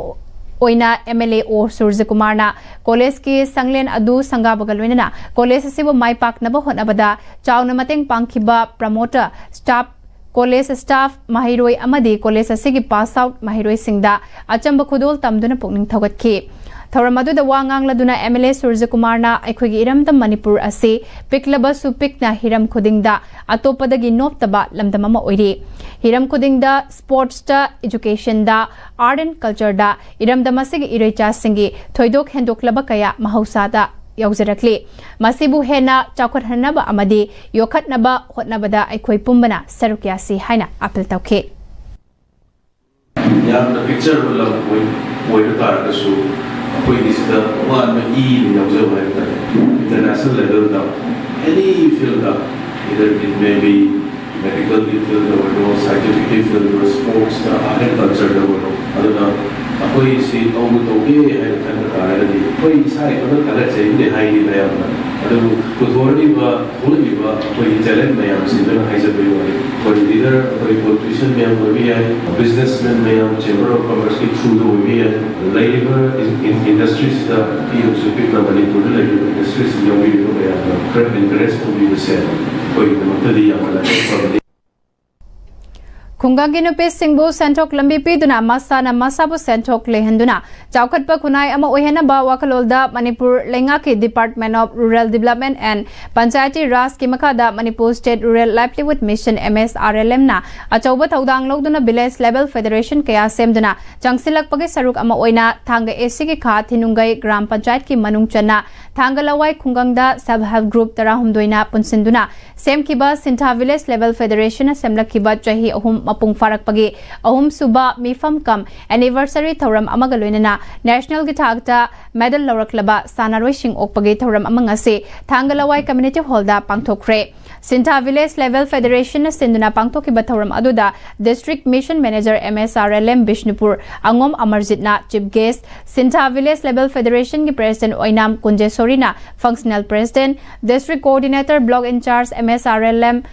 ꯑꯣꯏꯅ ꯑꯦꯝ ꯑꯦꯜ ꯑꯦ ꯑꯣ ꯁꯨꯔꯖꯀꯨꯃꯥꯔꯅ ꯀꯣꯂꯦꯖꯀꯤ ꯁꯪꯂꯦꯟ ꯑꯗꯨ ꯁꯪꯒꯥꯕꯒ ꯂꯣꯏꯅꯅ ꯀꯣꯂꯦꯖ ꯑꯁꯤꯕꯨ ꯃꯥꯏ ꯄꯥꯛꯅꯕ ꯍꯣꯠꯅꯕꯗ ꯆꯥꯎꯅ ꯃꯇꯦꯡ ꯄꯥꯡꯈꯤꯕ ꯄ꯭ꯔꯃꯣꯇꯔ, ꯁ꯭ꯇꯥꯐ, ꯀꯣꯂꯦꯖ ꯁ꯭ꯇꯥꯐ, ꯃꯍꯩꯔꯣꯏ ꯑꯃꯗꯤ ꯀꯣꯂꯦꯖ ꯑꯁꯤꯒꯤ ꯄꯥꯁ ꯑꯥꯎꯠ ꯃꯍꯩꯔꯣꯏꯁꯤꯡꯗ ꯑꯆꯝꯕ ꯈꯨꯗꯣꯜ ꯇꯝꯗꯨꯅ ꯄꯨꯛꯅꯤꯡ ꯊꯧꯒꯠꯈꯤ꯫ ꯊꯧꯔꯝ ꯑꯗꯨꯗ ꯋꯥ ꯉꯥꯡꯂꯗꯨꯅ ꯑꯦꯝ ꯑꯦꯜ ꯑꯦ ꯁꯨꯔꯖꯀꯨꯃꯥꯔꯅ ꯑꯩꯈꯣꯏꯒꯤ ꯏꯔꯝꯗꯝ ꯃꯅꯤꯄꯨꯔ ꯑꯁꯤ ꯄꯤꯛꯂꯕꯁꯨ ꯄꯤꯛꯅ ꯍꯤꯔꯝ ꯈꯨꯗꯤꯡꯗ ꯑꯇꯣꯞꯄꯗꯒꯤ ꯅꯣꯞꯇꯕ ꯂꯝꯗꯝ ꯑꯃ ꯑꯣꯏꯔꯤ꯫ ꯍꯤꯔꯝ ꯈꯨꯗꯤꯡꯗ, ꯁ꯭ꯄꯣꯔꯠꯁꯇ, ꯏꯖꯨꯀꯦꯁꯟꯗ, ꯑꯥꯔꯠ ꯑꯦꯟ ꯀꯜꯆꯔꯗ ꯏꯔꯝꯗꯝ ꯑꯁꯤꯒꯤ ꯏꯔꯩꯆꯥꯁꯤꯡꯒꯤ ꯊꯣꯏꯗꯣꯛ ꯍꯦꯟꯗꯣꯛꯂꯕ ꯀꯌꯥ ꯃꯍꯧꯁꯥꯗ ꯌꯥꯎꯖꯔꯛꯂꯤ꯫ ꯃꯁꯤꯕꯨ ꯍꯦꯟꯅ ꯆꯥꯎꯈꯠꯍꯟꯅꯕ ꯑꯃꯗꯤ ꯌꯣꯛꯈꯠꯅꯕ ꯍꯣꯠꯅꯕꯗ ꯑꯩꯈꯣꯏ ꯄꯨꯝꯕꯅ ꯁꯔꯨꯛ ꯌꯥꯁꯤ ꯍꯥꯏꯅ ꯑꯥꯄꯤꯜ ꯇꯧꯈꯤ꯫ ꯌꯥꯝꯅ ꯄꯤꯛꯆꯔꯕ ꯂꯝ ꯑꯣꯏ ꯑꯣꯏꯕ ꯇꯥꯔꯒꯁꯨ, ꯑꯩꯈꯣꯏꯒꯤꯁꯤꯗ ꯇꯣꯉꯥꯟꯕ ꯏ ꯑꯃ ꯌꯥꯎꯖꯕ ꯍꯥꯏꯕ ꯇꯥꯔꯦ꯫ ꯏꯟꯇꯔꯅꯦꯁꯅꯦꯜ ꯂꯦꯚꯦꯜꯗ any field, either it may be ꯃꯦꯗꯤꯀꯦꯜꯒꯤ ꯐꯤꯜꯗ ꯑꯣꯏꯔꯣ, ꯁꯥꯏꯟꯇꯤꯐꯤꯛꯀꯤ ꯐꯤꯜꯗ ꯑꯣꯏꯔꯣ, ꯁ꯭ꯄꯣꯔꯠꯁꯇ, ꯑꯥꯔꯠ ꯑꯦꯟ ꯀꯜꯆꯔꯗ ꯑꯣꯏꯔꯣ, ꯑꯗꯨꯅ ꯑꯩꯈꯣꯏꯁꯤ ꯇꯧꯕ ꯇꯧꯒꯦ ꯍꯥꯏꯅ ꯈꯟꯕ ꯇꯥꯔꯒꯗꯤ ꯑꯩꯈꯣꯏ ꯏꯁꯥ ꯏꯊꯟꯇ ꯊꯥꯒꯠꯆꯔꯤꯅꯦ ꯍꯥꯏꯔꯤ ꯃꯌꯥꯝꯅ꯫ ꯑꯗꯨꯕꯨ ꯄꯨꯊꯣꯔꯛꯏꯕ, ꯊꯣꯛꯂꯛꯏꯕ ꯑꯩꯈꯣꯏꯒꯤ ꯇꯦꯂꯦꯟꯠ ꯃꯌꯥꯝꯁꯤꯡꯗꯨꯅ ꯍꯥꯏꯖꯕꯒꯤ ꯋꯥꯅꯤ꯫ ꯑꯩꯈꯣꯏ ꯂꯤꯗꯔ, ꯑꯩꯈꯣꯏ ꯄꯣꯂꯤꯇꯤꯁꯤꯌꯟ ꯃꯌꯥꯝ ꯑꯣꯏꯕ ꯌꯥꯏ, ꯕꯤꯖꯤꯅꯦꯁꯃꯦꯟ ꯃꯌꯥꯝ, ꯆꯦꯝꯕꯔ ꯑꯣꯐ ꯀꯃꯔꯁꯀꯤ ꯊ꯭ꯔꯨꯗ ꯑꯣꯏꯕ ꯌꯥꯏ, ꯂꯩꯔꯤꯕ ꯏꯟ-, ꯏꯟ-, ꯏꯟꯗꯁꯇ꯭ꯔꯤꯁꯤꯗ, ꯄꯤꯛꯂꯕꯁꯨ ꯄꯤꯛꯅ ꯃꯅꯤꯄꯨꯔꯗ ꯂꯩꯔꯤꯕ ꯏꯟꯗꯁꯇ꯭ꯔꯤꯁꯤꯡ ꯌꯥꯎꯕꯤꯔꯤꯕ ꯃꯌꯥꯝꯅ ꯈꯔ ꯑꯦꯟꯀꯔꯦꯖ ꯇꯧꯕꯤꯕꯁꯦ ꯑꯩꯈꯣꯏꯒꯤꯗꯃꯛꯇꯗꯤ ꯌꯥꯝꯅ ꯂꯥꯏꯕꯛ ꯐꯕꯅꯤ꯫ ꯈꯨꯡꯒꯪꯒꯤ ꯅꯨꯄꯤꯁꯤꯡꯕꯨ ꯁꯦꯟꯊꯣꯛ ꯂꯝꯕꯤ ꯄꯤꯗꯨꯅ ꯃꯁꯥꯅ ꯃꯁꯥꯕꯨ ꯁꯦꯟꯊꯣꯛ ꯂꯩꯍꯟꯗꯨꯅ ꯆꯥꯎꯈꯠꯄ ꯈꯨꯟꯅꯥꯏ ꯑꯃ ꯑꯣꯏꯍꯟꯅꯕ ꯋꯥꯈꯜꯂꯣꯟꯗ ꯃꯅꯤꯄꯨꯔ ꯂꯩꯉꯥꯛꯀꯤ Department of Rural Development and Panchayati Rajꯀꯤ ꯃꯈꯥꯗ Manipur State Rural Livelihood Mission, M S R L M ꯅ ꯑꯆꯧꯕ ꯊꯧꯗꯥꯡ ꯂꯧꯗꯨꯅ village level federation ꯀꯌꯥ ꯁꯦꯝꯗꯨꯅ ꯆꯪꯁꯤꯜꯂꯛꯄꯒꯤ ꯁꯔꯨꯛ ꯑꯃ ꯑꯣꯏꯅ ꯊꯥꯡꯒ A Cꯒꯤ ꯈꯥ ꯊꯤꯅꯨꯡꯒꯩ ꯒ꯭ꯔꯥꯝ ꯄꯟꯆꯥꯌꯠꯀꯤ ꯃꯅꯨꯡ ꯆꯟꯅ ꯊꯥꯡꯒ ꯂꯋꯥꯏ ꯈꯨꯡꯒꯪꯗ Self Help Group ꯇꯔꯥꯍꯨꯝꯗꯣꯏꯅ ꯄꯨꯟꯁꯤꯟꯗꯨꯅ ꯁꯦꯝꯈꯤꯕ ꯁꯤꯟꯊꯥ Village Level Federationꯅ ꯁꯦꯝꯂꯛꯈꯤꯕ ꯆꯍꯤ ꯑꯍꯨꯝ ꯃꯄꯨꯡ ꯐꯥꯔꯛꯄꯒꯤ ꯑꯍꯨꯝꯁꯨꯕ ꯃꯤꯐꯝ cum anniversary ꯊꯧꯔꯝ ꯑꯃꯒ ꯂꯣꯏꯅꯅ Nationalꯒꯤ ꯊꯥꯛꯇ medal ꯂꯧꯔꯛꯂꯕ ꯁꯥꯟꯅꯔꯣꯏꯁꯤꯡ ꯑꯣꯛꯄꯒꯤ ꯊꯧꯔꯝ ꯑꯃ ꯉꯁꯤ ꯊꯥꯡꯒ ꯂꯋꯥꯏ Community Hallꯗ ꯄꯥꯡꯊꯣꯛꯈ꯭ꯔꯦ꯫ ꯁꯤꯟꯊꯥ Village Level Federationꯅ ꯁꯤꯟꯗꯨꯅ ꯄꯥꯡꯊꯣꯛꯈꯤꯕ ꯊꯧꯔꯝ ꯑꯗꯨꯗ District Mission Manager, M S R L M Bishnupur ꯑꯉꯣꯝ ꯑꯃꯔꯖꯤꯠꯅ chief guest, Sintha Village Level Federationꯒꯤ President ꯑꯣꯏꯅꯥꯝ ꯀꯨꯟꯖꯦꯁꯣꯔꯤꯅ functional president, District Coordinator Block in charge, M S R L M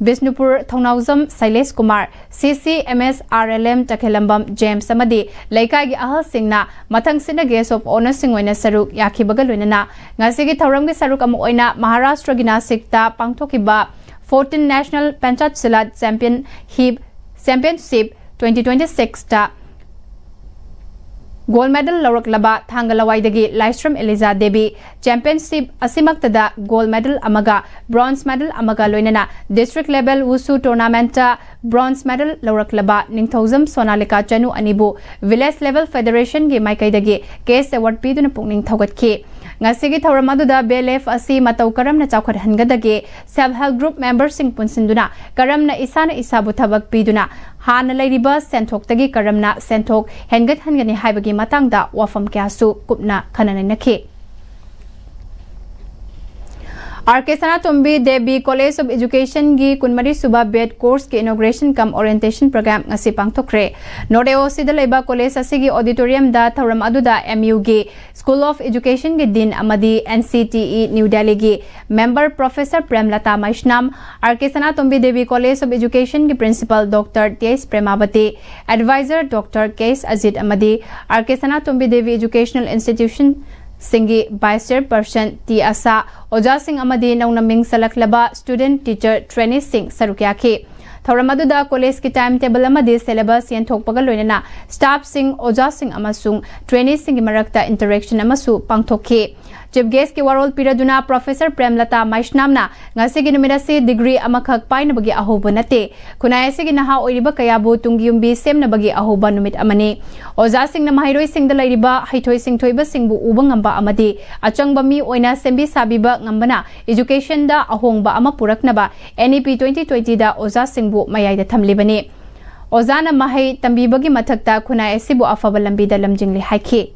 Bishnupur Thounaojam Sailesh Kumar, C C M S R L M Takhellambam James ꯑꯃꯗꯤ ꯂꯩꯀꯥꯏꯒꯤ ꯑꯍꯜꯁꯤꯡꯅ ꯃꯊꯪꯁꯤꯠꯅ guest of honourꯁꯤꯡ ꯑꯣꯏꯅ ꯁꯔꯨꯛ ꯌꯥꯈꯤꯕꯒ ꯂꯣꯏꯅꯅ ꯉꯁꯤꯒꯤ ꯊꯧꯔꯝꯒꯤ ꯁꯔꯨꯛ ꯑꯃ ꯑꯣꯏꯅ ꯃꯍꯥꯔꯥꯁꯇ꯭ꯔꯒꯤ ꯅꯥꯁꯤꯛꯇ ꯄꯥꯡꯊꯣꯛꯈꯤꯕ fourteen National Panchayat Silat Championship, Championship twenty twenty sixꯇ gold medal ꯂꯧꯔꯛꯂꯕ ꯊꯥꯡꯒ ꯂꯋꯥꯏꯗꯒꯤ ꯂꯥꯏꯁ꯭ꯔꯝ ꯑꯦꯂꯤꯖꯥ ꯗꯦꯕꯤ championship ꯑꯁꯤꯃꯛꯇꯗ gold medal ꯑꯃꯒ bronze medal ꯑꯃꯒ ꯂꯣꯏꯅꯅ district level wushu tournamentꯇ bronze medal ꯂꯧꯔꯛꯂꯕ ꯅꯤꯡꯊꯧꯖꯝ ꯁꯣꯅꯥꯂꯤꯀꯥ ꯆꯅꯨ ꯑꯅꯤꯕꯨ Village Level Federationꯒꯤ ꯃꯥꯏꯀꯩꯗꯒꯤ cash award ꯄꯤꯗꯨꯅ ꯄꯨꯛꯅꯤꯡ ꯊꯧꯒꯠꯈꯤ꯫ ꯉꯁꯤꯒꯤ ꯊꯧꯔꯝ ꯑꯗꯨꯗ B L F ꯑꯁꯤ ꯃꯇꯧ ꯀꯔꯝꯅ ꯆꯥꯎꯈꯠꯍꯟꯒꯗꯒꯦ, Self Help Group memberꯁꯤꯡ ꯄꯨꯟꯁꯤꯟꯗꯨꯅ ꯀꯔꯝꯅ ꯏꯁꯥꯅ ꯏꯁꯥꯕꯨ ꯊꯕꯛ ꯄꯤꯗꯨꯅ ꯍꯥꯟꯅ ꯂꯩꯔꯤꯕ ꯁꯦꯟꯊꯣꯛꯇꯒꯤ ꯀꯔꯝꯅ ꯁꯦꯟꯊꯣꯛ ꯍꯦꯟꯒꯠꯍꯟꯒꯅꯤ ꯍꯥꯏꯕꯒꯤ ꯃꯇꯥꯡꯗ ꯋꯥꯐꯝ ꯀꯌꯥꯁꯨ ꯀꯨꯞꯅ ꯈꯟꯅ ꯅꯩꯅꯈꯤ꯫ R K Sanatombi Devi College of Educationꯒꯤ ꯀꯨꯟꯃꯔꯤ ꯁꯨꯕ B.Ed courseꯀꯤ inauguration cum orientation program ꯉꯁꯤ ꯄꯥꯡꯊꯣꯛꯈ꯭ꯔꯦ꯫ North A O Cꯗ ꯂꯩꯕ college ꯑꯁꯤꯒꯤ auditoriumꯗ ꯊꯧꯔꯝ ꯑꯗꯨꯗ M Uꯒꯤ School of Educationꯒꯤ Dean ꯑꯃꯗꯤ N C T E New Delhiꯒꯤ member Professor Premlata Maishnam, R K Sanatombi Devi College of Educationꯒꯤ Principal Doctor T H Premavati, Advisor Doctor K H Ajit ꯑꯃꯗꯤ R K ꯁꯅꯥꯇꯣꯝꯕꯤ Devi Educational Institutionꯁꯤꯡꯒꯤ Vice Chairperson T Asha, ꯑꯣꯖꯥꯁꯤꯡ ꯑꯃꯗꯤ ꯅꯧꯅ ꯃꯤꯡ ꯆꯜꯂꯛꯂꯕ student teacher traineeꯁꯤꯡ ꯁꯔꯨꯛ ꯌꯥꯈꯤ꯫ ꯊꯧꯔꯝ ꯑꯗꯨꯗ ꯀꯣꯂꯦꯖꯀꯤ time table ꯑꯃꯗꯤ syllabus ꯌꯦꯟꯊꯣꯛꯄꯒ ꯂꯣꯏꯅꯅ staffꯁꯤꯡ, ꯑꯣꯖꯥꯁꯤꯡ ꯑꯃꯁꯨꯡ traineeꯁꯤꯡꯒꯤ ꯃꯔꯛꯇ interaction ꯑꯃꯁꯨ ꯄꯥꯡꯊꯣꯛꯈꯤ꯫ Chief guestꯀꯤ ꯋꯥꯔꯣꯜ ꯄꯤꯔꯗꯨꯅ Professor ꯄ꯭ꯔꯦꯝꯂꯇꯥ ꯃꯩꯁꯅꯥꯝꯅ ꯉꯁꯤꯒꯤ ꯅꯨꯃꯤꯠ ꯑꯁꯤ degree ꯑꯃꯈꯛ ꯄꯥꯏꯅꯕꯒꯤ ꯑꯍꯧꯕ ꯅꯠꯇꯦ, ꯈꯨꯟꯅꯥꯏ ꯑꯁꯤꯒꯤ ꯅꯍꯥ ꯑꯣꯏꯔꯤꯕ ꯀꯌꯥꯕꯨ ꯇꯨꯡꯒꯤ ꯌꯨꯝꯕꯤ ꯁꯦꯝꯅꯕꯒꯤ ꯑꯍꯧꯕ ꯅꯨꯃꯤꯠ ꯑꯃꯅꯤ꯫ ꯑꯣꯖꯥꯁꯤꯡꯅ ꯃꯍꯩꯔꯣꯏꯁꯤꯡꯗ ꯂꯩꯔꯤꯕ ꯍꯩꯊꯣꯏ ꯁꯤꯡꯊꯣꯏꯕꯁꯤꯡꯕꯨ ꯎꯕ ꯉꯝꯕ ꯑꯃꯗꯤ ꯑꯆꯪꯕ ꯃꯤ ꯑꯣꯏꯅ ꯁꯦꯝꯕꯤ ꯁꯥꯕꯤꯕ ꯉꯝꯕꯅ educationꯗ ꯑꯍꯣꯡꯕ ꯑꯃ ꯄꯨꯔꯛꯅꯕ NEP twenty twentyꯗ ꯑꯣꯖꯥꯁꯤꯡꯕꯨ ꯃꯌꯥꯏꯗ ꯊꯝꯂꯤꯕꯅꯤ꯫ ꯑꯣꯖꯥꯅ ꯃꯍꯩ ꯇꯝꯕꯤꯕꯒꯤ ꯃꯊꯛꯇ ꯈꯨꯟꯅꯥꯏ ꯑꯁꯤꯕꯨ ꯑꯐꯕ ꯂꯝꯕꯤꯗ ꯂꯝꯖꯤꯡꯂꯤ ꯍꯥꯏꯈꯤ꯫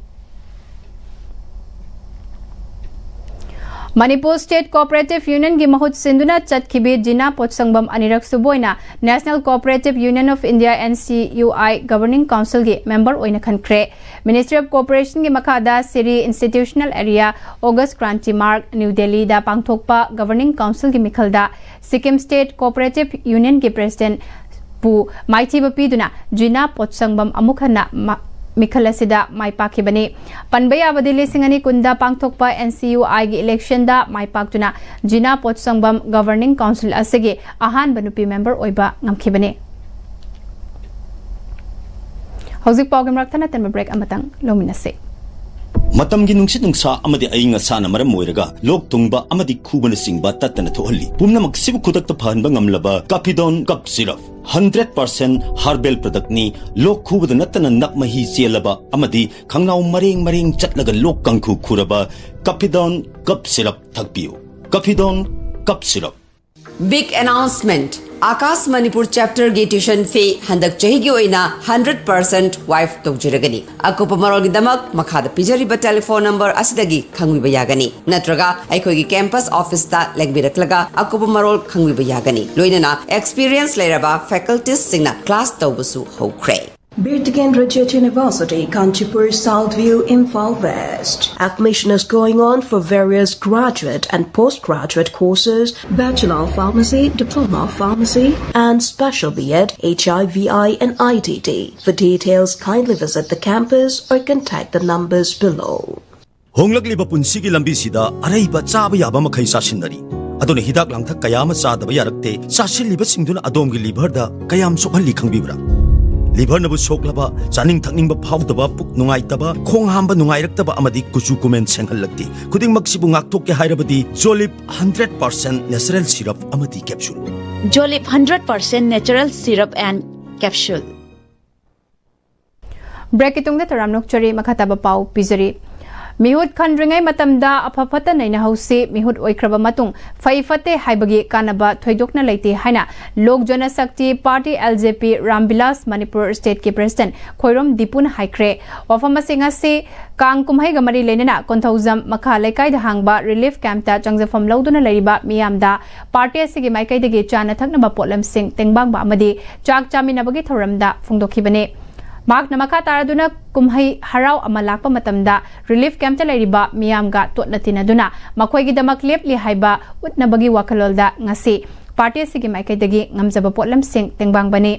ꯃꯅꯤꯄꯨꯔ State Cooperative Unionꯒꯤ ꯃꯍꯨꯠ ꯁꯤꯟꯗꯨꯅ ꯆꯠꯈꯤꯕꯤ ꯖꯤꯅꯥ ꯄꯣꯠꯁꯪꯕꯝ ꯑꯅꯤꯔꯛ ꯁꯨꯕ ꯑꯣꯏꯅ National Cooperative Union of India, NCUI, Governing Councilꯒꯤ member ꯑꯣꯏꯅ ꯈꯟꯈ꯭ꯔꯦ꯫ Ministry of Cooperationꯒꯤ ꯃꯈꯥꯗ ꯁꯤꯔꯤ Institutional Area, August Kranti Marg, new ꯗꯦꯜꯂꯤꯗ ꯄꯥꯡꯊꯣꯛꯄ Governing Councilꯒꯤ ꯃꯤꯈꯜꯗ Sikkim State Cooperative Unionꯒꯤ Presidentꯄꯨ ꯃꯥꯏꯊꯤꯕ ꯄꯤꯗꯨꯅ ꯖꯤꯅꯥ ꯄꯣꯠꯁꯪꯕꯝ ꯑꯃꯨꯛ ꯍꯟꯅ ꯃ-, ꯃꯤꯈꯜ ꯑꯁꯤꯗ ꯃꯥꯏ ꯄꯥꯛꯈꯤꯕꯅꯤ꯫ ꯄꯟꯕ ꯌꯥꯕꯗꯤ, ꯂꯤꯁꯤꯡ ꯑꯅꯤ ꯀꯨꯟꯗ ꯄꯥꯡꯊꯣꯛꯄ NCUIꯒꯤ electionꯗ ꯃꯥꯏ ꯄꯥꯛꯇꯨꯅ ꯖꯤꯅꯥ ꯄꯣꯠꯁꯪꯕꯝ Governing Council ꯑꯁꯤꯒꯤ ꯑꯍꯥꯟꯕ ꯅꯨꯄꯤ member ꯑꯣꯏꯕ ꯉꯝꯈꯤꯕꯅꯤ꯫ ꯍꯧꯖꯤꯛ ꯄꯥꯎꯒꯤ ꯃꯔꯛ ꯊꯠꯅ ꯇꯦꯟꯕ break ꯑꯃꯇꯪ ꯂꯧꯃꯤꯟꯅꯁꯤ꯫ ꯃꯇꯝꯒꯤ ꯅꯨꯡꯁꯤꯠ ꯅꯨꯡꯁꯥ ꯑꯃꯗꯤ ꯑꯏꯪ ꯑꯁꯥꯅ ꯃꯔꯝ ꯑꯣꯏꯔꯒ ꯂꯣꯛ ꯊꯨꯡꯕ ꯑꯃꯗꯤ ꯈꯨꯕꯅꯆꯤꯡꯕ ꯇꯠꯇꯅ ꯊꯣꯛꯍꯜꯂꯤ꯫ ꯄꯨꯝꯅꯃꯛꯁꯤꯕꯨ ꯈꯨꯗꯛꯇ ꯐꯍꯟꯕ ꯉꯝꯂꯕ Caphidone Cough Syrup, hundred percent herbal productꯅꯤ꯫ ꯂꯣꯛ ꯈꯨꯕꯗ ꯅꯠꯇꯅ ꯅꯞ ꯃꯍꯤ ꯆꯦꯜꯂꯕ ꯑꯃꯗꯤ ꯈꯪꯅꯥꯎ ꯃꯔꯦꯡ ꯃꯔꯦꯡ ꯆꯠꯂꯒ ꯂꯣꯛ ꯀꯥꯡꯈꯨ ꯈꯨꯔꯕ Caphidone Cough Syrup ꯊꯛꯄꯤꯌꯨ꯫ Caphidone Cough Syrup꯫ Big announcement! Akash Manipur chapterꯒꯤ tuition fee ꯍꯟꯗꯛ ꯆꯍꯤꯒꯤ ꯑꯣꯏꯅ hundred percent waive ꯇꯧꯖꯔꯒꯅꯤ꯫ ꯑꯀꯨꯞꯄ ꯃꯔꯣꯜꯒꯤꯗꯃꯛ ꯃꯈꯥꯗ ꯄꯤꯖꯔꯤꯕ telephone number ꯑꯁꯤꯗꯒꯤ ꯈꯪꯕꯤꯕ ꯌꯥꯒꯅꯤ, ꯅꯠꯇ꯭ꯔꯒ ꯑꯩꯈꯣꯏꯒꯤ campus officeꯇ ꯂꯦꯡꯕꯤꯔꯛꯂꯒ ꯑꯀꯨꯞꯄ ꯃꯔꯣꯜ ꯈꯪꯕꯤꯕ ꯌꯥꯒꯅꯤ꯫ ꯂꯣꯏꯅꯅ experience ꯂꯩꯔꯕ facultiesꯁꯤꯡꯅ class ꯇꯧꯕꯁꯨ ꯍꯧꯈ꯭ꯔꯦ꯫ Bir Tikendrajit University, Kanchipur, South View, Imphal West. Admission is going on for various graduate and postgraduate courses, Bachelor of Pharmacy, Diploma of Pharmacy, and Special B.Ed, HIV/AIDS and IDD. For details, kindly visit the campus or contact the numbers below. ꯍꯣꯡꯂꯛꯂꯤꯕ ꯄꯨꯟꯁꯤꯒꯤ ꯂꯝꯕꯤꯁꯤꯗ ꯑꯔꯩꯕ ꯆꯥꯕ ꯌꯥꯕ ꯃꯈꯩ ꯆꯥꯁꯤꯟꯅꯔꯤ꯫ ꯑꯗꯨꯅ ꯍꯤꯗꯥꯛ ꯂꯥꯡꯊꯛ ꯀꯌꯥ ꯑꯃ ꯆꯥꯗꯕ ꯌꯥꯔꯛꯇꯦ꯫ ꯆꯥꯁꯤꯜꯂꯤꯕꯁꯤꯡꯗꯨꯅ ꯑꯗꯣꯝꯒꯤ ꯂꯤꯚꯔꯗ ꯀꯌꯥꯝ ꯁꯣꯛꯍꯜꯂꯤ ꯈꯪꯕꯤꯕ꯭ꯔꯥ? ꯂꯤꯚꯔꯅꯕꯨ ꯁꯣꯛꯂꯕ, ꯆꯥꯅꯤꯡ ꯊꯛꯅꯤꯡꯕ ꯐꯥꯎꯗꯕ, ꯄꯨꯛ ꯅꯨꯡꯉꯥꯏꯇꯕ, ꯈꯣꯡ ꯍꯥꯝꯕ ꯅꯨꯡꯉꯥꯏꯔꯛꯇꯕ ꯑꯃꯗꯤ ꯀꯨꯆꯨ ꯀꯨꯃꯦꯟ ꯁꯦꯡꯍꯜꯂꯛꯇꯦ꯫ ꯈꯨꯗꯤꯡꯃꯛꯁꯤꯕꯨ ꯉꯥꯛꯊꯣꯛꯀꯦ ꯍꯥꯏꯔꯕꯗꯤ ꯖꯣꯂꯤꯞ ꯍꯟꯗ꯭ꯔꯦꯠ ꯄꯥꯔꯁꯦꯟ ꯅꯦꯆꯔꯦꯜ ꯁꯤꯔꯞ ꯑꯃꯗꯤ capsule. Jolip hundred percent natural syrup and capsule. ꯕ꯭ꯔꯦꯛꯀꯤ ꯇꯨꯡꯗ ꯊꯧꯔꯝ ꯅꯣꯛꯆꯔꯤ, ꯃꯈꯥ ꯇꯥꯕ ꯄꯥꯎ ꯄꯤꯖꯔꯤ꯫ ꯃꯤꯍꯨꯠ ꯈꯟꯗ꯭ꯔꯤꯉꯩ ꯃꯇꯝꯗ ꯑꯐ ꯐꯠꯇ ꯅꯩꯅꯍꯧꯁꯤ꯫ ꯃꯤꯍꯨꯠ ꯑꯣꯏꯈ꯭ꯔꯕ ꯃꯇꯨꯡ ꯐꯩ ꯐꯠꯇꯦ ꯍꯥꯏꯕꯒꯤ ꯀꯥꯟꯅꯕ ꯊꯣꯏꯗꯣꯛꯅ ꯂꯩꯇꯦ ꯍꯥꯏꯅ ꯂꯣꯛ ꯖꯅꯁꯛꯇꯤ ꯄꯥꯔꯇꯤ, ꯑꯦꯜ ꯖꯦ ꯄꯤ, ꯔꯥꯝ ꯕꯤꯂꯥꯁ ꯃꯅꯤꯄꯨꯔ ꯁ꯭ꯇꯦꯠꯀꯤ ꯄ꯭ꯔꯦꯁꯤꯗꯦꯟꯠ ꯈꯣꯏꯔꯣꯝ ꯗꯤꯄꯨꯅ ꯍꯥꯏꯈ꯭ꯔꯦ꯫ ꯋꯥꯐꯝ ꯑꯁꯤ ꯉꯁꯤ ꯀꯥꯡ ꯀꯨꯝꯍꯩꯒ ꯃꯔꯤ ꯂꯩꯅꯅ ꯀꯣꯟꯊꯧꯖꯝ ꯃꯈꯥ ꯂꯩꯀꯥꯏꯗ ꯍꯥꯡꯕ ꯔꯤꯂꯤꯐ ꯀꯦꯝꯞꯇ ꯆꯪꯖꯐꯝ ꯂꯧꯗꯨꯅ ꯂꯩꯔꯤꯕ ꯃꯤꯌꯥꯝꯗ ꯄꯥꯔꯇꯤ ꯑꯁꯤꯒꯤ ꯃꯥꯏꯀꯩꯗꯒꯤ ꯆꯥꯅ ꯊꯛꯅꯕ ꯄꯣꯠꯂꯝꯁꯤꯡ ꯇꯦꯡꯕꯥꯡꯕ ꯑꯃꯗꯤ ꯆꯥꯛ ꯆꯥꯃꯤꯟꯅꯕꯒꯤ ꯊꯧꯔꯝꯗ ꯐꯣꯡꯗꯣꯛꯈꯤꯕꯅꯤ꯫ ꯃꯍꯥꯛꯅ ꯃꯈꯥ ꯇꯥꯔꯗꯨꯅ ꯀꯨꯝꯍꯩ ꯍꯔꯥꯎ ꯑꯃ ꯂꯥꯛꯄ ꯃꯇꯝꯗ ꯔꯤꯂꯤꯐ ꯀꯦꯝꯞꯇ ꯂꯩꯔꯤꯕ ꯃꯤꯌꯥꯝꯒ ꯇꯣꯠꯅ ꯇꯤꯟꯅꯗꯨꯅ ꯃꯈꯣꯏꯒꯤꯗꯃꯛ ꯂꯦꯞꯂꯤ ꯍꯥꯏꯕ ꯎꯠꯅꯕꯒꯤ ꯋꯥꯈꯜꯂꯣꯟꯗ ꯉꯁꯤ ꯄꯥꯔꯇꯤ ꯑꯁꯤꯒꯤ ꯃꯥꯏꯀꯩꯗꯒꯤ ꯉꯝꯖꯕ ꯄꯣꯠꯂꯝꯁꯤꯡ ꯇꯦꯡꯕꯥꯡꯕꯅꯤ꯫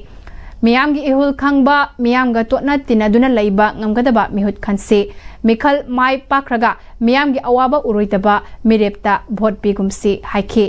ꯃꯤꯌꯥꯝꯒꯤ ꯏꯍꯨꯜ ꯈꯪꯕ, ꯃꯤꯌꯥꯝꯒ ꯇꯣꯠꯅ ꯇꯤꯟꯅꯗꯨꯅ ꯂꯩꯕ ꯉꯝꯒꯗꯕ ꯃꯤꯍꯨꯠ ꯈꯟꯁꯤ꯫ ꯃꯤꯈꯜ ꯃꯥꯏ ꯄꯥꯛꯈ꯭ꯔꯒ ꯃꯤꯌꯥꯝꯒꯤ ꯑꯋꯥꯕ ꯎꯔꯣꯏꯗꯕ ꯃꯤꯔꯦꯞꯇ ꯚꯣꯠ ꯄꯤꯒꯨꯝꯁꯤ ꯍꯥꯏꯈꯤ꯫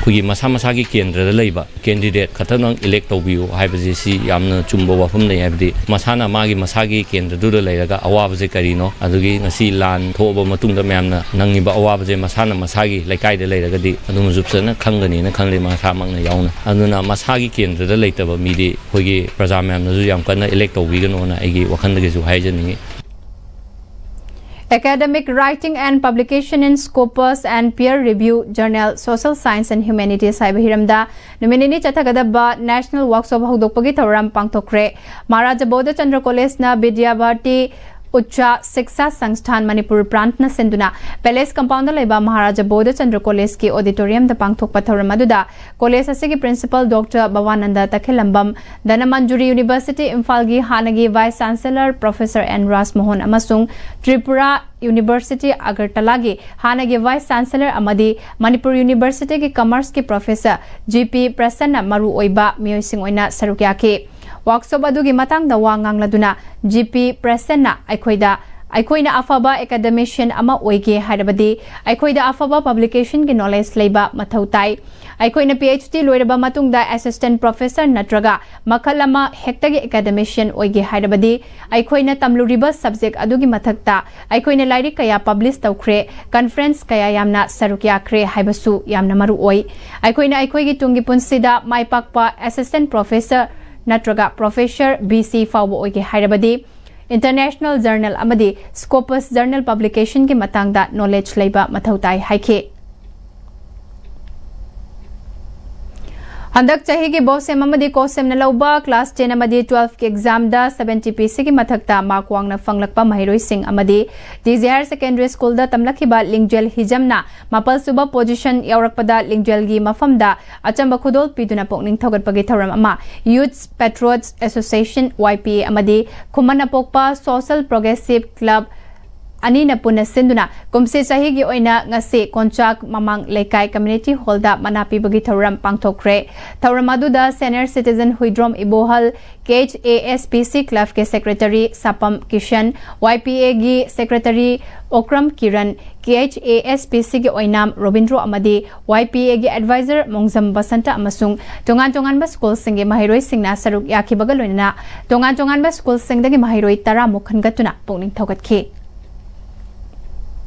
ꯑꯩꯈꯣꯏꯒꯤ ꯃꯁꯥ ꯃꯁꯥꯒꯤ ꯀꯦꯟꯗ꯭ꯔꯗ ꯂꯩꯕ ꯀꯦꯟꯗꯤꯗꯦꯠ ꯈꯛꯇꯪ ꯏꯂꯦꯛ ꯇꯧꯕꯤꯌꯨ ꯍꯥꯏꯕꯁꯦ ꯁꯤ ꯌꯥꯝꯅ ꯆꯨꯝꯕ ꯋꯥꯐꯝꯅꯤ꯫ ꯍꯥꯏꯕꯗꯤ ꯃꯁꯥꯅ ꯃꯥꯒꯤ ꯃꯁꯥꯒꯤ ꯀꯦꯟꯗ꯭ꯔꯗꯨꯗ ꯂꯩꯔꯒ ꯑꯋꯥꯕꯁꯦ ꯀꯔꯤꯅꯣ, ꯑꯗꯨꯒꯤ ꯉꯁꯤ ꯂꯥꯟ ꯊꯣꯛꯑꯕ ꯃꯇꯨꯡꯗ ꯃꯌꯥꯝꯅ ꯅꯪꯉꯤꯕ ꯑꯋꯥꯕꯁꯦ ꯃꯁꯥꯅ ꯃꯁꯥꯒꯤ ꯂꯩꯀꯥꯏꯗ ꯂꯩꯔꯒꯗꯤ ꯑꯗꯨꯃꯁꯨ ꯐꯖꯅ ꯈꯪꯒꯅꯤꯅ ꯈꯜꯂꯤ ꯃꯁꯥꯃꯛꯅ ꯌꯥꯎꯅ꯫ ꯑꯗꯨꯅ ꯃꯁꯥꯒꯤ ꯀꯦꯟꯗ꯭ꯔꯗ ꯂꯩꯇꯕ ꯃꯤꯗꯤ ꯑꯩꯈꯣꯏꯒꯤ ꯄ꯭ꯔꯖꯥ ꯃꯌꯥꯝꯅꯁꯨ ꯌꯥꯝ ꯀꯟꯅ ꯏꯂꯦꯛ ꯇꯧꯕꯤꯒꯅꯣꯅ ꯑꯩꯒꯤ ꯋꯥꯈꯜꯗꯒꯤꯁꯨ ꯍꯥꯏꯖꯅꯤꯡꯉꯤ꯫ Academic Writing and Publication in Scopus and Peer Review Journal Social Science and Humanities ꯍꯥꯏꯕ ꯍꯤꯔꯝꯗ ꯅꯨꯃꯤꯠ ꯅꯤꯅꯤ ꯆꯠꯊꯒꯗꯕ National Workshop ꯍꯧꯗꯣꯛꯄꯒꯤ ꯊꯧꯔꯝ ꯄꯥꯡꯊꯣꯛꯈ꯭ꯔꯦ꯫ ꯃꯍꯥꯔꯥꯖꯥ ꯕꯣꯙꯆꯟꯗ꯭ꯔ ꯀꯣꯂꯦꯖꯅ ꯕꯤꯗ꯭ꯌꯥꯚꯥꯔꯇꯤ ꯎꯆꯥ ꯁꯤꯛꯁꯥ ꯁꯪꯁꯊꯥꯟ ꯃꯅꯤꯄꯨꯔ ꯕ꯭ꯔꯥꯟꯆꯅ ꯁꯤꯟꯗꯨꯅ ꯄꯦꯂꯦꯁ ꯀꯝꯄꯥꯎꯟꯗ ꯂꯩꯕ ꯃꯍꯥꯔꯥꯖꯥ ꯕꯣꯙꯆꯟꯗ꯭ꯔ ꯀꯣꯂꯦꯖꯀꯤ ꯑꯣꯗꯤꯇꯣꯔꯤꯌꯝꯗ ꯄꯥꯡꯊꯣꯛꯄ ꯊꯧꯔꯝ ꯑꯗꯨꯗ ꯀꯣꯂꯦꯖ ꯑꯁꯤꯒꯤ ꯄ꯭ꯔꯤꯟꯁꯤꯄꯜ ꯗꯣꯛꯇꯔ ꯚꯕꯥꯅꯟꯗ ꯇꯈꯦꯜꯂꯝꯕꯝ, ꯙꯅꯃꯟꯖꯨꯔꯤ ꯌꯨꯅꯤꯚꯔꯁꯤꯇꯤ ꯏꯝꯐꯥꯜꯒꯤ ꯍꯥꯟꯅꯒꯤ ꯚꯥꯏꯁ ꯆꯥꯟꯁꯦꯂꯔ ꯄ꯭ꯔꯣꯐꯦꯁꯔ ꯑꯦꯟ ꯔꯥꯖꯃꯣꯍꯟ ꯑꯃꯁꯨꯡ ꯇ꯭ꯔꯤꯄꯨꯔꯥ ꯌꯨꯅꯤꯚꯔꯁꯤꯇꯤ ꯑꯒꯔꯇꯂꯥꯒꯤ ꯍꯥꯟꯅꯒꯤ ꯚꯥꯏꯁ ꯆꯥꯟꯁꯦꯂꯔ ꯑꯃꯗꯤ ꯃꯅꯤꯄꯨꯔ ꯌꯨꯅꯤꯚꯔꯁꯤꯇꯤꯒꯤ ꯀꯃꯔꯁꯀꯤ ꯄ꯭ꯔꯣꯐꯦꯁꯔ ꯖꯤ ꯄꯤ ꯄ꯭ꯔꯁꯟꯅ ꯃꯔꯨꯑꯣꯏꯕ ꯃꯤꯑꯣꯏꯁꯤꯡ ꯑꯣꯏꯅ ꯁꯔꯨꯛ ꯌꯥꯈꯤ꯫ ꯋꯥꯔꯛꯁꯣꯞ ꯑꯗꯨꯒꯤ ꯃꯇꯥꯡꯗ ꯋꯥ ꯉꯥꯡꯂꯗꯨꯅ ꯖꯤ ꯄꯤ ꯄ꯭ꯔꯁꯟꯅ ꯑꯩꯈꯣꯏꯗ ꯑꯩꯈꯣꯏꯅ ꯑꯐꯕ ꯑꯦꯀꯥꯗꯦꯃꯤꯁꯤꯌꯟ ꯑꯃ ꯑꯣꯏꯒꯦ ꯍꯥꯏꯔꯕꯗꯤ ꯑꯩꯈꯣꯏꯗ ꯑꯐꯕ ꯄꯕ꯭ꯂꯤꯀꯦꯁꯟꯒꯤ ꯅꯣꯂꯦꯖ ꯂꯩꯕ ꯃꯊꯧ ꯇꯥꯏ꯫ ꯑꯩꯈꯣꯏꯅ ꯄꯤ ꯑꯩꯆ ꯗꯤ ꯂꯣꯏꯔꯕ ꯃꯇꯨꯡꯗ ꯑꯦꯁꯤꯁꯇꯦꯟꯠ ꯄ꯭ꯔꯣꯐꯦꯁꯔ ꯅꯠꯇ꯭ꯔꯒ ꯃꯈꯜ ꯑꯃ ꯍꯦꯛꯇꯒꯤ ꯑꯦꯀꯥꯗꯦꯃꯤꯁꯤꯌꯟ ꯑꯣꯏꯒꯦ ꯍꯥꯏꯔꯕꯗꯤ ꯑꯩꯈꯣꯏꯅ ꯇꯝꯂꯨꯔꯤꯕ ꯁꯕꯖꯦꯛ ꯑꯗꯨꯒꯤ ꯃꯊꯛꯇ ꯑꯩꯈꯣꯏꯅ ꯂꯥꯏꯔꯤꯛ ꯀꯌꯥ ꯄꯕ꯭ꯂꯤꯁ ꯇꯧꯈ꯭ꯔꯦ, ꯀꯟꯐꯔꯦꯟꯁ ꯀꯌꯥ ꯌꯥꯝꯅ ꯁꯔꯨꯛ ꯌꯥꯈ꯭ꯔꯦ ꯍꯥꯏꯕꯁꯨ ꯌꯥꯝꯅ ꯃꯔꯨ ꯑꯣꯏ꯫ ꯑꯩꯈꯣꯏꯅ ꯑꯩꯈꯣꯏꯒꯤ ꯇꯨꯡꯒꯤ ꯄꯨꯟꯁꯤꯗ ꯃꯥꯏ ꯄꯥꯛꯄ ꯑꯦꯁꯤꯁꯇꯦꯟꯠ ꯄ꯭ꯔꯣꯐꯦꯁꯔ ꯅꯠꯇ꯭ꯔꯒ ꯄ꯭ꯔꯣꯐꯦꯁꯔ ꯕꯤ ꯁꯤ ꯐꯥꯎꯕ ꯑꯣꯏꯒꯦ ꯍꯥꯏꯔꯕꯗꯤ ꯏꯟꯇꯔꯅꯦꯁꯅꯦꯜ ꯖꯔꯅꯦꯜ ꯑꯃꯗꯤ ꯁ꯭ꯀꯣꯄꯁ ꯖꯔꯅꯦꯜ ꯄꯕ꯭ꯂꯤꯀꯦꯁꯟꯒꯤ ꯃꯇꯥꯡꯗ ꯅꯣꯂꯦꯖ ꯂꯩꯕ ꯃꯊꯧ ꯇꯥꯏ ꯍꯥꯏꯈꯤ꯫ ꯍꯟꯗꯛ ꯆꯍꯤꯒꯤ ꯕꯣꯁꯦꯝ ꯑꯃꯗꯤ ꯀꯣꯁꯦꯝꯅ ꯂꯧꯕ ꯀ꯭ꯂꯥꯁ ꯇꯦꯟ ꯑꯃꯗꯤ ꯇꯨꯋꯦꯜꯐꯀꯤ ꯑꯦꯛꯖꯥꯝꯗ ꯁꯕꯦꯟꯇꯤ ꯄꯤ ꯁꯤꯒꯤ ꯃꯊꯛꯇ ꯃꯥꯔꯛ ꯋꯥꯡꯅ ꯐꯪꯂꯛꯄ ꯃꯍꯩꯔꯣꯏꯁꯤꯡ ꯑꯃꯗꯤ ꯇꯤ ꯖꯤ ꯍꯥꯌꯔ ꯁꯦꯀꯦꯟꯗꯔꯤ ꯁ꯭ꯀꯨꯜꯗ ꯇꯝꯂꯛꯈꯤꯕ ꯂꯤꯡꯖꯦꯜ ꯍꯤꯖꯝꯅ ꯃꯥꯄꯜ ꯁꯨꯕ ꯄꯣꯖꯤꯁꯟ ꯌꯧꯔꯛꯄꯗ ꯂꯤꯡꯖꯦꯜꯒꯤ ꯃꯐꯝꯗ ꯑꯆꯝꯕ ꯈꯨꯗꯣꯜ ꯄꯤꯗꯨꯅ ꯄꯨꯛꯅꯤꯡ ꯊꯧꯒꯠꯄꯒꯤ ꯊꯧꯔꯝ ꯑꯃ ꯌꯨꯠꯁ ꯄꯦꯇ꯭ꯔꯣꯠꯁ ꯑꯦꯁꯣꯁꯤꯌꯦꯁꯟ, ꯋꯥꯏ ꯄꯤ ꯑꯦ, ꯑꯃꯗꯤ ꯈꯨꯃꯟ ꯑꯄꯣꯛꯄ ꯁꯣꯁꯦꯜ ꯄ꯭ꯔꯣꯒ꯭ꯔꯦꯁꯤꯚ ꯀ꯭ꯂꯕ ꯑꯅꯤꯅ ꯄꯨꯟꯅ ꯁꯤꯟꯗꯨꯅ ꯀꯨꯝꯁꯤ ꯆꯍꯤꯒꯤ ꯑꯣꯏꯅ ꯉꯁꯤ ꯀꯣꯟꯆꯥꯛ ꯃꯃꯥꯡ ꯂꯩꯀꯥꯏ ꯀꯝꯃ꯭ꯌꯨꯅꯤꯇꯤ ꯍꯣꯜꯗ ꯃꯅꯥ ꯄꯤꯕꯒꯤ ꯊꯧꯔꯝ ꯄꯥꯡꯊꯣꯛꯈ꯭ꯔꯦ꯫ ꯊꯧꯔꯝ ꯑꯗꯨꯗ senior citizen Huidrom Ibohal, K H A S P C ꯀ꯭ꯂꯕꯀꯤ secretary Sapam Kishan, Y P ꯑꯦꯒꯤ secretary Okram Kiran, K H A S P ꯁꯤꯒꯤ ꯑꯣꯏꯅꯥꯝ ꯔꯣꯕꯤꯟꯗ꯭ꯔꯣ ꯑꯃꯗꯤ ꯋꯥꯏ ꯄꯤ ꯑꯦꯒꯤ ꯑꯦꯗꯚꯥꯏꯖꯔ ꯃꯣꯡꯖꯝ ꯕꯁꯟꯇ ꯑꯃꯁꯨꯡ ꯇꯣꯉꯥꯟ ꯇꯣꯉꯥꯟꯕ ꯁ꯭ꯀꯨꯜꯁꯤꯡꯒꯤ ꯃꯍꯩꯔꯣꯏꯁꯤꯡꯅ ꯁꯔꯨꯛ ꯌꯥꯈꯤꯕꯒ ꯂꯣꯏꯅꯅ ꯇꯣꯉꯥꯟ ꯇꯣꯉꯥꯟꯕ ꯁ꯭ꯀꯨꯜꯁꯤꯡꯗꯒꯤ ꯃꯍꯩꯔꯣꯏ ꯇꯔꯥꯃꯨꯛ ꯈꯟꯒꯠꯇꯨꯅ ꯄꯨꯛꯅꯤꯡ ꯊꯧꯒꯠꯈꯤ꯫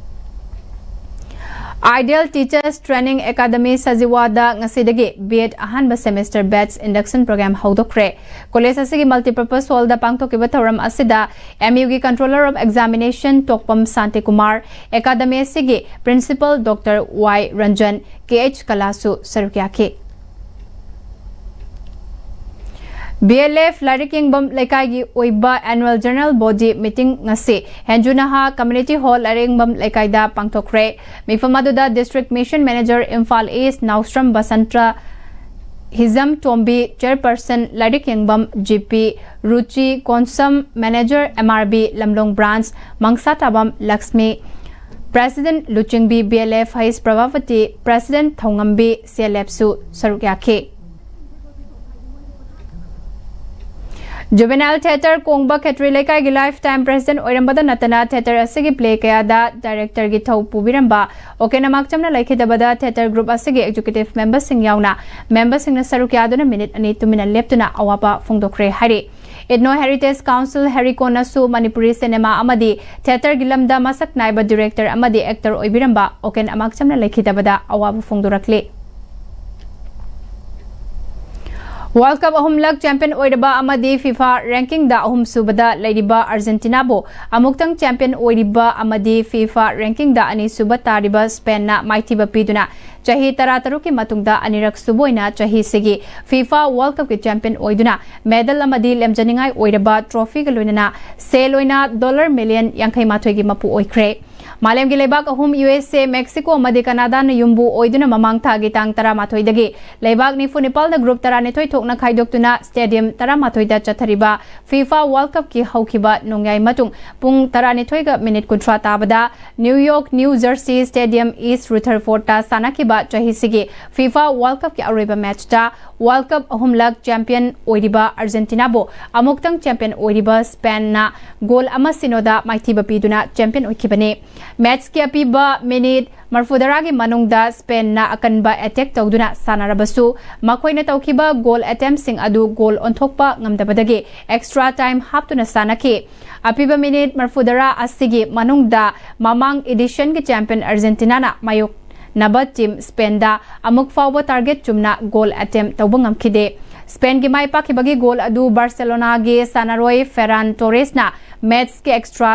Ideal Teachers Training Academy ꯁꯖꯤꯋꯥꯗ ꯉꯁꯤꯗꯒꯤ ꯕꯤ ꯑꯦꯗ ꯑꯍꯥꯟꯕ ꯁꯦꯃꯦꯁꯇꯔ ꯕꯦꯠꯆ ꯏꯟꯗꯛꯁꯟ ꯄ꯭ꯔꯣꯒ꯭ꯔꯥꯝ ꯍꯧꯗꯣꯛꯈ꯭ꯔꯦ꯫ ꯀꯣꯂꯦꯖ ꯑꯁꯤꯒꯤ ꯃꯜꯇꯤꯄꯔꯄꯁ ꯍꯣꯜꯗ ꯄꯥꯡꯊꯣꯛꯈꯤꯕ ꯊꯧꯔꯝ ꯑꯁꯤꯗ ꯑꯦꯝ ꯌꯨꯒꯤ controller of examination Tokpam Shantikumar, academy ꯑꯁꯤꯒꯤ principal doctor Y Ranjan, K H ꯀꯂꯥꯁꯨ ꯁꯔꯨꯛ ꯌꯥꯈꯤ꯫ ꯕꯤ ꯑꯦꯜ ꯑꯦꯐ ꯂꯥꯏꯔꯤꯛ ꯌꯦꯡꯐꯝ ꯂꯩꯀꯥꯏꯒꯤ ꯑꯣꯏꯕ ꯑꯦꯅꯨꯋꯦꯜ ꯖꯦꯅꯔꯦꯜ ꯕꯣꯗꯤ ꯃꯤꯇꯤꯡ ꯉꯁꯤ ꯍꯦꯟꯖꯨꯅꯍꯥ ꯀꯝꯃ꯭ꯌꯨꯅꯤꯇꯤ ꯍꯣꯜ ꯂꯥꯏꯔꯤꯛ ꯌꯦꯡꯐꯝ ꯂꯩꯀꯥꯏꯗ ꯄꯥꯡꯊꯣꯛꯈ꯭ꯔꯦ꯫ ꯃꯤꯐꯝ ꯑꯗꯨꯗ district mission manager Imphal East Naosram Basanta, Hijam Tombi, chairperson Lairikyengbam G P Ruchi, ꯀꯣꯟꯁꯝ manager M R B Lamlong branch Mangshatabam Lakshmi, president ꯂꯨꯆꯤꯡꯕꯤ ꯕꯤ ꯑꯦꯜ ꯑꯦꯐ ꯍꯩꯁ Prabhabati, president Thoungambi C L ꯑꯦꯐꯁꯨ ꯁꯔꯨꯛ ꯌꯥꯈꯤ꯫ Juvenile Theatre ꯀꯣꯡꯕ ꯈꯦꯇ꯭ꯔꯤ ꯂꯩꯀꯥꯏꯒꯤ ꯂꯥꯏꯐ ꯇꯥꯏꯝ ꯄ꯭ꯔꯦꯁꯤꯗꯦꯟꯠ ꯑꯣꯏꯔꯝꯕꯗ ꯅꯠꯇꯅ ꯊꯤꯌꯦꯇꯔ ꯑꯁꯤꯒꯤ ꯄ꯭ꯂꯦ ꯀꯌꯥꯗ ꯗꯥꯏꯔꯦꯛꯇꯔꯒꯤ ꯊꯧ ꯄꯨꯕꯤꯔꯝꯕ ꯑꯣꯀꯦꯟ ꯑꯃꯥꯛꯆꯝꯅ ꯂꯩꯈꯤꯗꯕꯗ ꯊꯤꯌꯦꯇꯔ ꯒ꯭ꯔꯨꯞ ꯑꯁꯤꯒꯤ ꯑꯦꯛꯖꯤꯀ꯭ꯌꯨꯇꯤꯚ ꯃꯦꯝꯕꯔꯁꯤꯡ ꯌꯥꯎꯅ ꯃꯦꯝꯕꯔꯁꯤꯡꯅ ꯁꯔꯨꯛ ꯌꯥꯗꯨꯅ ꯃꯤꯅꯤꯠ ꯑꯅꯤ ꯇꯨꯃꯤꯟꯅ ꯂꯦꯞꯇꯨꯅ ꯑꯋꯥꯕ ꯐꯣꯡꯗꯣꯛꯈ꯭ꯔꯦ ꯍꯥꯏꯔꯤ꯫ ꯏꯊꯅꯣ ꯍꯦꯔꯤꯇꯦꯖ ꯀꯥꯎꯟꯁꯤꯜ ꯍꯦꯔꯤꯀꯣꯟꯅꯁꯨ ꯃꯅꯤꯄꯨꯔꯤ ꯁꯤꯅꯦꯃꯥ ꯑꯃꯗꯤ ꯊꯤꯌꯦꯇꯔꯒꯤ ꯂꯝꯗ ꯃꯁꯛ ꯅꯥꯏꯕ ꯗꯤꯔꯦꯛꯇꯔ ꯑꯃꯗꯤ ꯑꯦꯛꯇꯔ ꯑꯣꯏꯕꯤꯔꯝꯕ ꯑꯣꯀꯦꯟ ꯑꯃꯥꯛꯆꯝꯅ ꯂꯩꯈꯤꯗꯕꯗ ꯑꯋꯥꯕ ꯐꯣꯡꯗꯣꯔꯛꯂꯤ꯫ ꯋꯥꯔꯜꯗ ꯀꯞ ꯑꯍꯨꯝꯂꯛ ꯆꯦꯝꯄꯤꯌꯟ ꯑꯣꯏꯔꯕ ꯑꯃꯗꯤ ꯐꯤꯐꯥ ꯔꯦꯡꯀꯤꯡꯗ ꯑꯍꯨꯝꯁꯨꯕꯗ ꯂꯩꯔꯤꯕ ꯑꯥꯔꯖꯦꯟꯇꯤꯅꯥꯕꯨ ꯑꯃꯨꯛꯇꯪ ꯆꯦꯝꯄꯤꯌꯟ ꯑꯣꯏꯔꯤꯕ ꯑꯃꯗꯤ ꯐꯤꯐꯥ ꯔꯦꯡꯀꯤꯡꯗ ꯑꯅꯤꯁꯨꯕ ꯇꯥꯔꯤꯕ ꯁ꯭ꯄꯦꯟꯅ ꯃꯥꯏꯊꯤꯕ ꯄꯤꯗꯨꯅ ꯆꯍꯤ ꯇꯔꯥꯇꯔꯨꯛꯀꯤ ꯃꯇꯨꯡꯗ ꯑꯅꯤꯔꯛ ꯁꯨꯕ ꯑꯣꯏꯅ ꯆꯍꯤꯁꯤꯒꯤ ꯐꯤꯐꯥ ꯋꯥꯔꯜꯗ ꯀꯞꯀꯤ ꯆꯦꯝꯄꯤꯌꯟ ꯑꯣꯏꯗꯨꯅ ꯃꯦꯗꯜ ꯑꯃꯗꯤ ꯂꯦꯝꯖꯅꯤꯡꯉꯥꯏ ꯑꯣꯏꯔꯕ ꯇ꯭ꯔꯣꯐꯤꯒ ꯂꯣꯏꯅꯅ ꯁꯦꯜ ꯑꯣꯏꯅ ꯗꯣꯂꯔ ꯃꯤꯂꯤꯌꯟ ꯌꯥꯡꯈꯩ ꯃꯥꯊꯣꯏꯒꯤ ꯃꯄꯨ ꯑꯣꯏꯈ꯭ꯔꯦ꯫ ꯃꯥꯂꯦꯝꯒꯤ ꯂꯩꯕꯥꯛ ꯑꯍꯨꯝ, ꯌꯨ ꯑꯦꯁ ꯑꯦ, ꯃꯦꯛꯁꯤꯀꯣ ꯑꯃꯗꯤ ꯀꯅꯥꯗꯥꯅ ꯌꯨꯝꯕꯨ ꯑꯣꯏꯗꯨꯅ ꯃꯃꯥꯡ ꯊꯥꯒꯤ ꯇꯥꯡ ꯇꯔꯥꯃꯥꯊꯣꯏꯗꯒꯤ ꯂꯩꯕꯥꯛ ꯅꯤꯐꯨ ꯅꯤꯄꯥꯜꯗ ꯒ꯭ꯔꯨꯞ ꯇꯔꯥꯅꯤꯊꯣꯏ ꯊꯣꯛꯅ ꯈꯥꯏꯗꯣꯛꯇꯨꯅ ꯁ꯭ꯇꯦꯗꯤꯌꯝ ꯇꯔꯥꯃꯥꯊꯣꯏꯗ ꯆꯠꯊꯔꯤꯕ ꯐꯤꯐꯥ ꯋꯥꯔꯜꯗ ꯀꯞꯀꯤ ꯍꯧꯈꯤꯕ ꯅꯣꯡꯌꯥꯏ ꯃꯇꯨꯡ ꯄꯨꯡ ꯇꯔꯥꯅꯤꯊꯣꯏꯒ ꯃꯤꯅꯤꯠ ꯀꯨꯟꯊ꯭ꯔꯥ ꯇꯥꯕꯗ New York, New Jersey stadium East ꯔꯨꯊꯔꯐꯣꯔꯗꯇ ꯁꯥꯟꯅꯈꯤꯕ ꯆꯍꯤꯁꯤꯒꯤ ꯐꯤꯐꯥ ꯋꯥꯔꯜꯗ ꯀꯞꯀꯤ ꯑꯔꯣꯏꯕ ꯃꯦꯆꯇ ꯋꯥꯔꯜꯗ ꯀꯞ ꯑꯍꯨꯝꯂꯛ ꯆꯦꯝꯄꯤꯌꯟ ꯑꯣꯏꯔꯤꯕ ꯑꯥꯔꯖꯦꯟꯇꯤꯅꯥꯕꯨ ꯑꯃꯨꯛꯇꯪ ꯆꯦꯝꯄꯤꯌꯟ ꯑꯣꯏꯔꯤꯕ ꯁ꯭ꯄꯦꯟꯅ ꯒꯣꯜ ꯑꯃ ꯁꯤꯅꯣꯗ ꯃꯥꯏꯊꯤꯕ ꯄꯤꯗꯨꯅ ꯆꯦꯝꯄꯤꯌꯟ ꯑꯣꯏꯈꯤꯕꯅꯤ꯫ ꯃꯦꯆꯀꯤ ꯑꯄꯤꯕ ꯃꯤꯅꯤꯠ ꯃꯔꯐꯨꯇꯔꯥꯒꯤ ꯃꯅꯨꯡꯗ ꯁ꯭ꯄꯦꯟꯅ ꯑꯀꯟꯕ ꯑꯦꯇꯦꯛ ꯇꯧꯗꯨꯅ ꯁꯥꯟꯅꯔꯕꯁꯨ, ꯃꯈꯣꯏꯅ ꯇꯧꯈꯤꯕ ꯒꯣꯜ ꯑꯦꯇꯦꯝꯁꯤꯡ ꯑꯗꯨ ꯒꯣꯜ ꯑꯣꯟꯊꯣꯛꯄ ꯉꯝꯗꯕꯗꯒꯤ ꯑꯦꯛꯁꯇ꯭ꯔꯥ ꯇꯥꯏꯝ ꯍꯥꯞꯇꯨꯅ ꯁꯥꯟꯅꯈꯤ꯫ ꯑꯄꯤꯕ ꯃꯤꯅꯤꯠ ꯃꯔꯐꯨꯇꯔꯥ ꯑꯁꯤꯒꯤ ꯃꯅꯨꯡꯗ ꯃꯃꯥꯡ ꯏꯗꯤꯁꯟꯒꯤ ꯆꯦꯝꯄꯤꯌꯟ ꯑꯥꯔꯖꯦꯟꯇꯤꯅꯥꯅ ꯃꯥꯌꯣꯛꯅꯕ ꯇꯤꯝ ꯁ꯭ꯄꯦꯟꯗ ꯑꯃꯨꯛ ꯐꯥꯎꯕ ꯇꯥꯔꯒꯦꯠ ꯆꯨꯝꯅ ꯒꯣꯜ ꯑꯦꯇꯦꯝ ꯇꯧꯕ ꯉꯝꯈꯤꯗꯦ꯫ ꯁ꯭ꯄꯦꯟꯒꯤ ꯃꯥꯏ ꯄꯥꯛꯈꯤꯕꯒꯤ ꯒꯣꯜ ꯑꯗꯨ ꯕꯥꯔꯁꯦꯂꯣꯅꯥꯒꯤ ꯁꯥꯟꯅꯔꯣꯏ ꯐꯦꯔꯥꯟ ꯇꯣꯔꯦꯁꯅ ꯃꯦꯆꯀꯤ ꯑꯦꯛꯁꯇ꯭ꯔꯥ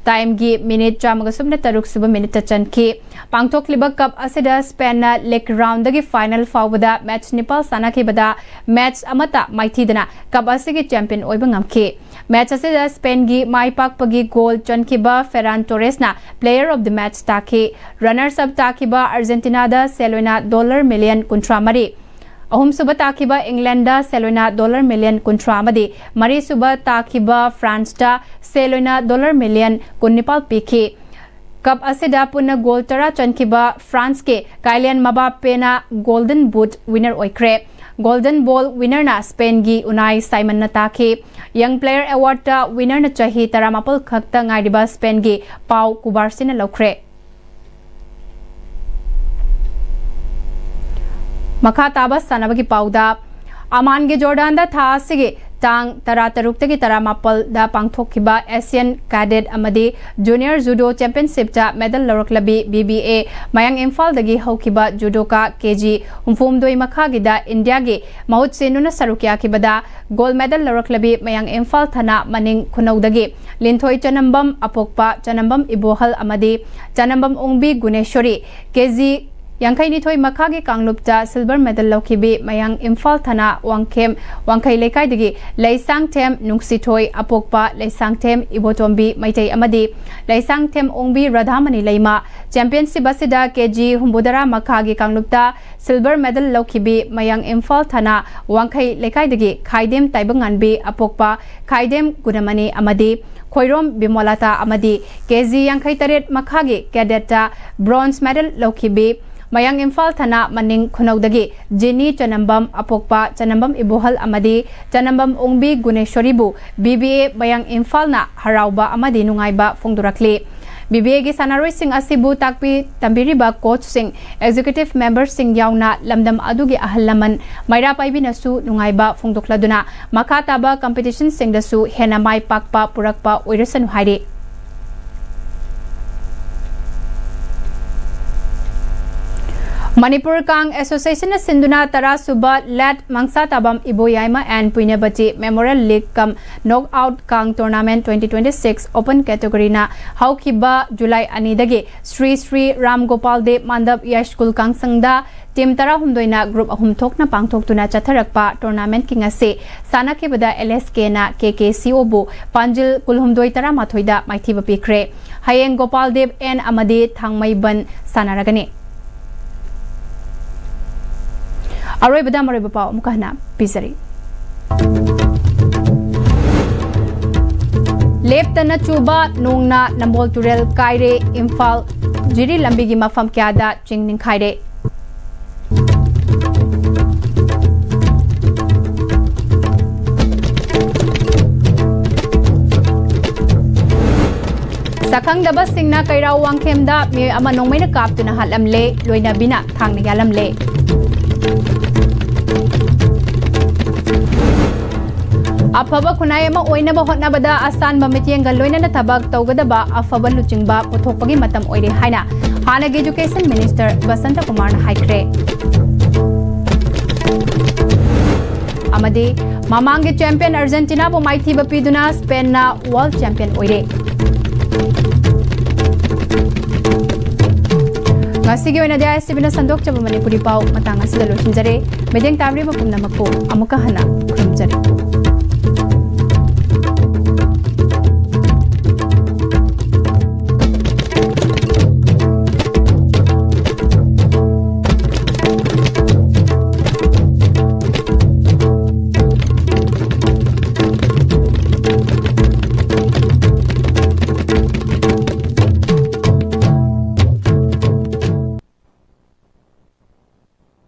ꯇꯥꯏꯝꯒꯤ ꯃꯤꯅꯤꯠ ꯆꯥꯝꯃꯒ ꯁꯨꯞꯅ ꯇꯔꯨꯛ ꯁꯨꯕ ꯃꯤꯅꯤꯠꯇ ꯆꯟꯈꯤ꯫ ꯄꯥꯡꯊꯣꯛꯂꯤꯕ ꯀꯞ ꯑꯁꯤꯗ ꯁ꯭ꯄꯦꯟꯅ ꯂꯤꯒ ꯔꯥꯎꯟꯗꯒꯤ ꯐꯥꯏꯅꯦꯜ ꯐꯥꯎꯕꯗ ꯃꯦꯆ ꯅꯤꯄꯥꯜ ꯁꯥꯟꯅꯈꯤꯕꯗ ꯃꯦꯆ ꯑꯃꯠꯇ ꯃꯥꯏꯊꯤꯗꯅ ꯀꯞ ꯑꯁꯤꯒꯤ ꯆꯦꯝꯄꯤꯌꯟ ꯑꯣꯏꯕ ꯉꯝꯈꯤ꯫ ꯃꯦꯆ ꯑꯁꯤꯗ ꯁ꯭ꯄꯦꯟꯒꯤ ꯃꯥꯏ ꯄꯥꯛꯄꯒꯤ ꯒꯣꯜ ꯆꯟꯈꯤꯕ ꯐꯦꯔꯥꯟ ꯇꯣꯔꯦꯁꯅ ꯄ꯭ꯂꯦꯌꯔ ꯑꯣꯐ ꯗꯤ ꯃꯦꯆ ꯇꯥꯈꯤ꯫ ꯔꯅꯔꯁ ꯑꯞ ꯇꯥꯈꯤꯕ ꯑꯥꯔꯖꯦꯟꯇꯤꯅꯥꯗ ꯁꯦꯜ ꯑꯣꯏꯅ ꯗꯣꯂꯔ ꯃꯤꯂꯤꯌꯟ ꯀꯨꯟꯊ꯭ꯔꯥ ꯃꯔꯤ, ꯑꯍꯨꯝꯁꯨꯕ ꯇꯥꯈꯤꯕ ꯏꯪꯂꯦꯟꯗ ꯁꯦꯜ ꯑꯣꯏꯅ ꯗꯣꯂꯔ ꯃꯤꯂꯤꯌꯟ ꯀꯨꯟꯊ꯭ꯔꯥ ꯑꯃꯗꯤ ꯃꯔꯤꯁꯨꯕ ꯇꯥꯈꯤꯕ ꯐ꯭ꯔꯥꯟꯁꯇ ꯁꯦꯜ ꯑꯣꯏꯅ ꯗꯣꯂꯔ ꯃꯤꯂꯤꯌꯟ ꯀꯨꯟꯅꯤꯄꯥꯜ ꯄꯤꯈꯤ꯫ ꯀꯞ ꯑꯁꯤꯗ ꯄꯨꯟꯅ ꯒꯣꯜ ꯇꯔꯥ ꯆꯟꯈꯤꯕ ꯐ꯭ꯔꯥꯟꯁꯀꯤ ꯀꯥꯏꯂꯤꯌꯟ ꯃꯕꯥꯄꯦꯅ ꯒꯣꯜꯗꯟ ꯕꯨꯠ ꯋꯤꯅꯔ ꯑꯣꯏꯈ꯭ꯔꯦ꯫ Golden Ball winnerꯅ ꯁ꯭ꯄꯦꯟꯒꯤ ꯎꯅꯥꯏ ꯁꯥꯏꯃꯟꯅ ꯇꯥꯈꯤ꯫ Young Player Awardꯇ winnerꯅ ꯆꯍꯤ ꯇꯔꯥꯃꯥꯄꯜ ꯈꯛꯇ ꯉꯥꯏꯔꯤꯕ ꯁ꯭ꯄꯦꯟꯒꯤ ꯄꯥꯎ ꯀꯨꯕꯥꯔꯁꯤꯅ ꯂꯧꯈ꯭ꯔꯦ꯫ ꯃꯈꯥ ꯇꯥꯕ ꯁꯥꯟꯅꯕꯒꯤ ꯄꯥꯎꯗ, ꯑꯃꯥꯟꯒꯤ ꯖꯣꯔꯗꯥꯟꯗ ꯊꯥ ꯑꯁꯤꯒꯤ ꯇꯥꯡ ꯇꯔꯥꯇꯔꯨꯛꯇꯒꯤ ꯇꯔꯥꯃꯥꯄꯜꯗ ꯄꯥꯡꯊꯣꯛꯈꯤꯕ Asian Cadet ꯑꯃꯗꯤ Junior Judo Championshipꯇ medal ꯂꯧꯔꯛꯂꯕꯤ B B A ꯃꯌꯥꯡ ꯏꯝꯐꯥꯜꯗꯒꯤ ꯍꯧꯈꯤꯕ judoka K G ꯍꯨꯝꯐꯨꯍꯨꯝꯗꯣꯏ ꯃꯈꯥꯒꯤꯗ ꯏꯟꯗꯤꯌꯥꯒꯤ ꯃꯍꯨꯠ ꯁꯤꯟꯗꯨꯅ ꯁꯔꯨꯛ ꯌꯥꯈꯤꯕꯗ gold medal ꯂꯧꯔꯛꯂꯕꯤ ꯃꯌꯥꯡ ꯏꯝꯐꯥꯜ ꯊꯅꯥ ꯃꯅꯤꯡ ꯈꯨꯅꯧꯗꯒꯤ ꯂꯤꯟꯊꯣꯏ ꯆꯅꯝꯕꯝ, ꯑꯄꯣꯛꯄ ꯆꯅꯝꯕꯝ ꯏꯕꯣꯍꯜ ꯑꯃꯗꯤ ꯆꯅꯝꯕꯝ ꯑꯣꯡꯕꯤ ꯒꯨꯅꯦꯁꯣꯔꯤ, K G ꯌꯥꯡꯈꯩꯅꯤꯊꯣꯏ ꯃꯈꯥꯒꯤ ꯀꯥꯡꯂꯨꯞꯇ silver medal ꯂꯧꯈꯤꯕꯤ ꯃꯌꯥꯡ ꯏꯝꯐꯥꯜ ꯊꯅꯥ ꯋꯥꯡꯈꯦꯝ ꯋꯥꯡꯈꯩ ꯂꯩꯀꯥꯏꯗꯒꯤ ꯂꯩꯁꯥꯡꯊꯦꯝ ꯅꯨꯡꯁꯤꯊꯣꯏ, ꯑꯄꯣꯛꯄ ꯂꯩꯁꯥꯡꯊꯦꯝ ꯏꯕꯣꯇꯣꯝꯕꯤ ꯃꯩꯇꯩ ꯑꯃꯗꯤ ꯂꯩꯁꯥꯡꯊꯦꯝ ꯑꯣꯡꯕꯤ ꯔꯥꯙꯥꯃꯅꯤ ꯂꯩꯃ꯫ Championship ꯑꯁꯤꯗ K G ꯍꯨꯝꯐꯨꯇꯔꯥ ꯃꯈꯥꯒꯤ ꯀꯥꯡꯂꯨꯞꯇ silver medal ꯂꯧꯈꯤꯕꯤ ꯃꯌꯥꯡ ꯏꯝꯐꯥꯜ ꯊꯅꯥ ꯋꯥꯡꯈꯩ ꯂꯩꯀꯥꯏꯗꯒꯤ ꯈꯥꯏꯗꯦꯝ ꯇꯥꯏꯕꯪꯉꯥꯟꯕꯤ, ꯑꯄꯣꯛꯄ ꯈꯥꯏꯗꯦꯝ ꯒꯨꯅꯃꯅꯤ ꯑꯃꯗꯤ ꯈꯣꯏꯔꯣꯝ ꯕꯤꯃꯣꯂꯥꯇꯥ ꯑꯃꯗꯤ K G ꯌꯥꯡꯈꯩ ꯇꯔꯦꯠ ꯃꯈꯥꯒꯤ cadetꯇ bronze medal ꯂꯧꯈꯤꯕꯤ ꯃꯌꯥꯡ ꯏꯝꯐꯥꯜ ꯊꯅꯥ ꯃꯅꯤꯡ ꯈꯨꯅꯧꯗꯒꯤ ꯖꯤꯅꯤ ꯆꯅꯝꯕꯝ, ꯑꯄꯣꯛꯄ ꯆꯅꯝꯕꯝ ꯏꯕꯣꯍꯜ ꯑꯃꯗꯤ ꯆꯅꯝꯕꯝ ꯑꯣꯡꯕꯤ ꯒꯨꯅꯦꯁꯣꯔꯤꯕꯨ B B A ꯃꯌꯥꯡ ꯏꯝꯐꯥꯜꯅ ꯍꯔꯥꯎꯕ ꯑꯃꯗꯤ ꯅꯨꯡꯉꯥꯏꯕ ꯐꯣꯡꯗꯣꯔꯛꯂꯤ꯫ B B Aꯒꯤ ꯁꯥꯟꯅꯔꯣꯏꯁꯤꯡ ꯑꯁꯤꯕꯨ ꯇꯥꯛꯄꯤ ꯇꯝꯕꯤꯔꯤꯕ coachꯁꯤꯡ, executive memberꯁꯤꯡ ꯌꯥꯎꯅ ꯂꯝꯗꯝ ꯑꯗꯨꯒꯤ ꯑꯍꯜ ꯂꯃꯟ, ꯃꯩꯔꯥ ꯄꯥꯏꯕꯤꯅꯁꯨ ꯅꯨꯡꯉꯥꯏꯕ ꯐꯣꯡꯗꯣꯛꯂꯗꯨꯅ ꯃꯈꯥ ꯇꯥꯕ competitionꯁꯤꯡꯗꯁꯨ ꯍꯦꯟꯅ ꯃꯥꯏ ꯄꯥꯛꯄ ꯄꯨꯔꯛꯄ ꯑꯣꯏꯔꯁꯅꯨ ꯍꯥꯏꯔꯤ꯫ ꯃꯅꯤꯄꯨꯔ ꯀꯥꯡ Associationꯅ ꯁꯤꯟꯗꯨꯅ ꯇꯔꯥ ꯁꯨꯕ Late ꯃꯪꯁꯥ ꯇꯥꯕꯝ Iboyaima and ꯄꯨꯏꯅꯕꯇꯤ Memorial League cum Knock Out ꯀꯥꯡ Tournament twenty twenty-six open categoryꯅ ꯍꯧꯈꯤꯕ ꯖꯨꯂꯥꯏ ꯑꯅꯤꯗꯒꯤ ꯁ꯭ꯔꯤ ꯁ꯭ꯔꯤ ꯔꯥꯝ ꯒꯣꯄꯥꯜ ꯗꯦꯕ ꯃꯥꯟꯗꯞ ꯌꯥꯏꯁ꯭ꯀꯨꯜ ꯀꯥꯡꯁꯪꯗ team ꯇꯔꯥꯍꯨꯝꯗꯣꯏꯅ group ꯑꯍꯨꯝ ꯊꯣꯛꯅ ꯄꯥꯡꯊꯣꯛꯇꯨꯅ ꯆꯠꯊꯔꯛꯄ tournamentꯀꯤ ꯉꯁꯤ ꯁꯥꯟꯅꯈꯤꯕꯗ L S Kꯅ K K C Oꯕꯨ ꯄꯥꯟꯖꯤꯜ ꯀꯨꯟꯍꯨꯝꯗꯣꯏ ꯇꯔꯥꯃꯥꯊꯣꯏꯗ ꯃꯥꯏꯊꯤꯕ ꯄꯤꯈ꯭ꯔꯦ꯫ ꯍꯌꯦꯡ ꯒꯣꯄꯥꯜ ꯗꯦꯕ N ꯑꯃꯗꯤ ꯊꯥꯡꯃꯩꯕꯟ ꯁꯥꯟꯅꯔꯒꯅꯤ꯫ ꯑꯔꯣꯏꯕꯗ ꯃꯔꯨꯑꯣꯏꯕ ꯄꯥꯎ ꯑꯃꯨꯛꯀ ꯍꯟꯅ ꯄꯤꯖꯔꯤ꯫ ꯂꯦꯞꯇꯅ ꯆꯨꯕ ꯅꯣꯡꯅ ꯅꯝꯕꯣꯜ ꯇꯨꯔꯦꯜ ꯀꯥꯏꯔꯦ꯫ ꯏꯝꯐꯥꯜ ꯖꯤꯔꯤ ꯂꯝꯕꯤꯒꯤ ꯃꯐꯝ ꯀꯌꯥꯗ ꯆꯤꯡ ꯅꯤꯡꯈꯥꯏꯔꯦ꯫ ꯈꯪꯗꯕꯁꯤꯡꯅ ꯀꯩꯔꯥꯎ ꯋꯥꯡꯈꯦꯝꯗ ꯃꯤꯑꯣꯏ ꯑꯃ ꯅꯣꯡꯃꯩꯅ ꯀꯥꯞꯇꯨꯅ ꯍꯥꯠꯂꯝꯂꯦ, ꯂꯣꯏꯅꯕꯤꯅ ꯊꯥꯡꯅ ꯌꯥꯜꯂꯝꯂꯦ꯫ ꯑꯐꯕ ꯈꯨꯟꯅꯥꯏ ꯑꯃ ꯑꯣꯏꯅꯕ ꯍꯣꯠꯅꯕꯗ ꯑꯁꯥꯟꯕ ꯃꯤꯠꯌꯦꯡꯒ ꯂꯣꯏꯅꯅ ꯊꯕꯛ ꯇꯧꯒꯗꯕ, ꯑꯐꯕ ꯂꯨꯆꯤꯡꯕ ꯄꯨꯊꯣꯛꯄꯒꯤ ꯃꯇꯝ ꯑꯣꯏꯔꯦ ꯍꯥꯏꯅ ꯍꯥꯟꯅꯒꯤ Education Minister ꯕꯁꯟꯇ ꯀꯨꯃꯥꯔꯅ ꯍꯥꯏꯈ꯭ꯔꯦ꯫ ꯑꯃꯗꯤ ꯃꯃꯥꯡꯒꯤ champion Argentinaꯕꯨ ꯃꯥꯏꯊꯤꯕ ꯄꯤꯗꯨꯅ Spainꯅ world champion ꯑꯣꯏꯔꯦ꯫ ꯉꯁꯤꯒꯤ ꯑꯣꯏꯅꯗꯤ ISTVꯅ ꯁꯟꯗꯣꯛꯆꯕ ꯃꯅꯤꯄꯨꯔꯤ ꯄꯥꯎ ꯃꯇꯥꯡ ꯑꯁꯤꯗ ꯂꯣꯏꯁꯤꯟꯖꯔꯦ꯫ ꯃꯤꯠꯌꯦꯡ ꯇꯥꯕꯤꯔꯤꯕ ꯄꯨꯝꯅꯃꯛꯄꯨ ꯑꯃꯨꯛꯀ ꯍꯟꯅ ꯈꯨꯔꯨꯝꯖꯔꯤ꯫